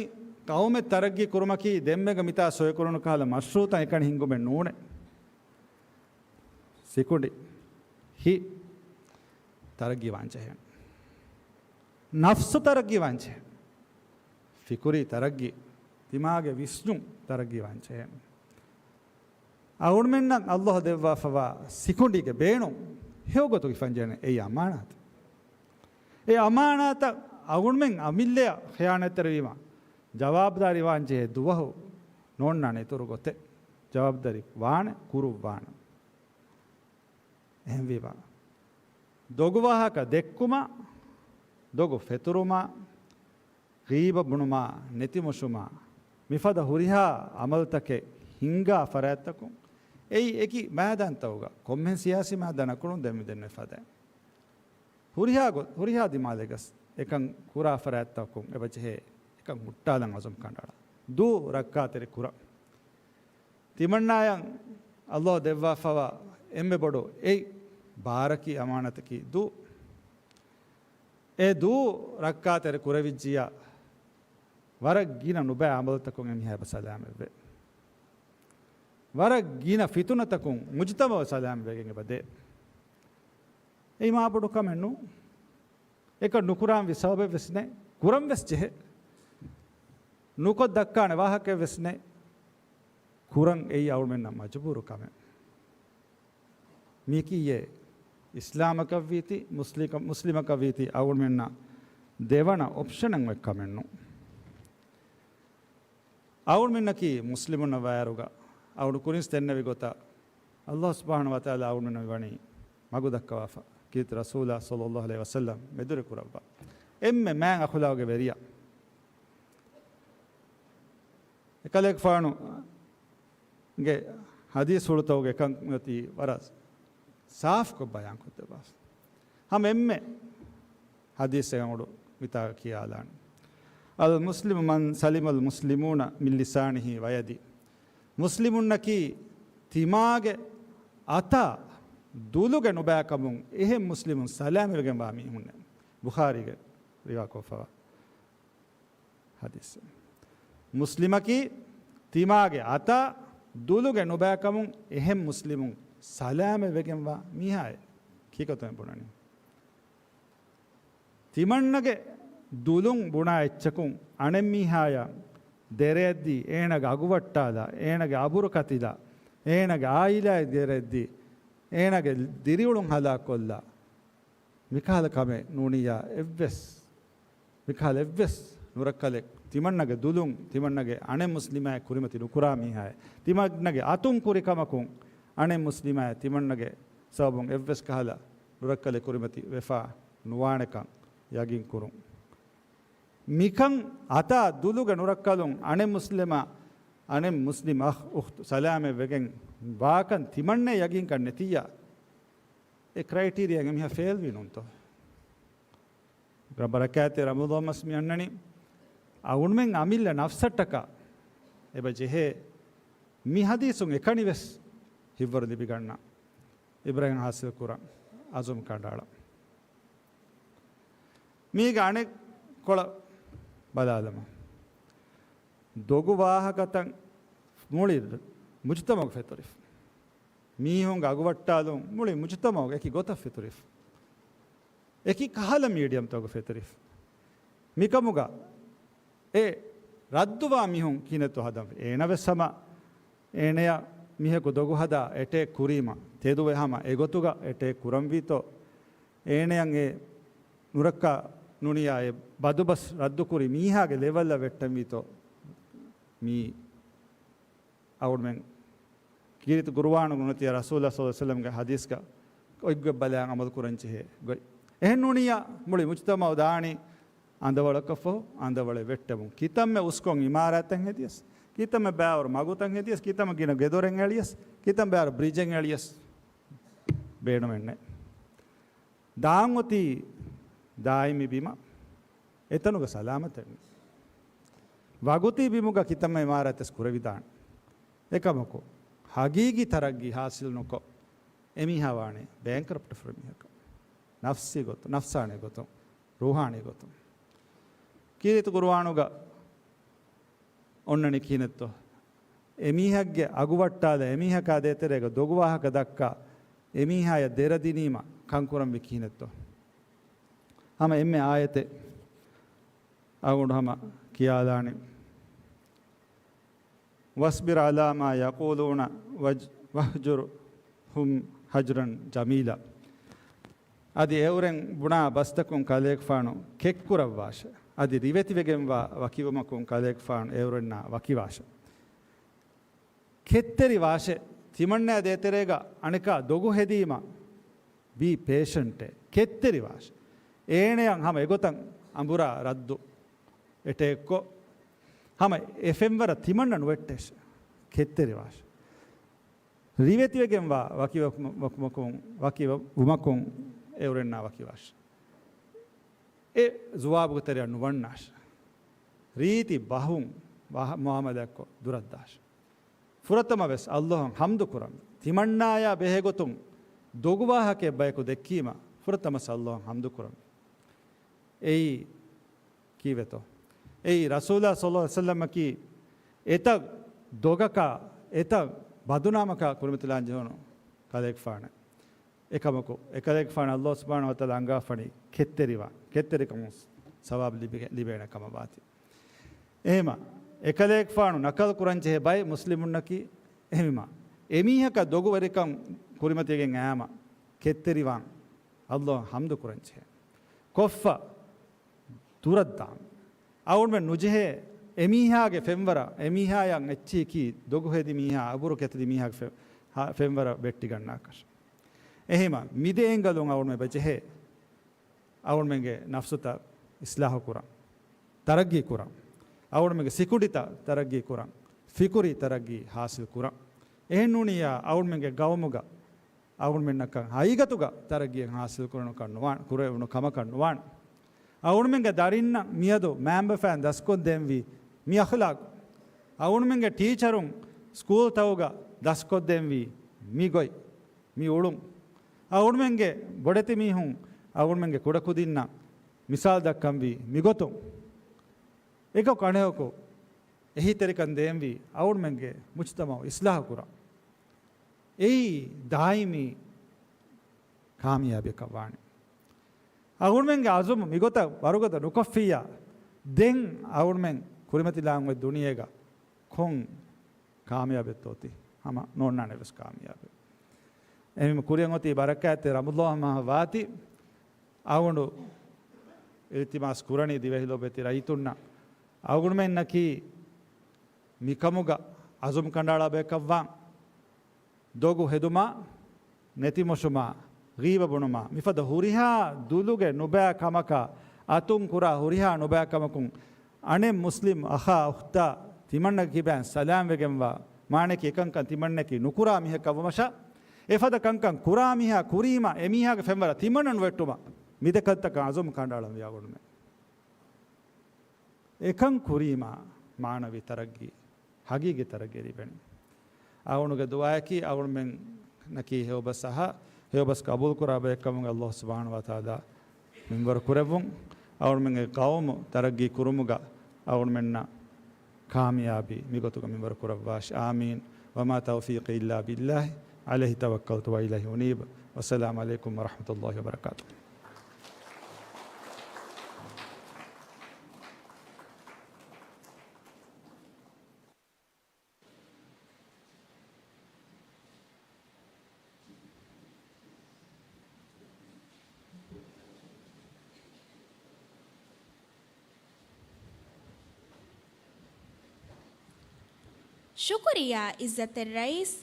ޤައުމެއް ތަރައްގީ ކުރުމަކީ ދެންމެގަ މިތާ ސޮއިކުރުނު ކަހަލަ މަޝްރޫޢުތައް އެކަނި ހިންގުމެއް ނޫނޭ. ސިކުނޑި، ހިތް ތަރައްގީ ވާންޖެހޭނެ. ނަފްސު ތަރައްގީ ވާންޖެހޭ. ފިކުރީ ތަރައްގީ، ދިމާގެ ވިސްނުން ތަރައްގީ ވާންޖެހޭނެ. އަޅުމެންނަށް ﷲ ދެއްވާފަވާ ސިކުނޑީގެ ބޭނުން ހެޔޮގޮތުގެ ފަންޖޭނެ އެއީ އަމާނާތެއް. އެ އަމާނާތަށް އަޅުމެން އަމިއްލައަށް ޚިޔާނާތްތެރިވީމަ، ޖަވާބުދާރީ ވާންޖެހޭ ދުވަހު ނޯންނާނެ އިތުރު ގޮތެއް. ޖަވާބުދާރީ ވާނެ، ކުރުއްވާނެ. އެހެންވީމަ، ދޮގު ވާހަކަ ދެއްކުމާ، ދޮގު ފެތުރުމާ، ޣީބަ ބުނުމާ، ނެތިމޮށުމާ، މިފަދަ ހުރިހާ އަމަލުތަކެއް ހިންގާ ފަރާތްތަކުން، އެއީ އެކި މައިދާންތަކުގަ ކޮންމެހެން ސިޔާސީ މައިދާނަކުން ދެންމި ދެންނެވި ފަދައިން. ހުރިހާ ގޮ-، ހުރިހާ ދިމާލެއްގަސް އެކަން ކުރާ ފަރާތްތަކުން އެބަޖެހޭ އެކަން ހުއްޓާލަން އަޒުމް ކަނޑައަޅާ. ދޫ ރައްކާތެރި ކުރަން. ތިމަންނާޔަށް ﷲ ދެއްވާފަވާ އެންމެ ބޮޑު އެއް ބާރަކީ އަމާނަތަކީ ދޫ. އެ ދޫ ރައްކާތެރި ކުރެވިއްޖިއްޔާ، ވަރަށް ގިނަ ނުބައި އަމަލުތަކުން އެމީހާ އެބަ ސަލާމަތްވޭ. ވަރަށް ގިނަ ފިތުނަތަކުން މުޖުތަމަޢު ސަލާމަތްވެގެން އެބަ ދޭ. އެއީ މާބޮޑު ކަމެއް ނޫން. އެކަން ނުކުރާންވީ ސަބަބެއްވެސް ނެތް. ކުރަންވެސް ޖެހޭ. ނުކޮށް ދައްކާނެ ވާހަކައެއްވެސް ނެތް. ކުރަން އެއީ އަޅުމެންނަށް މަޖުބޫރު ކަމެއް. މިއަކީ އެ އިސްލާމަކަށްވީތީ، މުސްލިކަ-، މުސްލިމަކަށްވީތީ އަޅުމެންނަށް ދެވަނަ އޮޕްޝަނެއް އޮތް ކަމެއް ނޫން. އަޅުމެންނަކީ މުސްލިމުންނަށް ވާއިރުގަ، އަޅު ކުރިންސް ދެންނެވި ގޮތަށް، ﷲ ސުބްޙާނަހޫ ވަތަޢާލާ އަޅުމެންނަށް ވަނީ މަގު ދައްކަވާފަ. ކީރިތި ރަސޫލާ ޞައްލައްލާހު ޢަލައިހި ވަސައްލަމް މެދުވެރި ކުރައްވާ. އެންމެ މާތް އަޚުލާގުގެ ވެރިޔާ. އެކަލޭގެފާނުގެ ޙަދީޘްފުޅުތަކުގެ ކަން އޮތީ ވަރަށް ސާފުކޮށް ބަޔާންކޮށްދެއްވާފަ. ހަމަ އެންމެ ޙަދީޘެއް އަޅުގަނޑު މިތާ ކިޔާލާނެ. المسلم من سلم المسلمون من لسانه ويده. މުސްލިމުންނަކީ ތިމާގެ އަތާ ދުލުގެ ނުބައިކަމުން އެހެން މުސްލިމުން ސަލާމަތްވެގެންވާ މީހުންނޭ. ބުޚާރީގެ ރިވާކޮށްފަވާ ޙަދީޘެއް. މުސްލިމަކީ ތިމާގެ އަތާ ދުލުގެ ނުބައިކަމުން އެހެން މުސްލިމުން ސަލާމަތްވެގެންވާ މީހާއޭ. ކީކޮތަން ބުނަނީ؟ ތިމަންނަގެ ދުލުން ބުނާ އެއްޗަކުން އަނެއްމީހާޔަށް ދެރައެއްދީ، އޭނަގެ އަގުވައްޓާލާ، އޭނަގެ އަބުރު ކަތިލާ، އޭނަގެ އާއިލާއަށް ދެރައެއްދީ، އޭނަގެ ދިރިއުޅުން ހަލާކުކޮށްލާ، މިކަހަލަ ކަމެއް ނޫނިއްޔާ އެއްވެސް، މިކަހަލަ އެއްވެސް ނުރައްކަލެއް ތިމަންނަގެ ދުލުން ތިމަންނަގެ އަނެއް މުސްލިމާއެއް ކުރިމަތި ނުކުރާ މީހާއެއް، ތިމަންނަގެ އަތުން ކުރި ކަމަކުން އަނެއް މުސްލިމާއެއް ތިމަންނަގެ ސަބަބުން އެއްވެސް ކަހަލަ ނުރައްކަލެއް ކުރިމަތި ވެފާ ނުވާނެކަން ޔަގީން ކުރުން. މިކަން އަތާ ދުލުގެ ނުރައްކަލުން އަނެއް މުސްލިމާ، އަނެއް މުސްލިމް އަޚް އުޚްތު ސަލާމަތް ވެގެން ވާކަން ތިމަންނަ ޔަގީންކަން ނެތިއްޔާ، އެ ކްރައިޓީރިއާއިން އެމީހާ ފެއިލްވީ ނޫންތޯ؟ ރަ-، ބަރަކާތްތެރި ރަމަޟާން މަސް މި އަންނަނީ. އަޅުމެން އަމިއްލަ ނަފްސަށްޓަކާ އެބަ ޖެހޭ މި ޙަދީޘުން އެކަނިވެސް ހިތްވަރު ލިބިގަންނަ އިބްރަތް ޙާޞިލް ކުރަން އަޒުމް ކަނޑައަޅަން. މީގެ އަނެއް ކޮޅަށް ބަލާލަމާ. ދޮގު ވާހަކަތައް މުޅި މުޖުތަމަޢުގަ ފެތުރިފަ. މީހުންގެ އަގުވައްޓާލުން މުޅި މުޖުތަމަޢުގަ އެކި ގޮތަށް ފެތުރިފަ. އެކި ކަހަލަ މީޑިއަމްތަކުގަ ފެތުރިފަ. މިކަމުގަ އެ ރައްދުވާ މީހުން ކިހިނެއްތޯ ހަދަން. އޭނަވެސް ހަމަ އޭނަޔަށް މީހަކު ދޮގު ހަދާ އެޓޭކް ކުރީމަ، ތެދުވެ ހަމަ އެގޮތުގަ އެޓޭކް ކުރަންވީތޯ، އޭނަޔަށް އެ ނުރައްކާ ނޫނިއްޔާ އެ ބަދުބަސް ރައްދުކުރި މީހާގެ ލެވެލްއަށް ވެއްޓަންވީތޯ، މީ އަޅުމެން ކީރިތި ޤުރުއާނުގަ ނުވަތަ ރަސޫލާ ޞައްލައްލާހު ޢަލައިހި ވަސައްލަމްގެ ޙަދީޘްގަ އޮތްގޮތް ބަލާން ޢަމަލު ކުރަން ޖެހޭ ގޮތް. އެހެން ނޫނިއްޔާ މުޅި މުޖުތަމަޢު ދާނީ އަނދަވަޅަކަށްފަހު އަނދަވަޅެއް ވެއްޓެމުން. ކިތަންމެ އުސްކޮށް އިމާރާތެއް ހެދިޔަސް، ކިތަންމެ ބައިވަރު މަގުތައް ހެދިޔަސް، ކިތަންމެ ގިނަ ގެދޮރެއް އެޅިޔަސް، ކިތަންމެ ބައިވަރު ބްރިޖެއް އެޅިޔަސް ބޭނުމެއް ނެތް. ދާން އޮތީ ދާއިމީ ބިމަށް، އެތަނުގަ ސަލާމަތެއް ނެތް. ވަގުތީ ބިމުގަ ކިތަންމެ އިމާރާތެއް ކުރެވިދާނެ. އެކަމަކު، ހަގީގީ ތަރައްގީ ހާސިލް ނުކޮށް، އެމީހާ ވާނެ ބޭންކްރަޕްޓް ފުރި މީހަކަށް. ނަފްސީ ގޮތުން، ނަފްސާނީ ގޮތުން، ރޫޙާނީ ގޮތުން. ކީރިތި ޤުރުއާނުގަ އޮންނަނީ ކިހިނެއްތޯ؟ އެމީހެއްގެ އަގުވައްޓާލާ، އެމީހަކާ ދޭތެރޭގަ ދޮގު ވާހަކަ ދައްކާ، އެމީހާޔަށް ދެރަ ދިނީމަ ކަންކުރަންވީ ކިހިނެއްތޯ؟ ހަމަ އެންމެ އާޔަތެއް އަޅުގަނޑު ހަމަ ކިޔާލާނެ. واصبر على ما يقولون واج-، واهجرهم هجرا جميلا. އަދި އެއުރެން ބުނާ ބަސްތަކުން ކަލޭގެފާނު ކެތްކުރައްވާށެ. އަދި ރިވެތިވެގެންވާ ވަކިވުމަކުން ކަލޭގެފާނު އެއުރެންނާ ވަކިވާށެ. ކެތްތެރިވާށެ. ތިމަންނައާ ދޭތެރޭގަ އަނެކާ ދޮގު ހެދީމަ ބީ ޕޭޝަންޓެއް. ކެތްތެރިވާށެ. އޭނަޔަށް ހަމަ އެގޮތަށް އަނބުރާ ރައްދު އެޓޭކްކޮށް، ހަމަ އެ ފެންވަރަށް ތިމަންނަ ނުވެއްޓޭށެ. ކެތްތެރިވާށެ. ރިވެތިވެގެންވާ ވަކި ވަކު-، ވަކުމަކުން، ވަކި ވަ-، ވުމަކުން އެއުރެންނާ ވަކިވާށެ. އެ ޒުވާބުގެ ތެރެއަށް ނުވަންނާށެ. ރީތި ބަހުން ވާ-، މުއާމަލާތްކޮށް ދުރަށްދާށެ. ފުރަތަމަ ވެސް އައްލާހަށް ޙަމްދު ކުރަން. ތިމަންނާޔާ ބެހޭގޮތުން ދޮގު ވާހަކައެއް ބަޔަކު ދެއްކީމަ، ފުރަތަމަ ވެސް އައްލާހަށް ޙަމްދު ކުރަން. އެއީ ކީއްވެތޯ؟ އެއީ ރަސޫލާ ޞައްލައްލާހު ޢަލައިހި ވަސައްލަމަކީ އެތައް ދޮގަކާ، އެތައް ބަދުނާމަކާ ކުރިމަތިލާން ޖެހުނު ކަލޭގެފާނެއް. އެކަމަކު، އެކަލޭގެފާނަށް ﷲ ސުބްޙާނަހޫ ވަތަޢާލާ އަންގާފަނީ ކެތްތެރިވާން، ކެތްތެރިކަމުން ސަވާބު ލިބިގެ-، ލިބޭނެ ކަމަށް ވާތީ. އެހެމަ، އެކަލޭގެފާނު ނަޤަލު ކުރަންޖެހޭ ބައެއް މުސްލިމުންނަކީ އެހެމަ، އެމީހަކަށް ދޮގުވެރިކަން ކުރިމަތިވެގެން އައީމަ، ކެތްތެރިވާން، ﷲ އަށް ޙަމްދު ކުރަންޖެހޭ. ކޮށްފަ، ދުރަށްދާން. އަޅުގަނޑުމެން ނުޖެހޭ އެމީހާގެ ފެންވަރަށް، އެމީހާޔަށް އެއްޗިހި ކީ ދޮގު ހެދި މީހާ، އަބުރު ކެތިލި މީހާގެ ފެ-، ހާ-، ފެންވަރަށް ވެއްޓިގަންނާކަށް. އެހެމަ، މިދެ އެންގަލުން އަޅުގަނޑުމެން ބަޖެހޭ އަޅުގަނޑުމެންގެ ނަފްސުތައް އިޞްލާޙު ކުރަން، ތަރައްގީ ކުރަން. އަޅުގަނޑުމެންގެ ސިކުނޑިތައް ތަރައްގީ ކުރަން، ފިކުރީ ތަރައްގީ ޙާޞިލް ކުރަން. އެހެންނޫނިއްޔާ އަޅުގަނޑުމެންގެ ގައުމުގަ އަޅުގަނޑުމެންނަކަށް ހަގީގަތުގަ ތަރައްގީއެއް ޙާޞިލް ކުރެވުނުކަން ނުވާނެ، ކުރެވުނު ކަމަކަށް ނުވާނެ. އަޅުގަނޑުމެންގެ ދަރިންނަށް މިއަދު މައިންބަފައިން ދަސްކޮށްދޭންވީ މި އަޚްލާޤު. އަޅުގަނޑުމެންގެ ޓީޗަރުން ސްކޫލްތަކުގަ ދަސްކޮށްދޭންވީ މި ގޮތް، މި އުޅުން. އަޅުގަނޑުމެންގެ ބޮޑެތި މީހުން އަޅުގަނޑުމެންގެ ކުޑަކުދިންނަށް މިސާލު ދައްކަންވީ މިގޮތުން. އެކަކު އަނެކަކު އެހީތެރިކަން ދޭންވީ އަޅުގަނޑުމެންގެ މުޖްތަމަޢު އިޞްލާޙު ކުރަން. އެއީ ދާއިމީ ކާމިޔާބީއަކަށް ވާނެ. އަޅުގަނޑުމެންގެ އަޒުމު މިގޮތަށް ވަރުގަދަ ނުކޮށްފިއްޔާ، ދެން އަޅުގަނޑުމެން ކުރިމަތިލާން އޮތް ދުނިޔޭގަ ކޮން ކާމިޔާބެއްތޯ ތި؟ ހަމަ ނޯންނާނެ ވެސް ކާމިޔާބެއް. އެހެންވީމަ ކުރިއަށް އޮތީ ބަރަކާތްތެރި ރަމަޟާން މަހަށް ވާތީ، އަޅުގަނޑު އިލްތިމާސް ކުރަނީ ދިވެހި ލޯބިވެތި ރައްޔިތުންނަށް، އަޅުގަނޑުމެންނަކީ މިކަމުގަ އަޒުމް ކަނޑައަޅާ ބަޔަކަށްވާން. ދޮގު ހެދުމާ، ނެތިމޮށުމާ، ޣީބަ ބުނުމާ، މިފަދަ ހުރިހާ ދުލުގެ ނުބައި ކަމަކާ، އަތުން ކުރާ ހުރިހާ ނުބައި ކަމަކުން، އަނެއް މުސްލިމް އަޚާ އުޚްތާ ތިމަންނަގެ ކިބައިން ސަލާމް ވެގެންވާ، މާނައަކީ އެކަންކަން ތިމަންނައަކީ ނުކުރާ މީހަކަށްވުމަށާ، އެފަދަ ކަންކަން ކުރާ މީހާ ކުރީމަ އެމީހާގެ ފެންވަރަށް ތިމަންނަ ނުވެއްޓުމަށް މިދެކަންތަކަށް އަޒުމް ކަނޑައަޅަންވީ އަޅުގަނޑުމެން. އެކަން ކުރީމަ މާނަވީ ތަރައްގީ، ހަގީގީ ތަރައްގީ ލިބެނީ. އަޅުގަނޑުގެ ދުޢާއަކީ އަޅުގަނޑުމެންނަކީ ހެޔޮބަސް އަހާ، ހެޔޮބަސް ޤަބޫލުކުރާ ބައެއްކަމުގެ ﷲ ސުބްޙާނަހޫ ވަތަޢާލާ މިންވަރު ކުރެއްވުން. އަޅުގަނޑުމެންގެ ޤައުމު ތަރައްގީ ކުރުމުގަ އަޅުގަނޑުމެންނަށް ކާމިޔާބީ މިގޮތުގަ މިންވަރު ކުރައްވާށި. އާމީން. وما توفيقي إلا بالله، عليه توكلت وإليه أنيب. والسلام عليكم ورحمة الله وبركاته. ޝުކުރިއްޔާ ޢިއްޒަތްތެރި ރައީސް.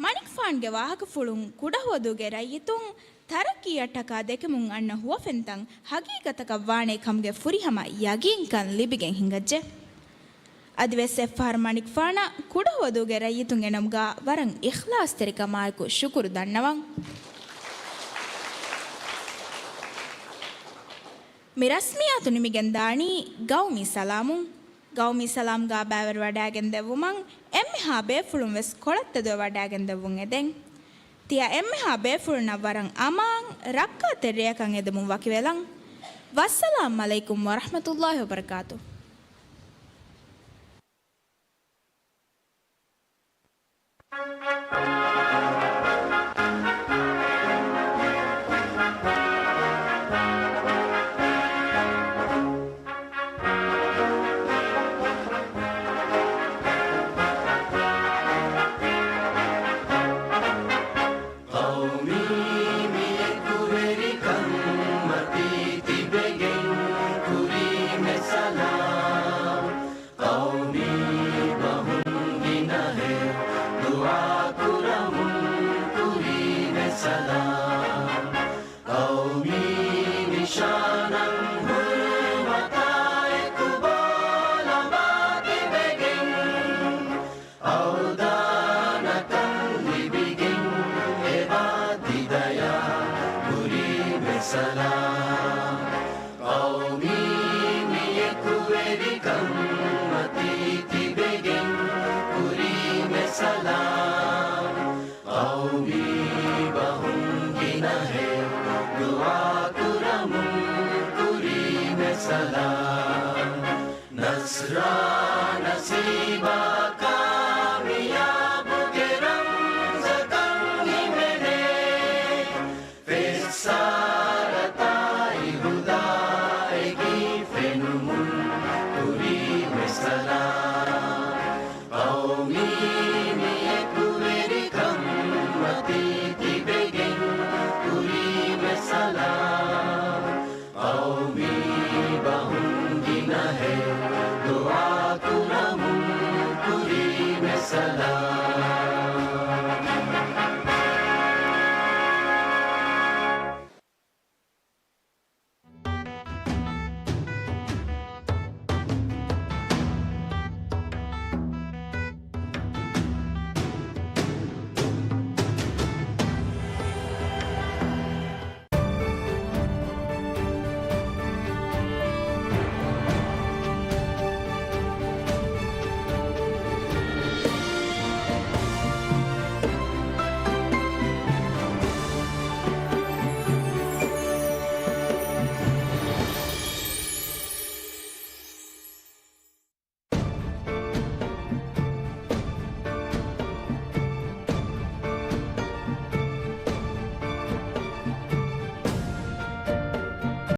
މަނިކުފާނުގެ ވާހަކަފުޅުން ކުޑަހުވަދޫގެ ރައްޔިތުން ތަރައްޤީއަށްޓަކާ ދެކެމުން އަންނަ ހުވަފެންތައް ހަގީގަތަކަށް ވާނެ ކަމުގެ ފުރިހަމަ ޔަގީންކަން ލިބިގެން ހިނގައްޖެ. އަދިވެސް އެއްފަހަރު މަނިކުފާނަށް ކުޑަހުވަދޫގެ ރައްޔިތުންގެ ނަމުގަ ވަރަށް އިޚްލާޞްތެރިކަމާއެކު ޝުކުރު ދަންނަވަން. މި ރަސްމިއްޔާތު ނިމިގެން ދާނީ ގައުމީ ސަލާމުން. ގައުމީ ސަލާމްގަ ބައިވެރިވެވަޑައިގެން ދެއްވުމަށް އެންމެހާ ބޭފުޅުން ވެސް ކޮޅަށް ތެދުވެވަޑައިގެން ދެއްވުން އެދެން. ތިޔަ އެންމެހާ ބޭފުޅުންނަށް ވަރަށް އަމާން ރައްކާތެރި ރެއަކަށް އެދެމުން ވަކިވެލަން. ވައްސަލާމް ޢަލައިކުމް ވަރަޙްމަތުﷲި ވަބަރަކާތުހު. ސަލާމް. ޤައުމީ މި އެކުވެރިކަން މަތީ ތިބެގެން ކުރީމެ ސަލާމް. ޤައުމީ ބަހުން ގިނަހެޔޮ ދުޢާ ކުރަމުން ކުރީމެ ސަލާމް. ނަޞްރާ